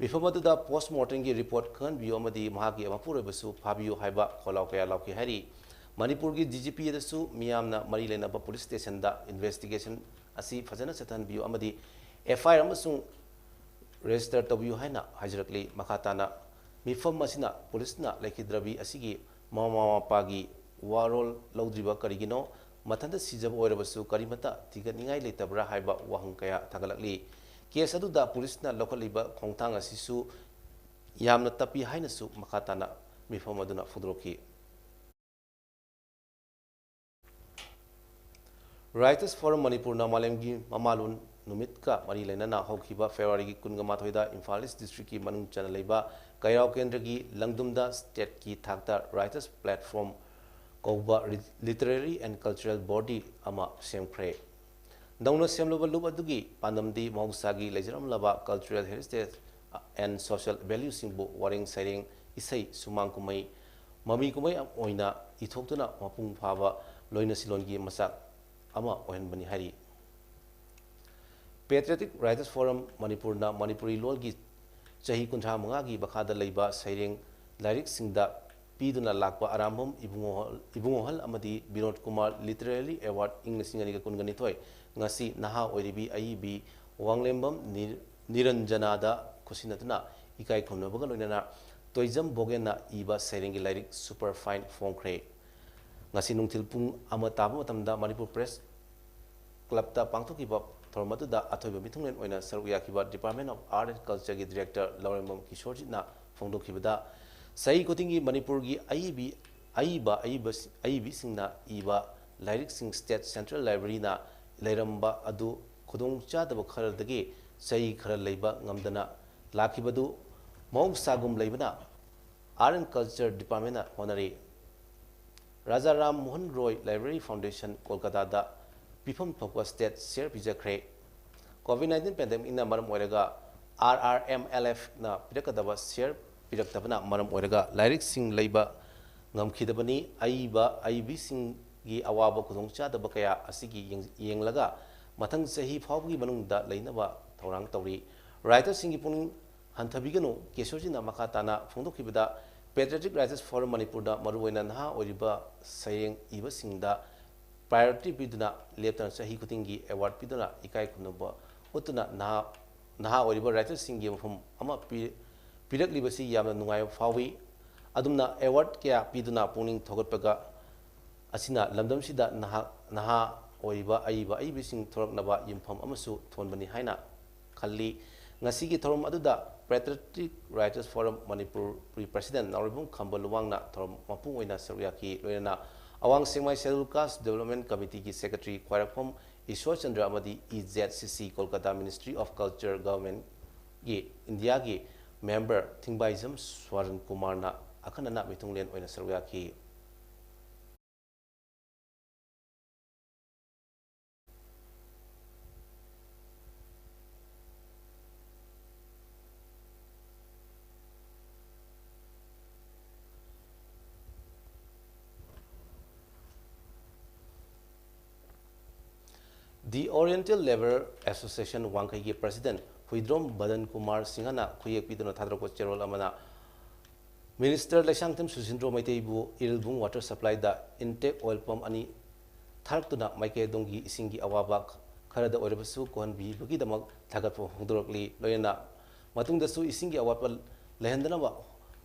ꯃꯤꯐꯝ ꯑꯗꯨꯗ ꯄꯣꯁ ꯃꯣꯔꯇꯦꯝꯒꯤ ꯔꯤꯄꯣꯔꯠ ꯈꯪꯍꯟꯕꯤꯌꯨ ꯑꯃꯗꯤ ꯃꯍꯥꯛꯀꯤ ꯃꯄꯨꯔꯣꯏꯕꯁꯨ ꯐꯥꯕꯤꯌꯨ ꯍꯥꯏꯕ ꯈꯣꯜꯂꯥꯎ ꯀꯌꯥ ꯂꯥꯎꯈꯤ ꯍꯥꯏꯔꯤ꯫ ꯃꯅꯤꯄꯨꯔꯒꯤ ꯗꯤ ꯖꯤ ꯄꯤ ꯗꯁꯨ ꯃꯤꯌꯥꯝꯅ ꯃꯔꯤ ꯂꯩꯅꯕ ꯄꯨꯂꯤꯁ ꯁ꯭ꯇꯦꯁꯟꯗ ꯏꯟꯚꯦꯁꯇꯤꯒꯦꯁꯟ ꯑꯁꯤ ꯐꯖꯅ ꯆꯠꯊꯍꯟꯕꯤꯌꯨ ꯑꯃꯗꯤ ꯑꯦꯐ ꯑꯥꯏ ꯑꯥꯔ ꯑꯃꯁꯨꯡ ꯔꯦꯖꯤꯁꯇꯔ ꯇꯧꯕꯤꯌꯨ ꯍꯥꯏꯅ ꯍꯥꯏꯖꯔꯛꯂꯤ꯫ ꯃꯈꯥ ꯇꯥꯅ ꯃꯤꯐꯝ ꯑꯁꯤꯅ ꯄꯨꯂꯤꯁꯅ ꯂꯩꯈꯤꯗ꯭ꯔꯕꯤ ꯑꯁꯤꯒꯤ ꯃꯃꯥ ꯃꯄꯥꯒꯤ ꯋꯥꯔꯣꯜ ꯂꯧꯗ꯭ꯔꯤꯕ ꯀꯔꯤꯒꯤꯅꯣ? ꯃꯊꯟꯇ ꯁꯤꯖꯕ ꯑꯣꯏꯔꯕꯁꯨ ꯀꯔꯤꯃꯠꯇ ꯊꯤꯒꯠꯅꯤꯡꯉꯥꯏ ꯂꯩꯇꯕ꯭ꯔꯥ ꯍꯥꯏꯕ ꯋꯥꯍꯪ ꯀꯌꯥ ꯊꯥꯡꯒꯠꯂꯛꯂꯤ꯫ ꯀꯦꯁ ꯑꯗꯨꯗ ꯄꯨꯂꯤꯁꯅ ꯂꯧꯈꯠꯂꯤꯕ ꯈꯣꯡꯊꯥꯡ ꯑꯁꯤꯁꯨ ꯌꯥꯝꯅ ꯇꯞꯄꯤ ꯍꯥꯏꯅꯁꯨ ꯃꯈꯥ ꯇꯥꯅ ꯃꯤꯐꯝ ꯑꯗꯨꯅ ꯐꯣꯡꯗꯣꯔꯛꯈꯤ꯫ ꯔꯥꯏꯇꯔꯁ ꯐꯣꯔꯝ ꯃꯅꯤꯄꯨꯔꯅ ꯃꯥꯂꯦꯝꯒꯤ ꯃꯃꯥꯂꯣꯟ ꯅꯨꯃꯤꯠꯀ ꯃꯔꯤ ꯂꯩꯅꯅ ꯍꯧꯈꯤꯕ ꯐꯦꯕ꯭ꯔꯨꯋꯥꯔꯤꯒꯤ ꯀꯨꯟꯒ ꯃꯥꯊꯣꯏꯗ ꯏꯝꯐꯥꯜ ꯏꯁ ꯗꯤꯁꯇ꯭ꯔꯤꯛꯀꯤ ꯃꯅꯨꯡ ꯆꯟꯅ ꯂꯩꯕ ꯀꯩꯔꯥꯎ ꯀꯦꯟꯗ꯭ꯔꯒꯤ ꯂꯪꯗꯨꯝꯗ ꯁ꯭ꯇꯦꯠꯀꯤ ꯊꯥꯛꯇ ꯔꯥꯏꯇꯔꯁ ꯄ꯭ꯂꯦꯠꯐꯣꯔꯝ ꯀꯧꯕ ꯂꯤꯇꯔꯦꯔꯤ ꯑꯦꯟ ꯀꯜꯆꯔꯦꯜ ꯕꯣꯗꯤ ꯑꯃ ꯁꯦꯝꯈ꯭ꯔꯦ꯫ ꯅꯧꯅ ꯁꯦꯝꯂꯕ ꯂꯨꯞ ꯑꯗꯨꯒꯤ ꯄꯥꯟꯗꯝꯗꯤ ꯃꯍꯧꯁꯥꯒꯤ ꯂꯩꯖꯔꯝꯂꯕ ꯀꯜꯆꯔꯦꯜ ꯍꯦꯔꯤꯇꯦꯖ ꯑꯦꯟ ꯁꯣꯁꯤꯌꯦꯜ ꯚꯦꯂ꯭ꯌꯨꯁꯤꯡꯕꯨ ꯋꯥꯔꯦꯡ ꯁꯩꯔꯦꯡ, ꯏꯁꯩ, ꯁꯨꯃꯥꯡ ꯀꯨꯝꯍꯩ, ꯃꯃꯤ ꯀꯨꯝꯍꯩ ꯑꯣꯏꯅ ꯏꯊꯣꯛꯇꯨꯅ ꯃꯄꯨꯡ ꯐꯥꯕ ꯂꯣꯏꯅ ꯁꯤꯂꯣꯟꯒꯤ ꯃꯆꯥꯛ ꯑꯃ ꯑꯣꯏꯍꯟꯕꯅꯤ ꯍꯥꯏꯔꯤ꯫ ꯄꯦꯇ꯭ꯔꯤꯌꯣꯇꯤꯛ ꯔꯥꯏꯇꯔꯁ ꯐꯣꯔꯝ ꯃꯅꯤꯄꯨꯔꯅ ꯃꯅꯤꯄꯨꯔꯤ ꯂꯣꯜꯒꯤ ꯆꯍꯤ ꯀꯨꯟꯊ꯭ꯔꯥ ꯃꯉꯥꯒꯤ ꯃꯈꯥꯗ ꯂꯩꯕ ꯁꯩꯔꯦꯡ ꯂꯥꯏꯔꯤꯛꯁꯤꯡꯗ ꯄꯤꯗꯨꯅ ꯂꯥꯛꯄ ꯑꯔꯥꯝꯕꯝ ꯏꯕꯨꯡꯉꯣꯍꯜ, ꯏꯕꯨꯡꯉꯣꯍꯜ ꯑꯃꯗꯤ ꯕꯤꯅꯣꯗ ꯀꯨꯃꯥꯔ ꯂꯤꯇꯔꯦꯔꯤ ꯑꯦꯋꯥꯔꯗ ꯏꯪ ꯂꯤꯁꯤꯡ ꯑꯅꯤꯒ ꯀꯨꯟꯒ ꯅꯤꯊꯣꯏ ꯉꯁꯤ ꯅꯍꯥ ꯑꯣꯏꯔꯤꯕꯤ ꯑꯏꯕꯤ ꯋꯥꯡꯂꯦꯝꯕꯝ ꯅꯤ-, ꯅꯤꯔꯟꯖꯅꯥꯗ ꯈꯨꯠꯁꯤꯟꯅꯗꯨꯅ ꯏꯀꯥꯏ ꯈꯨꯝꯅꯕꯒ ꯂꯣꯏꯅꯅ ꯇꯣꯏꯖꯝ ꯕꯣꯒꯦꯟꯅ ꯏꯕ ꯁꯩꯔꯦꯡꯒꯤ ꯂꯥꯏꯔꯤꯛ Super Fine ꯐꯣꯡꯈ꯭ꯔꯦ꯫ ꯉꯁꯤ ꯅꯨꯡꯊꯤꯜ ꯄꯨꯡ ꯑꯃ ꯇꯥꯕ ꯃꯇꯝꯗ ꯃꯅꯤꯄꯨꯔ ꯄ꯭ꯔꯦꯁ ꯀ꯭ꯂꯕꯇ ꯄꯥꯡꯊꯣꯛꯈꯤꯕ ꯊꯧꯔꯝ ꯑꯗꯨꯗ ꯑꯊꯣꯏꯕ ꯃꯤꯊꯨꯡꯂꯦꯟ ꯑꯣꯏꯅ ꯁꯔꯨꯛ ꯌꯥꯈꯤꯕ Department of Art and Cultureꯒꯤ Director ꯂꯧꯔꯦꯝꯕꯝ ꯀꯤꯁꯣꯔꯖꯤꯠꯅ ꯐꯣꯡꯗꯣꯛꯈꯤꯕꯗ, ꯆꯍꯤ ꯈꯨꯗꯤꯡꯒꯤ ꯃꯅꯤꯄꯨꯔꯒꯤ ꯑꯏꯕꯤ, ꯑꯏꯕ, ꯑꯏꯕ, ꯑꯏꯕꯤꯁꯤꯡꯅ ꯏꯕ ꯂꯥꯏꯔꯤꯛꯁꯤꯡ State Central Libraryꯅ ꯂꯩꯔꯝꯕ ꯑꯗꯨ ꯈꯨꯗꯣꯡꯆꯥꯗꯕ ꯈꯔꯗꯒꯤ ꯆꯍꯤ ꯈꯔ ꯂꯩꯕ ꯉꯝꯗꯅ ꯂꯥꯛꯈꯤꯕꯗꯨ ꯃꯍꯧꯁꯥꯒꯨꯝ ꯂꯩꯕꯅ Art and Culture Departmentꯅ ꯍꯣꯠꯅꯔꯤ꯫ ꯔꯥꯖꯥ ꯔꯥꯝ ꯃꯣꯍꯟ ꯔꯣꯏ Library Foundation ꯀꯣꯜꯀꯇꯥꯗ ꯄꯤꯐꯝ ꯊꯣꯛꯄ State Share ꯄꯤꯖꯈ꯭ꯔꯦ꯫ COVID nineteen pandemicꯅ ꯃꯔꯝ ꯑꯣꯏꯔꯒ RRMLFꯅ ꯄꯤꯔꯛꯀꯗꯕ share ꯄꯤꯔꯛꯇꯕꯅ ꯃꯔꯝ ꯑꯣꯏꯔꯒ ꯂꯥꯏꯔꯤꯛꯁꯤꯡ ꯂꯩꯕ ꯉꯝꯈꯤꯗꯕꯅꯤ꯫ ꯑꯏꯕ ꯑꯏꯕꯤꯁꯤꯡꯒꯤ ꯑꯋꯥꯕ ꯈꯨꯗꯣꯡꯆꯥꯗꯕ ꯀꯌꯥ ꯑꯁꯤꯒꯤ ꯌꯦꯡ-, ꯌꯦꯡꯂꯒ ꯃꯊꯪ ꯆꯍꯤ ꯐꯥꯎꯕꯒꯤ ꯃꯅꯨꯡꯗ ꯂꯩꯅꯕ ꯊꯧꯔꯥꯡ ꯇꯧꯔꯤ꯫ Writerꯁꯤꯡꯒꯤ ꯄꯨꯛꯅꯤꯡ ꯍꯟꯊꯕꯤꯒꯅꯨ꯫ ꯀꯦꯁꯣꯔꯖꯤꯠꯅ ꯃꯈꯥ ꯇꯥꯅ ꯐꯣꯡꯗꯣꯛꯈꯤꯕꯗ, Patriotic Writers Forum ꯃꯅꯤꯄꯨꯔꯗ ꯃꯔꯨꯑꯣꯏꯅ ꯅꯍꯥ ꯑꯣꯏꯔꯤꯕ ꯁꯩꯔꯦꯡ ꯏꯕꯁꯤꯡꯗ priority ꯄꯤꯗꯨꯅ ꯂꯦꯞꯇꯅ ꯆꯍꯤ ꯈꯨꯗꯤꯡꯒꯤ award ꯄꯤꯗꯨꯅ ꯏꯀꯥꯏ ꯈꯨꯝꯅꯕ ꯎꯠꯇꯨꯅ ꯅꯍꯥ, ꯅꯍꯥ ꯑꯣꯏꯔꯤꯕ writerꯁꯤꯡꯒꯤ ꯃꯐꯝ ꯑꯃ ꯄꯤ-, ꯄꯤꯔꯛꯂꯤꯕꯁꯤ ꯌꯥꯝꯅ ꯅꯨꯡꯉꯥꯏꯕ ꯐꯥꯎꯏ꯫ ꯑꯗꯨꯝꯅ award ꯀꯌꯥ ꯄꯤꯗꯨꯅ ꯄꯨꯛꯅꯤꯡ ꯊꯧꯒꯠꯄꯒ ꯑꯁꯤꯅ ꯂꯝꯗꯝꯁꯤꯗ ꯅꯍꯥ, ꯅꯍꯥ ꯑꯣꯏꯔꯤꯕ ꯑꯏꯕ ꯑꯏꯕꯤꯁꯤꯡ ꯊꯣꯔꯛꯅꯕ ꯌꯨꯝꯐꯝ ꯑꯃꯁꯨ ꯊꯣꯟꯕꯅꯤ ꯍꯥꯏꯅ ꯈꯜꯂꯤ꯫ ꯉꯁꯤꯒꯤ ꯊꯧꯔꯝ ꯑꯗꯨꯗ Patriotic Writers Forum Manipur President ꯅꯥꯎꯔꯦꯝꯕꯝ ꯈꯝꯕ ꯂꯨꯋꯥꯡꯅ ꯊꯧꯔꯝ ꯃꯄꯨꯡ ꯑꯣꯏꯅ ꯁꯔꯨꯛ ꯌꯥꯈꯤ꯫ ꯂꯣꯏꯅꯅ ꯑꯋꯥꯡ ꯁꯦꯛꯃꯥꯏ Scheduled Caste Development Committeeꯒꯤ Secretary ꯈ꯭ꯋꯥꯏꯔꯥꯛꯄꯝ ꯏꯁꯣꯔꯆꯟꯗ꯭ꯔ ꯑꯃꯗꯤ E Z C C Kolkata Ministry of Culture Governmentꯒꯤ ꯏꯟꯗꯤꯌꯥꯒꯤ member ꯊꯤꯡꯕꯥꯏꯖꯝ ꯁ꯭ꯋꯥꯔꯟ ꯀꯨꯃꯥꯔꯅ ꯑꯈꯟꯅꯅ ꯃꯤꯊꯨꯡꯂꯦꯟ ꯑꯣꯏꯅ ꯁꯔꯨꯛ ꯌꯥꯈꯤ꯫ The Oriental Labour Association ꯋꯥꯡꯈꯩꯒꯤ President Huidrom ꯕꯗꯟ Kumar ꯁꯤꯡꯍꯅ ꯈꯨꯌꯦꯛ ꯄꯤꯗꯨꯅ ꯊꯥꯗꯣꯔꯛꯄ ꯆꯦꯔꯣꯜ ꯑꯃꯅ Minister Leishangthem ꯁꯨꯁꯤꯟꯗ꯭ꯔꯣ ꯃꯩꯇꯩꯕꯨ Irilbung water supplyꯗ intake oil pump ꯑꯅꯤ ꯊꯥꯔꯛꯇꯨꯅ ꯃꯥꯏꯀꯩ ꯑꯗꯣꯝꯒꯤ ꯏꯁꯤꯡꯒꯤ ꯑꯋꯥꯕ ꯈꯔꯗ ꯑꯣꯏꯔꯕꯁꯨ ꯀꯣꯛꯍꯟꯕꯤꯕꯒꯤꯗꯃꯛ ꯊꯥꯒꯠꯄ ꯐꯣꯡꯗꯣꯔꯛꯂꯤ꯫ ꯂꯣꯏꯅꯅ ꯃꯇꯨꯡꯗꯁꯨ ꯏꯁꯤꯡꯒꯤ ꯑꯋꯥꯠꯄ ꯂꯩꯍꯟꯗꯅꯕ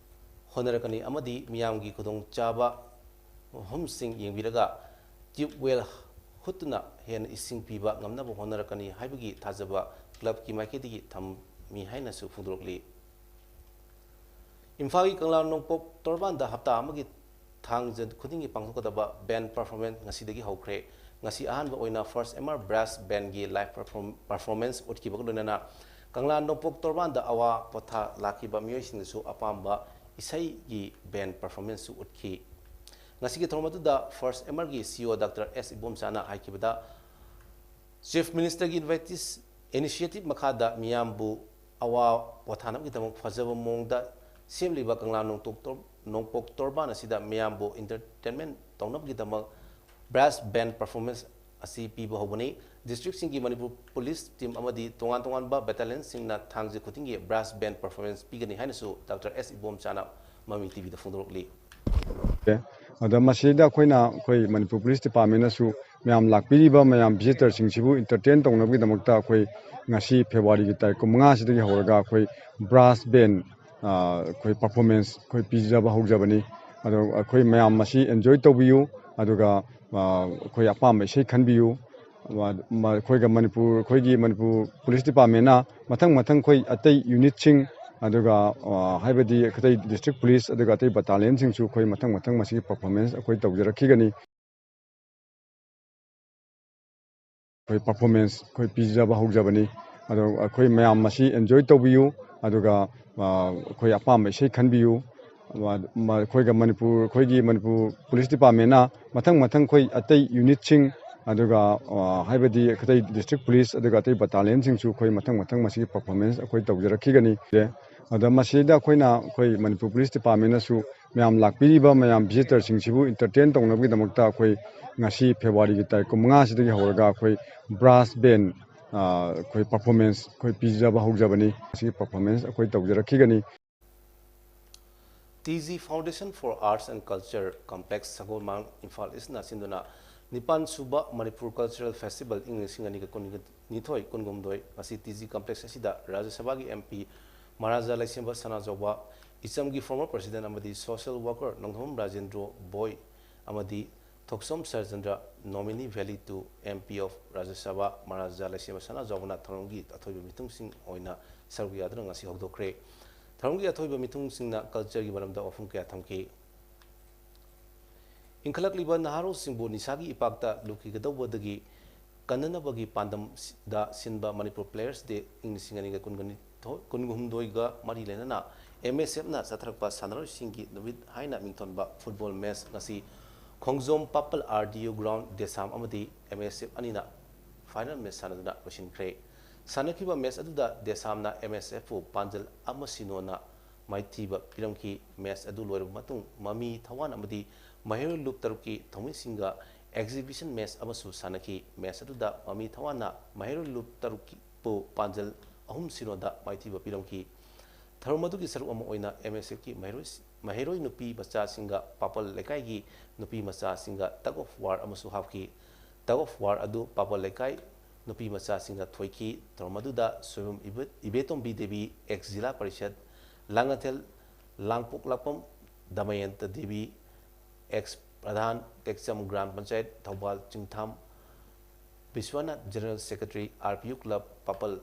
ꯍꯣꯠꯅꯔꯛꯀꯅꯤ ꯑꯃꯗꯤ ꯃꯤꯌꯥꯝꯒꯤ ꯈꯨꯗꯣꯡꯆꯥꯕ ꯃꯐꯝꯁꯤꯡ ꯌꯦꯡꯕꯤꯔꯒ ꯇ꯭ꯌꯨꯕꯋꯦꯜ ꯍꯨꯠꯇꯨꯅ ꯍꯦꯟꯅ ꯏꯁꯤꯡ ꯄꯤꯕ ꯉꯝꯅꯕ ꯍꯣꯠꯅꯔꯛꯀꯅꯤ ꯍꯥꯏꯕꯒꯤ ꯊꯥꯖꯕ ꯀ꯭ꯂꯕꯀꯤ ꯃꯥꯏꯀꯩꯗꯒꯤ ꯊꯝꯃꯤ ꯍꯥꯏꯅꯁꯨ ꯐꯣꯡꯗꯣꯔꯛꯂꯤ꯫ ꯏꯝꯐꯥꯜꯒꯤ ꯀꯪꯂꯥ ꯅꯣꯡꯄꯣꯛ ꯇꯣꯔꯕꯥꯟꯗ ꯍꯞꯇꯥ ꯑꯃꯒꯤ ꯊꯥꯡꯖ ꯈꯨꯗꯤꯡꯒꯤ ꯄꯥꯡꯊꯣꯛꯀꯗꯕ ꯕꯦꯟ ꯄꯔꯐꯣꯔꯃꯦꯟꯁ ꯉꯁꯤꯗꯒꯤ ꯍꯧꯈ꯭ꯔꯦ꯫ ꯉꯁꯤ ꯑꯍꯥꯟꯕ ꯑꯣꯏꯅ ꯐꯥꯔꯁ ꯑꯦꯝ ꯑꯥꯔ ꯕ꯭ꯔꯥꯁ ꯕꯦꯟꯒꯤ ꯂꯥꯏꯚ ꯄꯔꯐꯣꯔꯝ-, ꯄꯔꯐꯣꯔꯃꯦꯟꯁ ꯎꯠꯈꯤꯕꯒ ꯂꯣꯏꯅꯅ ꯀꯪꯂꯥ ꯅꯣꯡꯄꯣꯛ ꯇꯣꯔꯕꯥꯟꯗ ꯑꯋꯥ ꯄꯣꯊꯥ ꯂꯥꯛꯈꯤꯕ ꯃꯤꯑꯣꯏꯁꯤꯡꯅꯁꯨ ꯑꯄꯥꯝꯕ ꯏꯁꯩꯒꯤ ꯕꯦꯟ ꯄꯔꯐꯣꯔꯃꯦꯟꯁꯁꯨ ꯎꯠꯈꯤ꯫ ꯉꯁꯤꯒꯤ ꯊꯧꯔꯝ ꯑꯗꯨꯗ ꯐꯥꯔꯁ ꯑꯦꯝ ꯑꯥꯔꯒꯤ ꯁꯤ ꯏ ꯑꯣ ꯗꯥꯛꯇꯔ ꯑꯦꯁ ꯏꯕꯣꯝꯆꯥꯅ ꯍꯥꯏꯈꯤꯕꯗ, ꯆꯤꯐ ꯃꯤꯅꯤꯁꯇꯔꯒꯤ ꯏꯟꯚꯥꯏꯇꯤꯁ ꯏꯅꯤꯁꯤꯌꯦꯇꯤꯚ ꯃꯈꯥꯗ ꯃꯤꯌꯥꯝꯕꯨ ꯑꯋꯥ ꯄꯣꯊꯥꯅꯕꯒꯤꯗꯃꯛ ꯐꯖꯕ ꯃꯑꯣꯡꯗ ꯁꯦꯝꯂꯤꯕ ꯀꯪꯂꯥ ꯅꯣꯡꯄꯣꯛ ꯇꯣꯔ-, ꯅꯣꯡꯄꯣꯛ ꯇꯣꯔꯕꯥꯟ ꯑꯁꯤꯗ ꯃꯤꯌꯥꯝꯕꯨ ꯏꯟꯇꯔꯇꯦꯟꯃꯦꯟ ꯇꯧꯅꯕꯒꯤꯗꯃꯛ ꯕ꯭ꯔꯥꯁ ꯕꯦꯟ ꯄꯔꯐꯣꯔꯃꯦꯟꯁ ꯑꯁꯤ ꯄꯤꯕ ꯍꯧꯕꯅꯤ꯫ ꯗꯤꯁꯇ꯭ꯔꯤꯛꯁꯤꯡꯒꯤ ꯃꯅꯤꯄꯨꯔ ꯄꯨꯂꯤꯁ ꯇꯤꯝ ꯑꯃꯗꯤ ꯇꯣꯉꯥꯟ ꯇꯣꯉꯥꯟꯕ ꯕꯦꯇꯥꯂꯤꯌꯟꯁꯤꯡꯅ ꯊꯥꯡꯖ ꯈꯨꯗꯤꯡꯒꯤ ꯕ꯭ꯔꯥꯁ ꯕꯦꯟ ꯄꯔꯐꯣꯔꯃꯦꯟꯁ ꯄꯤꯒꯅꯤ ꯍꯥꯏꯅꯁꯨ ꯗꯥꯛꯇꯔ ꯑꯦꯁ ꯏꯕꯣꯝꯆꯥꯅ ꯃꯃꯤ ꯇꯤꯚꯤꯗ ꯐꯣꯡꯗꯣꯔꯛꯂꯤ꯫ ꯑꯗ ꯃꯁꯤꯗ ꯑꯩꯈꯣꯏꯅ, ꯑꯩꯈꯣꯏ ꯃꯅꯤꯄꯨꯔ ꯄꯨꯂꯤꯁ ꯗꯤꯄꯥꯔꯠꯃꯦꯟꯅꯁꯨ ꯃꯌꯥꯝ ꯂꯥꯛꯄꯤꯔꯤꯕ ꯃꯌꯥꯝ ꯚꯤꯖꯤꯇꯔꯁꯤꯡꯁꯤꯕꯨ ꯏꯟꯇꯔꯇꯦꯟ ꯇꯧꯅꯕꯒꯤꯗꯃꯛꯇ ꯑꯩꯈꯣꯏ ꯉꯁꯤ ꯐꯦꯕ꯭ꯔꯨꯋꯥꯔꯤꯒꯤ ꯇꯥꯔꯤꯛ ꯀꯨꯟꯃꯉꯥꯁꯤꯗꯒꯤ ꯍꯧꯔꯒ ꯑꯩꯈꯣꯏ ꯕ꯭ꯔꯥꯁ ꯕꯦꯟ, ꯑ, ꯑꯩꯈꯣꯏ ꯄꯔꯐꯣꯔꯃꯦꯟꯁ ꯑꯩꯈꯣꯏ ꯄꯤꯖꯕ ꯍꯧꯖꯕꯅꯤ꯫ ꯑꯗꯣ ꯑꯩꯈꯣꯏ ꯃꯌꯥꯝ ꯃꯁꯤ ꯑꯦꯟꯖꯣꯏ ꯇꯧꯕꯤꯌꯨ꯫ ꯑꯗꯨꯒ, ꯑ, ꯑꯩꯈꯣꯏ ꯑꯄꯥꯝꯕ ꯏꯁꯩ ꯈꯟꯕꯤꯌꯨ꯫ ꯃ-, ꯃ-, ꯑꯩꯈꯣꯏꯒ ꯃꯅꯤꯄꯨꯔ, ꯑꯩꯈꯣꯏꯒꯤ ꯃꯅꯤꯄꯨꯔ ꯄꯨꯂꯤꯁ ꯗꯤꯄꯥꯔꯠꯃꯦꯟꯅ ꯃꯊꯪ ꯃꯊꯪ ꯑꯩꯈꯣꯏ ꯑꯇꯩ ꯌꯨꯅꯤꯠꯁꯤꯡ, ꯑꯗꯨꯒ, ꯑ, ꯍꯥꯏꯕꯗꯤ ꯑꯇꯩ ꯗꯤꯁꯇ꯭ꯔꯤꯛ ꯄꯨꯂꯤꯁ, ꯑꯗꯨꯒ ꯑꯇꯩ ꯕꯠꯇꯥꯂꯤꯌꯟꯁꯤꯡꯁꯨ ꯑꯩꯈꯣꯏ ꯃꯊꯪ ꯃꯊꯪ ꯃꯁꯤꯒꯤ ꯄꯔꯐꯣꯔꯃꯦꯟꯁ ꯑꯩꯈꯣꯏ ꯇꯧꯖꯔꯛꯈꯤꯒꯅꯤ꯫ ꯑꯩꯈꯣꯏ ꯄꯔꯐꯣꯔꯃꯦꯟꯁ ꯑꯩꯈꯣꯏ ꯄꯤꯖꯕ ꯍꯧꯖꯕꯅꯤ꯫ ꯑꯗꯣ ꯑꯩꯈꯣꯏ ꯃꯌꯥꯝ ꯃꯁꯤ ꯑꯦꯟꯖꯣꯏ ꯇꯧꯕꯤꯌꯨ꯫ ꯑꯗꯨꯒ, ꯑ, ꯑꯩꯈꯣꯏ ꯑꯄꯥꯝꯕ ꯏꯁꯩ ꯈꯟꯕꯤꯌꯨ꯫ ꯃ-, ꯃ-, ꯑꯩꯈꯣꯏꯒ ꯃꯅꯤꯄꯨꯔ, ꯑꯩꯈꯣꯏꯒꯤ ꯃꯅꯤꯄꯨꯔ ꯄꯨꯂꯤꯁ ꯗꯤꯄꯥꯔꯠꯃꯦꯟꯅ ꯃꯊꯪ ꯃꯊꯪ ꯑꯩꯈꯣꯏ ꯑꯇꯩ ꯌꯨꯅꯤꯠꯁꯤꯡ, ꯑꯗꯨꯒ, ꯑ, ꯍꯥꯏꯕꯗꯤ ꯑꯇꯩ ꯗꯤꯁꯇ꯭ꯔꯤꯛ ꯄꯨꯂꯤꯁ, ꯑꯗꯨꯒ ꯑꯇꯩ ꯕꯠꯇꯥꯂꯤꯌꯟꯁꯤꯡꯁꯨ ꯑꯩꯈꯣꯏ ꯃꯊꯪ ꯃꯊꯪ ꯃꯁꯤꯒꯤ ꯄꯔꯐꯣꯔꯃꯦꯟꯁ ꯑꯩꯈꯣꯏ ꯇꯧꯖꯔꯛꯈꯤꯒꯅꯤ꯫ ꯑꯗ ꯃꯁꯤꯗ ꯑꯩꯈꯣꯏꯅ, ꯑꯩꯈꯣꯏ ꯃꯅꯤꯄꯨꯔ ꯄꯨꯂꯤꯁ ꯗꯤꯄꯥꯔꯠꯃꯦꯟꯅꯁꯨ ꯃꯌꯥꯝ ꯂꯥꯛꯄꯤꯔꯤꯕ ꯃꯌꯥꯝ ꯚꯤꯖꯤꯇꯔꯁꯤꯡꯁꯤꯕꯨ ꯏꯟꯇꯔꯇꯦꯟ ꯇꯧꯅꯕꯒꯤꯗꯃꯛꯇ ꯑꯩꯈꯣꯏ ꯉꯁꯤ ꯐꯦꯕ꯭ꯔꯨꯋꯥꯔꯤꯒꯤ ꯇꯥꯔꯤꯛ ꯀꯨꯟꯃꯉꯥꯁꯤꯗꯒꯤ ꯍꯧꯔꯒ ꯑꯩꯈꯣꯏ ꯕ꯭ꯔꯥꯁ ꯕꯦꯟ, ꯑ, ꯑꯩꯈꯣꯏ ꯄꯔꯐꯣꯔꯃꯦꯟꯁ ꯑꯩꯈꯣꯏ ꯄꯤꯖꯕ ꯍꯧꯖꯕꯅꯤ꯫ ꯃꯁꯤꯒꯤ ꯄꯔꯐꯣꯔꯃꯦꯟꯁ ꯑꯩꯈꯣꯏ ꯇꯧꯖꯔꯛꯈꯤꯒꯅꯤ꯫ T G Foundation for Arts and Culture Complex, Sagolmang, Imphal East ꯁꯤꯟꯗꯨꯅ ꯅꯤꯄꯥꯟ ꯁꯨꯕ ꯃꯅꯤꯄꯨꯔ ꯀꯜꯆꯔꯦꯜ ꯐꯦꯁꯇꯤꯚꯦꯜ ꯏꯪ ꯂꯤꯁꯤꯡ ꯑꯅꯤꯒ ꯀꯨꯟꯅꯤꯊꯣꯏ ꯀꯨꯟꯍꯨꯝꯗꯣꯏ ꯉꯁꯤ ꯇꯤ ꯖꯤ ꯀꯝꯄ꯭ꯂꯦꯛꯁ ꯑꯁꯤꯗ ꯔꯥꯖ꯭ꯌ ꯁꯚꯥꯒꯤ ꯑꯦꯝ ꯄꯤ ꯃꯍꯥꯔꯥꯖꯥ ꯂꯩꯁꯦꯝꯕ ꯁꯅꯥꯖꯥꯎꯕ, ꯏꯆꯝꯒꯤ former president ꯑꯃꯗꯤ social worker ꯅꯣꯡꯊꯣꯝꯕꯝ ꯔꯥꯖꯦꯟꯗ꯭ꯔꯣ ꯕꯣꯏ ꯑꯃꯗꯤ Thokchom ꯁꯔꯆꯟꯗ꯭ꯔ, nominee valley to M P of Rajya Sabha, Maharaja ꯂꯩꯁꯦꯝꯕ ꯁꯅꯥꯖꯥꯎꯕꯅ ꯊꯧꯔꯝꯒꯤ ꯑꯊꯣꯏꯕ ꯃꯤꯊꯨꯡꯁꯤꯡ ꯑꯣꯏꯅ ꯁꯔꯨꯛ ꯌꯥꯗꯨꯅ ꯉꯁꯤ ꯍꯧꯗꯣꯛꯈ꯭ꯔꯦ꯫ ꯊꯧꯔꯝꯒꯤ ꯑꯊꯣꯏꯕ ꯃꯤꯊꯨꯡꯁꯤꯡꯅ cultureꯒꯤ ꯃꯔꯝꯗ ꯋꯥꯐꯝ ꯀꯌꯥ ꯊꯝꯈꯤ꯫ ꯏꯟꯈꯠꯂꯛꯂꯤꯕ ꯅꯍꯥꯔꯣꯜꯁꯤꯡꯕꯨ ꯅꯤꯁꯥꯒꯤ ꯏꯄꯥꯛꯇ ꯂꯨꯈꯤꯒꯗꯧꯕꯗꯒꯤ ꯀꯟꯅꯅꯕꯒꯤ ꯄꯥꯟꯗꯝꯗ ꯁꯤꯟꯕ Manipur Players Day ꯏꯪ ꯂꯤꯁꯤꯡ ꯑꯅꯤꯒ ꯀꯨꯟꯒ ꯅꯤꯊꯣꯏ, ꯀꯨꯟꯍꯨꯝꯗꯣꯏꯒ ꯃꯔꯤ ꯂꯩꯅꯅ M S Fꯅ ꯆꯠꯊꯔꯛꯄ ꯁꯥꯟꯅꯔꯣꯏꯁꯤꯡꯒꯤ ꯅꯨꯃꯤꯠ ꯍꯥꯏꯅ ꯃꯤꯡꯊꯣꯟꯕ football match ꯉꯁꯤ ꯈꯣꯡꯖꯣꯝ ꯄꯥꯄꯜ R D U ground ꯗꯦꯁꯥꯝ ꯑꯃꯗꯤ M S F ꯑꯅꯤꯅ final match ꯁꯥꯟꯅꯗꯨꯅ ꯂꯣꯏꯁꯤꯟꯈ꯭ꯔꯦ꯫ ꯁꯥꯟꯅꯈꯤꯕ match ꯑꯗꯨꯗ ꯗꯦꯁꯥꯝꯅ M S Fꯄꯨ ꯄꯥꯟꯖꯜ ꯑꯃ ꯁꯤꯅꯣꯅ ꯃꯥꯏꯊꯤꯕ ꯄꯤꯔꯝꯈꯤ꯫ Match ꯑꯗꯨ ꯂꯣꯏꯔꯕ ꯃꯇꯨꯡ ꯃꯃꯤ ꯊꯋꯥꯟ ꯑꯃꯗꯤ ꯃꯍꯩꯔꯣꯏ ꯂꯨꯞ ꯇꯔꯨꯛꯀꯤ ꯊꯧꯃꯤꯁꯤꯡꯒ exhibition match ꯑꯃꯁꯨ ꯁꯥꯟꯅꯈꯤ꯫ Match ꯑꯗꯨꯗ ꯃꯃꯤ ꯊꯋꯥꯟꯅ ꯃꯍꯩꯔꯣꯏ ꯂꯨꯞ ꯇꯔꯨꯛꯄꯨ ꯄꯥꯟꯖꯜ ꯑꯍꯨꯝ ꯁꯤꯅꯣꯗ ꯃꯥꯏꯊꯤꯕ ꯄꯤꯔꯝꯈꯤ꯫ ꯊꯧꯔꯝ ꯑꯗꯨꯒꯤ ꯁꯔꯨꯛ ꯑꯃ ꯑꯣꯏꯅ M S Fꯀꯤ ꯃꯍꯩꯔꯣꯏ, ꯃꯍꯩꯔꯣꯏ ꯅꯨꯄꯤ ꯃꯆꯥꯁꯤꯡꯒ ꯄꯥꯄꯜ ꯂꯩꯀꯥꯏꯒꯤ ꯅꯨꯄꯤ ꯃꯆꯥꯁꯤꯡꯒ tug of war ꯑꯃꯁꯨ ꯍꯥꯞꯈꯤ꯫ Tug of war ꯑꯗꯨ ꯄꯥꯄꯜ ꯂꯩꯀꯥꯏ ꯅꯨꯄꯤ ꯃꯆꯥꯁꯤꯡꯅ ꯊꯣꯏꯈꯤ꯫ ꯊꯧꯔꯝ ꯑꯗꯨꯗ Soibam Ibe-, Ibetombi Devi, ex zila parishad, Langathel Langpoklakpam Damayanti Devi, ex pradhan, Tekcham gram panchayat, Thoubal Chingtham Biswanath, general secretary, R P U club Papal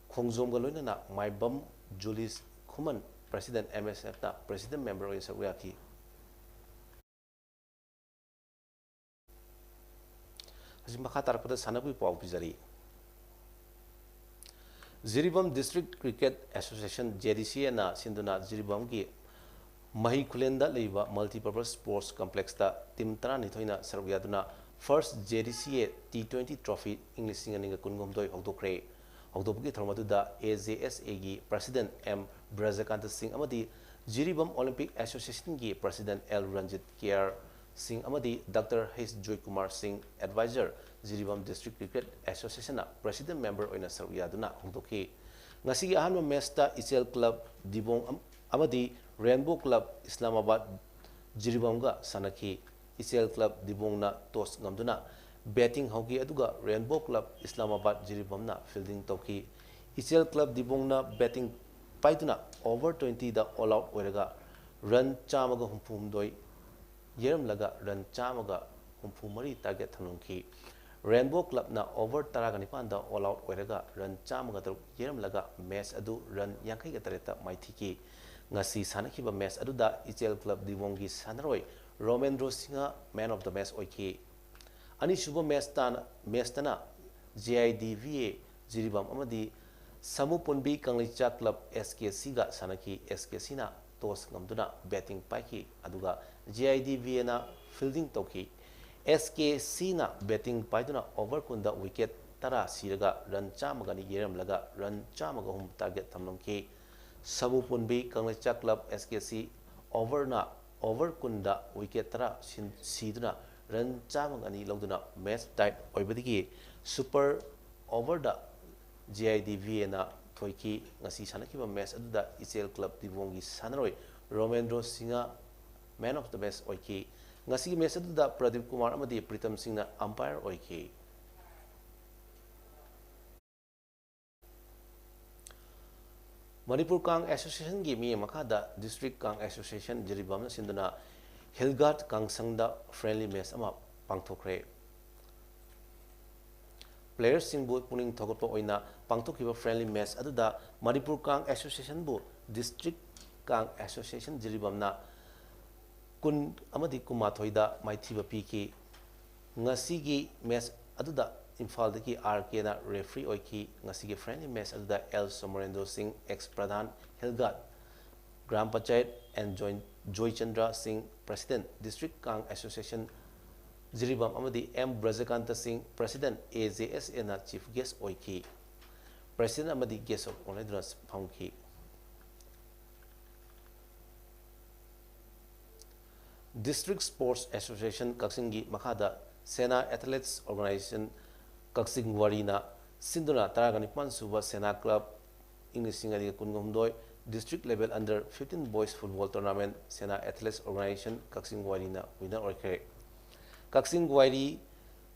ꯈꯣꯡꯖꯣꯝꯒ ꯂꯣꯏꯅꯅ ꯃꯥꯏꯕꯝ ꯖꯨꯂꯤꯁ ꯈꯨꯃꯟ, president, M S Fꯅ president member ꯑꯣꯏꯅ ꯁꯔꯨꯛ ꯌꯥꯈꯤ꯫ ꯍꯧꯖꯤꯛ ꯃꯈꯥ ꯇꯥꯔꯛꯄꯗ ꯁꯥꯟꯅꯕꯒꯤ ꯄꯥꯎ ꯄꯤꯖꯔꯤ꯫ Jiribam District Cricket Association, J D C Aꯅ ꯁꯤꯟꯗꯨꯅ ꯖꯤꯔꯤꯕꯥꯝꯒꯤ ꯃꯍꯩ ꯈꯨꯂꯦꯟꯗ ꯂꯩꯕ multipurpose sports complexꯇ team ꯇꯔꯥꯅꯤꯊꯣꯏꯅ ꯁꯔꯨꯛ ꯌꯥꯗꯨꯅ first J D C A T twenty trophy ꯏꯪ ꯂꯤꯁꯤꯡ ꯑꯅꯤꯒ ꯀꯨꯟꯍꯨꯝꯗꯣꯏ ꯍꯧꯗꯣꯛꯈ꯭ꯔꯦ꯫ ꯍꯧꯗꯣꯛꯄꯒꯤ ꯊꯧꯔꯝ ꯑꯗꯨꯗ A J S Aꯒꯤ president M Brajakanta Singh ꯑꯃꯗꯤ ꯖꯤꯔꯤꯕꯥꯝ Olympic Associationꯒꯤ president L Ranjit K R Singh ꯑꯃꯗꯤ Doctor H ꯖꯣꯏꯀꯨꯃꯥꯔ ꯁꯤꯡ, advisor, Jiribam District Cricket Associationꯅ president member ꯑꯣꯏꯅ ꯁꯔꯨꯛ ꯌꯥꯗꯨꯅ ꯍꯧꯗꯣꯛꯈꯤ꯫ ꯉꯁꯤꯒꯤ ꯑꯍꯥꯟꯕ matchꯇ ꯏꯆꯦꯜ club ꯗꯤꯕꯣꯡ ꯑꯝ-, ꯑꯃꯗꯤ Rainbow Club Islamabad ꯖꯤꯔꯤꯕꯥꯝꯒ ꯁꯥꯟꯅꯈꯤ꯫ ꯏꯆꯦꯜ club ꯗꯤꯕꯣꯡꯅ toss ꯉꯝꯗꯨꯅ batting ꯍꯧꯈꯤ, ꯑꯗꯨꯒ Rainbow Club Islamabad ꯖꯤꯔꯤꯕꯥꯝꯅ fielding ꯇꯧꯈꯤ꯫ ꯏꯆꯦꯜ club ꯗꯤꯕꯣꯡꯅ batting ꯄꯥꯏꯗꯨꯅ over twenty ꯗ all out ꯑꯣꯏꯔꯒ run ꯆꯥꯝꯃꯒ ꯍꯨꯝꯐꯨ ꯍꯨꯝꯗꯣꯏ ꯌꯩꯔꯝꯂꯒ run ꯆꯥꯝꯃꯒ ꯍꯨꯝꯐꯨ ꯃꯔꯤ target ꯊꯝꯂꯝꯈꯤ꯫ Rainbow Club ꯅ over ꯇꯔꯥꯒ ꯅꯤꯄꯥꯟꯗ all out ꯑꯣꯏꯔꯒ run ꯆꯥꯝꯃꯒ ꯇꯔꯨꯛ ꯌꯩꯔꯝꯂꯒ match ꯑꯗꯨ run ꯌꯥꯡꯈꯩꯒ ꯇꯔꯦꯠꯇ ꯃꯥꯏꯊꯤꯈꯤ꯫ ꯉꯁꯤ ꯁꯥꯟꯅꯈꯤꯕ match ꯑꯗꯨꯗ ꯏꯆꯦꯜ Club ꯗꯤꯕꯣꯡꯒꯤ ꯁꯥꯟꯅꯔꯣꯏ ꯔꯣꯃꯦꯟꯗ꯭ꯔꯣ Singh man of the match ꯑꯣꯏꯈꯤ꯫ ꯑꯅꯤꯁꯨꯕ match ꯇꯥꯅ, match ꯇꯅ J I D V A Jiribam ꯑꯃꯗꯤ ꯁꯃꯨ ꯄꯨꯟꯕꯤ ꯀꯪꯂꯩꯆꯥ Club S K C ꯒ ꯁꯥꯟꯅꯈꯤ꯫ S K C ꯅ toss ꯉꯝꯗꯨꯅ batting ꯄꯥꯏꯈꯤ, ꯑꯗꯨꯒ J I D V A ꯅ fielding ꯇꯧꯈꯤ꯫ S K C ꯅ batting ꯄꯥꯏꯗꯨꯅ over ꯀꯨꯟꯗ wicket ꯇꯔꯥ ꯁꯤꯔꯒ run ꯆꯥꯝꯃꯒ ꯑꯅꯤ ꯌꯩꯔꯝꯂꯒ run ꯆꯥꯝꯃꯒ ꯑꯍꯨꯝ target ꯊꯝꯂꯝꯈꯤ꯫ ꯁꯃꯨ ꯄꯨꯟꯕꯤ ꯀꯪꯂꯩꯆꯥ Club S K C overꯅ over ꯀꯨꯟꯗ wicket ꯇꯔꯥ ꯁꯤꯟ-, ꯁꯤꯗꯨꯅ run ꯆꯥꯝꯃꯒ ꯑꯅꯤ ꯂꯧꯗꯨꯅ match tied ꯑꯣꯏꯕꯗꯒꯤ super overꯗ J I D V A ꯅ ꯊꯣꯏꯈꯤ꯫ ꯉꯁꯤ ꯁꯥꯟꯅꯈꯤꯕ match ꯑꯗꯨꯗ ꯏꯆꯦꯜ Club ꯗꯤꯕꯣꯡꯒꯤ ꯁꯥꯟꯅꯔꯣꯏ ꯔꯣꯃꯦꯟꯗ꯭ꯔꯣ Singh man of the match ꯑꯣꯏꯈꯤ꯫ ꯉꯁꯤꯒꯤ match ꯑꯗꯨꯗ ꯄ꯭ꯔꯗꯤꯞ ꯀꯨꯃꯥꯔ ꯑꯃꯗꯤ ꯄ꯭ꯔꯤꯇꯝ ꯁꯤꯡꯅ umpire ꯑꯣꯏꯈꯤ꯫ ꯃꯅꯤꯄꯨꯔ ꯀꯥꯡ Association ꯒꯤ ꯃꯤꯠꯌꯦꯡ ꯃꯈꯥꯗ District ꯀꯥꯡ Association ꯖꯤꯔꯤꯕꯥꯝꯅ ꯁꯤꯟꯗꯨꯅ ꯍꯤꯜꯒꯥꯠ ꯀꯥꯡꯁꯪꯗ friendly match ꯑꯃ ꯄꯥꯡꯊꯣꯛꯈ꯭ꯔꯦ꯫ Players ꯁꯤꯡꯕꯨ ꯄꯨꯛꯅꯤꯡ ꯊꯧꯒꯠꯄ ꯑꯣꯏꯅ ꯄꯥꯡꯊꯣꯛꯈꯤꯕ friendly match ꯑꯗꯨꯗ ꯃꯅꯤꯄꯨꯔ ꯀꯥꯡ Association ꯕꯨ District ꯀꯥꯡ Association ꯖꯤꯔꯤꯕꯥꯝꯅ ꯀꯨꯟ ꯑꯃꯗꯤ ꯀꯨꯟꯃꯥꯊꯣꯏꯗ ꯃꯥꯏꯊꯤꯕ ꯄꯤꯈꯤ꯫ ꯉꯁꯤꯒꯤ match ꯑꯗꯨꯗ ꯏꯝꯐꯥꯜꯗꯒꯤ R K ꯅ referee ꯑꯣꯏꯈꯤ꯫ ꯉꯁꯤꯒꯤ friendly match ꯑꯗꯨꯗ L Somorendro Singh, ex pradhan Hilgat gram panchayat, and Joi-, Joichandra Singh, President, District ꯀꯥꯡ Association ꯖꯤꯔꯤꯕꯥꯝ, ꯑꯃꯗꯤ M ꯕ꯭ꯔꯖꯀꯥꯟꯇ ꯁꯤꯡ, President, A J S A ꯅ chief guest ꯑꯣꯏꯈꯤ꯫ President ꯑꯃꯗꯤ guest of honour ꯗꯨꯅ ꯐꯝꯈꯤ꯫ District Sports Association ꯀꯛꯆꯤꯡꯒꯤ ꯃꯈꯥꯗ ꯁꯦꯅꯥ Athletes Organisation ꯀꯛꯆꯤꯡ ꯋꯥꯔꯤꯅ ꯁꯤꯟꯗꯨꯅ ꯇꯔꯥꯒ ꯅꯤꯄꯥꯟ ꯁꯨꯕ ꯁꯦꯅꯥ Club ꯏꯪ ꯂꯤꯁꯤꯡ ꯑꯅꯤꯒ ꯀꯨꯟꯒ ꯍꯨꯝꯗꯣꯏ District Level Under fifteen Boys Football Tournament ꯁꯦꯅꯥ Athletes Organisation ꯀꯛꯆꯤꯡ ꯋꯥꯔꯤꯅ winner ꯑꯣꯏꯈ꯭ꯔꯦ꯫ ꯀꯛꯆꯤꯡ ꯋꯥꯏꯔꯤ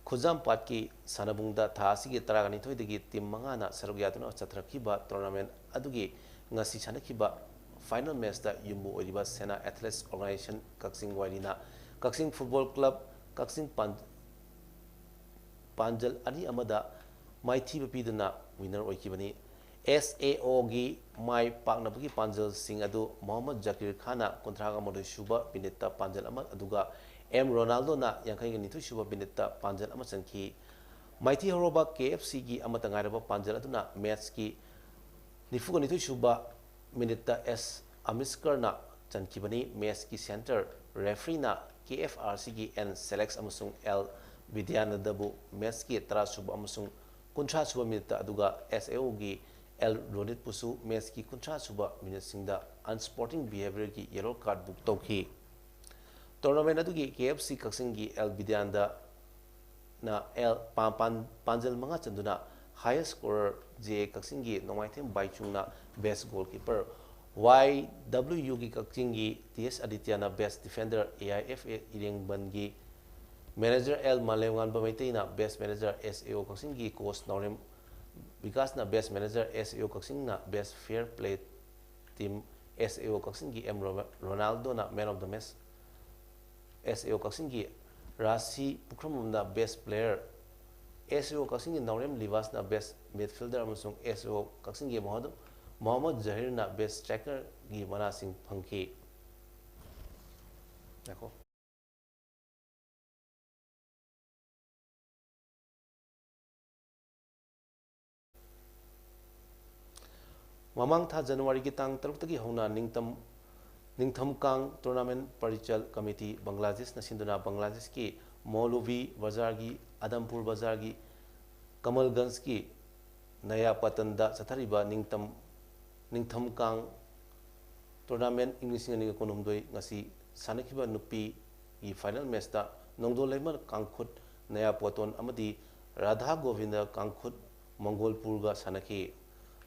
ꯈꯨꯖꯥꯝꯄꯥꯠꯀꯤ ꯁꯥꯟꯅꯕꯨꯡꯗ ꯊꯥ ꯑꯁꯤꯒꯤ ꯇꯔꯥꯒ ꯅꯤꯊꯣꯏꯗꯒꯤ team ꯃꯉꯥꯅ ꯁꯔꯨꯛ ꯌꯥꯗꯨꯅ ꯆꯠꯊꯔꯛꯈꯤꯕ tournament ꯑꯗꯨꯒꯤ ꯉꯁꯤ ꯁꯥꯟꯅꯈꯤꯕ ꯐꯥꯏꯅꯦꯜ ꯃꯦꯠꯁꯇ ꯌꯨꯝꯕꯨ ꯑꯣꯏꯔꯤꯕ ꯁꯦꯅꯥ ꯑꯦꯊꯂꯦꯠꯁ ꯑꯣꯔꯒꯅꯥꯏꯖꯦꯁꯟ ꯀꯛꯆꯤꯡ ꯋꯥꯏꯔꯤꯅ ꯀꯛꯆꯤꯡ ꯐꯨꯠꯕꯣꯜ ꯀ꯭ꯂꯕ ꯀꯛꯆꯤꯡ ꯄꯥꯟ-, ꯄꯥꯟꯖꯜ ꯑꯅꯤ ꯑꯃꯗ ꯃꯥꯏꯊꯤꯕ ꯄꯤꯗꯨꯅ ꯋꯤꯟꯅꯔ ꯑꯣꯏꯈꯤꯕꯅꯤ꯫ ꯑꯦꯁ ꯑꯦ ꯑꯣꯒꯤ ꯃꯥꯏ ꯄꯥꯛꯅꯕꯒꯤ ꯄꯥꯟꯖꯜꯁꯤꯡ ꯑꯗꯨ ꯃꯣꯍꯝꯃꯗ ꯖꯀꯤꯔ ꯈꯥꯟꯅ ꯀꯨꯟꯊ꯭ꯔꯥꯒ ꯃꯥꯊꯣꯏ ꯁꯨꯕ ꯃꯤꯅꯤꯠꯇ ꯄꯥꯟꯖꯜ ꯑꯃ, ꯑꯗꯨꯒ ꯑꯦꯝ ꯔꯣꯅꯥꯜꯗꯣꯅ ꯌꯥꯡꯈꯩꯒ ꯅꯤꯊꯣꯏ ꯁꯨꯕ ꯃꯤꯅꯤꯠꯇ ꯄꯥꯟꯖꯜ ꯑꯃ ꯆꯟꯈꯤ꯫ ꯃꯥꯏꯊꯤ ꯍꯧꯔꯕ ꯀꯦ ꯑꯦꯐ ꯁꯤꯒꯤ ꯑꯃꯠꯇ ꯉꯥꯏꯔꯕ ꯄꯥꯟꯖꯜ ꯑꯗꯨꯅ ꯃꯦꯠꯁꯀꯤ ꯅꯤꯐꯨꯒ ꯅꯤꯊꯣꯏ ꯁꯨꯕ ꯃꯤꯅꯤꯠꯇ ꯑꯦꯁ ꯑꯃꯤꯁꯀꯔꯅ ꯆꯟꯈꯤꯕꯅꯤ꯫ ꯃꯦꯠꯁꯀꯤ ꯁꯦꯟꯇꯔ ꯔꯦꯐ꯭ꯔꯤꯅ ꯀꯦ ꯑꯦꯐ ꯑꯥꯔ ꯁꯤꯒꯤ ꯑꯦꯟ ꯁꯦꯂꯦꯛꯁ ꯑꯃꯁꯨꯡ ꯑꯦꯜ ꯕꯤꯗ꯭ꯌꯥꯅꯟꯗꯕꯨ ꯃꯦꯠꯁꯀꯤ ꯇꯔꯥ ꯁꯨꯕ ꯑꯃꯁꯨꯡ ꯀꯨꯟꯊ꯭ꯔꯥ ꯁꯨꯕ ꯃꯤꯅꯤꯠꯇ, ꯑꯗꯨꯒ ꯑꯦꯁ ꯑꯦ ꯑꯣꯒꯤ ꯑꯦꯜ ꯔꯣꯅꯤꯠꯄꯨꯁꯨ ꯃꯦꯠꯁꯀꯤ ꯀꯨꯟꯊ꯭ꯔꯥ ꯁꯨꯕ ꯃꯤꯅꯤꯠꯁꯤꯡꯗ ꯑꯟꯁꯄꯣꯔꯇꯤꯡ ꯕꯤꯍꯦꯕꯤꯌꯔꯒꯤ ꯌꯦꯂꯣ ꯀꯥꯔꯗ ꯕꯨꯛ ꯇꯧꯈꯤ꯫ ꯇꯣꯔꯅꯥꯃꯦꯟ ꯑꯗꯨꯒꯤ ꯀꯦ ꯑꯦꯐ ꯁꯤ ꯀꯛꯆꯤꯡꯒꯤ ꯑꯦꯜ ꯕꯤꯗ꯭ꯌꯥꯅꯟꯗꯅ ꯑꯦꯜ ꯄꯥ-, ꯄꯥꯟ-, ꯄꯥꯟꯖꯜ ꯃꯉꯥ ꯆꯟꯗꯨꯅ ꯍꯥꯏꯌꯦꯁ ꯁ꯭ꯀꯣꯔꯔ ꯖꯦ ꯑꯦ ꯀꯛꯆꯤꯡꯒꯤ ꯅꯣꯡꯃꯥꯏꯊꯦꯝ ꯕꯥꯏꯆꯨꯡꯅ ꯕꯦꯁ ꯒꯣꯜꯀꯤꯄꯔ, ꯋꯥꯏ ꯗꯕ꯭ꯂꯤꯎ ꯌꯨꯒꯤ ꯀꯛꯆꯤꯡꯒꯤ ꯇꯤ ꯑꯦꯁ ꯑꯗꯤꯇ꯭ꯌꯅ best defender, A I F A ꯏꯔꯦꯡꯕꯟꯒꯤ ꯃꯦꯅꯦꯖꯔ ꯑꯦꯜ ꯃꯥꯂꯦꯝꯉꯥꯟꯕ ꯃꯩꯇꯩꯅ best manager, S A O ꯀꯛꯆꯤꯡꯒꯤ coach Naorem ꯕꯤꯀꯥꯁꯅ best manager, S A ꯑꯣ ꯀꯛꯆꯤꯡꯅ ꯕꯦꯁ fear play team, S A O ꯀꯛꯆꯤꯡꯒꯤ ꯑꯦꯝ ꯔꯣꯅꯥ-, ꯔꯣꯅꯥꯜꯗꯣꯅ ꯃꯦꯟ of the match, S A O ꯀꯛꯆꯤꯡꯒꯤ ꯔꯥꯁꯤ ꯄꯨꯈ꯭ꯔꯝꯕꯝꯅ ꯕꯦꯁ player, S A O ꯀꯛꯆꯤꯡꯒꯤ ꯅꯥꯎꯔꯦꯝ ꯂꯤꯕꯥꯁꯅ ꯕꯦꯁ ꯃꯤꯗꯐꯤꯜꯗꯔ ꯑꯃꯁꯨꯡ ꯑꯦꯁ ꯑꯦ ꯑꯣ ꯀꯛꯆꯤꯡꯒꯤ ꯃꯣꯍꯗ-, ꯃꯣꯍꯝꯃꯗ ꯖꯍꯤꯔꯅ ꯕꯦꯁ ꯁ꯭ꯇ꯭ꯔꯥꯏꯀꯔꯒꯤ ꯃꯅꯥꯁꯤꯡ ꯐꯪꯈꯤ꯫ ꯉꯥꯏꯈꯣ꯫ ꯃꯃꯥꯡ ꯊꯥ ꯖꯅꯋꯥꯔꯤꯒꯤ ꯇꯥꯡ ꯇꯔꯨꯛꯇꯒꯤ ꯍꯧꯅ ꯅꯤꯡꯇꯝ, ꯅꯤꯡꯊꯝꯀꯥꯡ ꯇꯣꯔꯅꯥꯃꯦꯟ ꯄꯔꯤꯆꯥꯜ ꯀꯃꯤꯇꯤ ꯕꯪꯒ꯭ꯂꯥꯗꯦꯁꯅ ꯁꯤꯟꯗꯨꯅ ꯕꯪꯒ꯭ꯂꯥꯗꯦꯁꯀꯤ ꯃꯧꯂꯨꯚꯤ ꯕꯖꯥꯔꯒꯤ, ꯑꯗꯝꯄꯨꯔ ꯕꯖꯥꯔꯒꯤ, ꯀꯃꯜꯒꯟꯖꯀꯤ ꯅꯌꯥꯄꯇꯟꯗ ꯆꯠꯊꯔꯤꯕ ꯅꯤꯡꯇꯝ, ꯅꯤꯡꯊꯝꯀꯥꯡ ꯇꯣꯔꯅꯥꯃꯦꯟ ꯏꯪ ꯂꯤꯁꯤꯡ ꯑꯅꯤꯒ ꯀꯨꯟꯍꯨꯝꯗꯣꯏ ꯉꯁꯤ ꯁꯥꯟꯅꯈꯤꯕ ꯅꯨꯄꯤꯒꯤ ꯐꯥꯏꯅꯦꯜ ꯃꯦꯠꯁꯇ ꯅꯣꯡꯗꯣꯜ ꯂꯩꯃ ꯀꯥꯡꯈꯨꯠ ꯅꯌꯥꯄꯣꯇꯣꯟ ꯑꯃꯗꯤ ꯔꯥꯙꯥ ꯒꯣꯕꯤꯟꯗ ꯀꯥꯡꯈꯨꯠ ꯃꯪꯒꯣꯜꯄꯨꯔꯒ ꯁꯥꯟꯅꯈꯤ꯫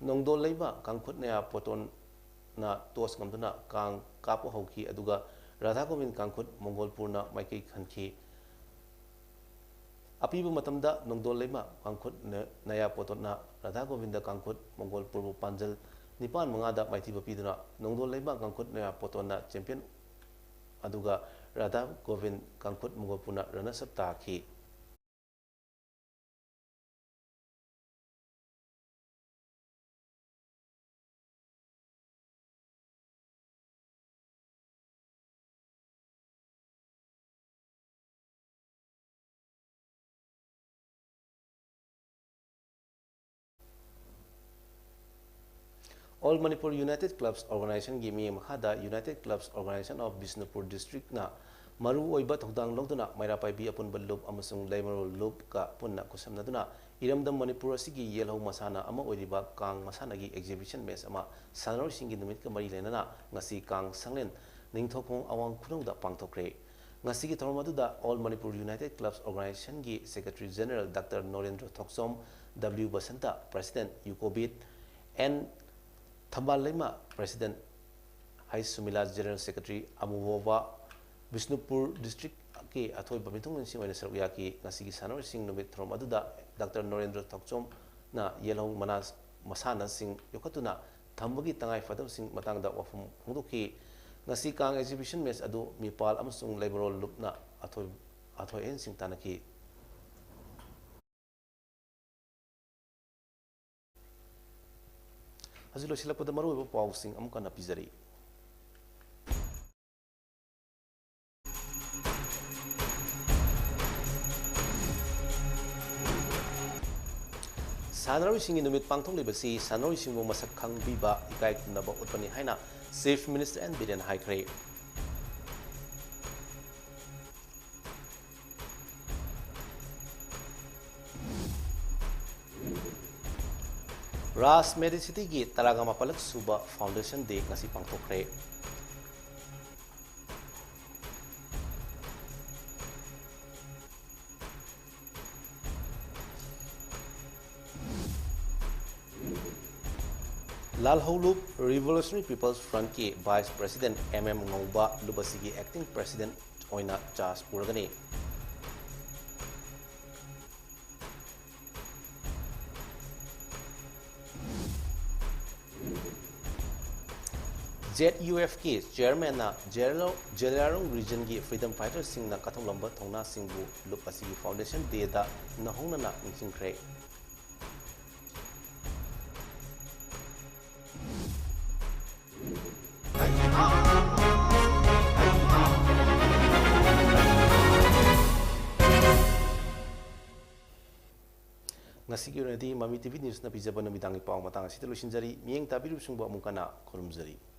ꯅꯣꯡꯗꯣꯜ ꯂꯩꯃ ꯀꯥꯡꯈꯨꯠ ꯅꯌꯥꯄꯣꯇꯣꯟꯅ ꯇꯣꯁ ꯉꯝꯗꯨꯅ ꯀꯥꯡ ꯀꯥꯞꯄ ꯍꯧꯈꯤ, ꯑꯗꯨꯒ ꯔꯥꯙꯥ ꯒꯣꯕꯤꯟ ꯀꯥꯡꯈꯨꯠ ꯃꯪꯒꯣꯜꯄꯨꯔꯅ ꯃꯥꯏꯀꯩ ꯈꯟꯈꯤ꯫ ꯑꯄꯤꯕ ꯃꯇꯝꯗ ꯅꯣꯡꯗꯣꯜ ꯂꯩꯃ ꯀꯥꯡꯈꯨꯠ ꯅ-, ꯅꯌꯥꯄꯣꯇꯣꯟꯅ ꯔꯥꯙꯥ ꯒꯣꯕꯤꯟꯗ ꯀꯥꯡꯈꯨꯠ ꯃꯪꯒꯣꯜꯄꯨꯔꯕꯨ ꯄꯥꯟꯖꯜ ꯅꯤꯄꯥꯟ ꯃꯉꯥꯗ ꯃꯥꯏꯊꯤꯕ ꯄꯤꯗꯨꯅ ꯅꯣꯡꯗꯣꯜ ꯂꯩꯃ ꯀꯥꯡꯈꯨꯠ ꯅꯌꯥ ꯄꯣꯇꯣꯟꯅ ꯆꯦꯝꯄꯤꯌꯟ, ꯑꯗꯨꯒ ꯔꯥꯙꯥ ꯒꯣꯕꯤꯟ ꯀꯥꯡꯈꯨꯠ ꯃꯨꯒꯣꯄꯨꯅ ꯔꯅꯔꯁ ꯑꯞ ꯇꯥꯈꯤ꯫ All Manipur United Clubs Organizationꯒꯤ ꯃꯤꯠꯌꯦꯡ ꯃꯈꯥꯗ United Clubs Organization of Bishnupur Districtꯅ ꯃꯔꯨꯑꯣꯏꯕ ꯊꯧꯗꯥꯡ ꯂꯧꯗꯨꯅ ꯃꯩꯔꯥ ꯄꯥꯏꯕꯤ ꯑꯄꯨꯟꯕ ꯂꯨꯞ ꯑꯃꯁꯨꯡ ꯂꯩꯃꯔꯣꯜ ꯂꯨꯞꯀ ꯄꯨꯟꯅ ꯈꯨꯠꯁꯝꯅꯗꯨꯅ ꯏꯔꯝꯗꯝ ꯃꯅꯤꯄꯨꯔ ꯑꯁꯤꯒꯤ ꯌꯦꯜꯍꯧ ꯃꯁꯥꯟꯅ ꯑꯃ ꯑꯣꯏꯔꯤꯕ ꯀꯥꯡ ꯃꯁꯥꯟꯅꯒꯤ exhibition match ꯑꯃ ꯁꯥꯟꯅꯔꯣꯏꯁꯤꯡꯒꯤ ꯅꯨꯃꯤꯠꯀ ꯃꯔꯤ ꯂꯩꯅꯅ ꯉꯁꯤ ꯀꯥꯡ ꯁꯪꯂꯦꯟ ꯅꯤꯡꯊꯧꯈꯣꯡ ꯑꯋꯥꯡ ꯈꯨꯅꯧꯗ ꯄꯥꯡꯊꯣꯛꯈ꯭ꯔꯦ꯫ ꯉꯁꯤꯒꯤ ꯊꯧꯔꯝ ꯑꯗꯨꯗ All Manipur United Clubs Organizationꯒꯤ Secretary General Doctor ꯅꯣꯔꯦꯟꯗ꯭ꯔ ꯊꯣꯛꯆꯣꯝ, W ꯕꯁꯟꯇ, President ꯌꯨꯀꯣꯕꯤꯠ, N ꯊꯝꯕꯥꯜ ꯂꯩꯃ, President ꯍꯩꯁ ꯁꯨꯃꯤꯂꯥ, General Secretary ꯑꯃꯨꯕꯣꯕ, ꯕꯤꯁꯅꯨꯄꯨꯔ Districtꯀꯤ ꯑꯊꯣꯏꯕ ꯃꯤꯊꯨꯡꯂꯦꯟꯁꯤꯡ ꯑꯣꯏꯅ ꯁꯔꯨꯛ ꯌꯥꯈꯤ꯫ ꯉꯁꯤꯒꯤ ꯁꯥꯟꯅꯔꯣꯏꯁꯤꯡ ꯅꯨꯃꯤꯠ ꯊꯧꯔꯝ ꯑꯗꯨꯗ Doctor ꯅꯣꯔꯦꯟꯗ꯭ꯔ ꯊꯣꯛꯆꯣꯝꯅ ꯌꯦꯜꯍꯧ ꯃꯅꯥ ꯃꯁꯥꯟꯅꯁꯤꯡ ꯌꯣꯛꯈꯠꯇꯨꯅ ꯊꯝꯕꯒꯤ ꯇꯉꯥꯏ ꯐꯗꯕꯁꯤꯡ ꯃꯇꯥꯡꯗ ꯋꯥꯐꯝ ꯐꯣꯡꯗꯣꯛꯈꯤ꯫ ꯉꯁꯤ ꯀꯥꯡ exhibition match ꯑꯗꯨ ꯃꯤꯄꯥꯜ ꯑꯃꯁꯨꯡ ꯂꯩꯃꯔꯣꯜ ꯂꯨꯞꯅ ꯑꯊꯣꯏ-, ꯑꯊꯣꯏ ꯑꯍꯦꯟꯁꯤꯡ ꯇꯥꯟꯅꯈꯤ꯫ ꯍꯧꯖꯤꯛ ꯂꯣꯏꯁꯤꯜꯂꯛꯄꯗ ꯃꯔꯨꯑꯣꯏꯕ ꯄꯥꯎꯁꯤꯡ ꯑꯃꯨꯛ ꯍꯟꯅ ꯄꯤꯖꯔꯤ꯫ ꯁꯥꯟꯅꯔꯣꯏꯁꯤꯡꯒꯤ ꯅꯨꯃꯤꯠ ꯄꯥꯡꯊꯣꯛꯂꯤꯕꯁꯤ ꯁꯥꯟꯅꯔꯣꯏꯁꯤꯡꯕꯨ ꯃꯁꯛ ꯈꯪꯕꯤꯕ, ꯏꯀꯥꯏ ꯈꯨꯝꯅꯕ ꯎꯠꯄꯅꯤ ꯍꯥꯏꯅ Chief Minister N ꯕꯤꯔꯦꯟ ꯍꯥꯏꯈ꯭ꯔꯦ꯫ ꯔꯥꯖ ꯃꯦꯗꯤꯁꯤꯇꯤꯒꯤ ꯇꯔꯥꯒ ꯃꯥꯄꯜꯂꯛ ꯁꯨꯕ Foundation Day ꯉꯁꯤ ꯄꯥꯡꯊꯣꯛꯈ꯭ꯔꯦ꯫ ꯂꯥꯜꯍꯧꯂꯨꯞ Revolutionary People's Frontꯀꯤ Vice President M M ꯉꯧꯕ ꯂꯨꯞ ꯑꯁꯤꯒꯤ Acting President ꯑꯣꯏꯅ charge ꯄꯨꯔꯒꯅꯤ꯫ ꯖꯦꯠ ꯌꯨ ꯑꯦꯐꯀꯤ ꯆꯦꯌꯔꯃꯦꯟꯅ ꯖꯦꯂꯥꯔꯣꯡ ꯔꯤꯖꯟꯒꯤ ꯐ꯭ꯔꯤꯗꯝ ꯐꯥꯏꯇꯔꯁꯤꯡꯅ ꯀꯠꯊꯣꯛꯂꯝꯕ ꯊꯧꯅꯥꯁꯤꯡꯕꯨ ꯂꯨꯞ ꯑꯁꯤꯒꯤ ꯐꯥꯎꯟꯗꯦꯁꯟ ꯗꯦꯗ ꯅꯧꯍꯧꯅꯅ ꯅꯤꯡꯁꯤꯡꯈ꯭ꯔꯦ꯫ ꯉꯁꯤꯒꯤ ꯑꯣꯏꯅꯗꯤ ꯃꯃꯤ ꯇꯤ ꯚꯤ ꯅ꯭ꯌꯨꯁꯅ ꯄꯤꯖꯕ ꯅꯨꯃꯤꯗꯥꯡꯒꯤ ꯄꯥꯎ ꯃꯇꯥꯡ ꯑꯁꯤꯗ ꯂꯣꯏꯁꯤꯟꯖꯔꯤ꯫ ꯃꯤꯠꯌꯦꯡ ꯇꯥꯕꯤꯔꯤꯕꯁꯤꯡꯕꯨ ꯑꯃꯨꯛ ꯍꯟꯅ ꯈꯨꯔꯨꯝꯖꯔꯤ꯫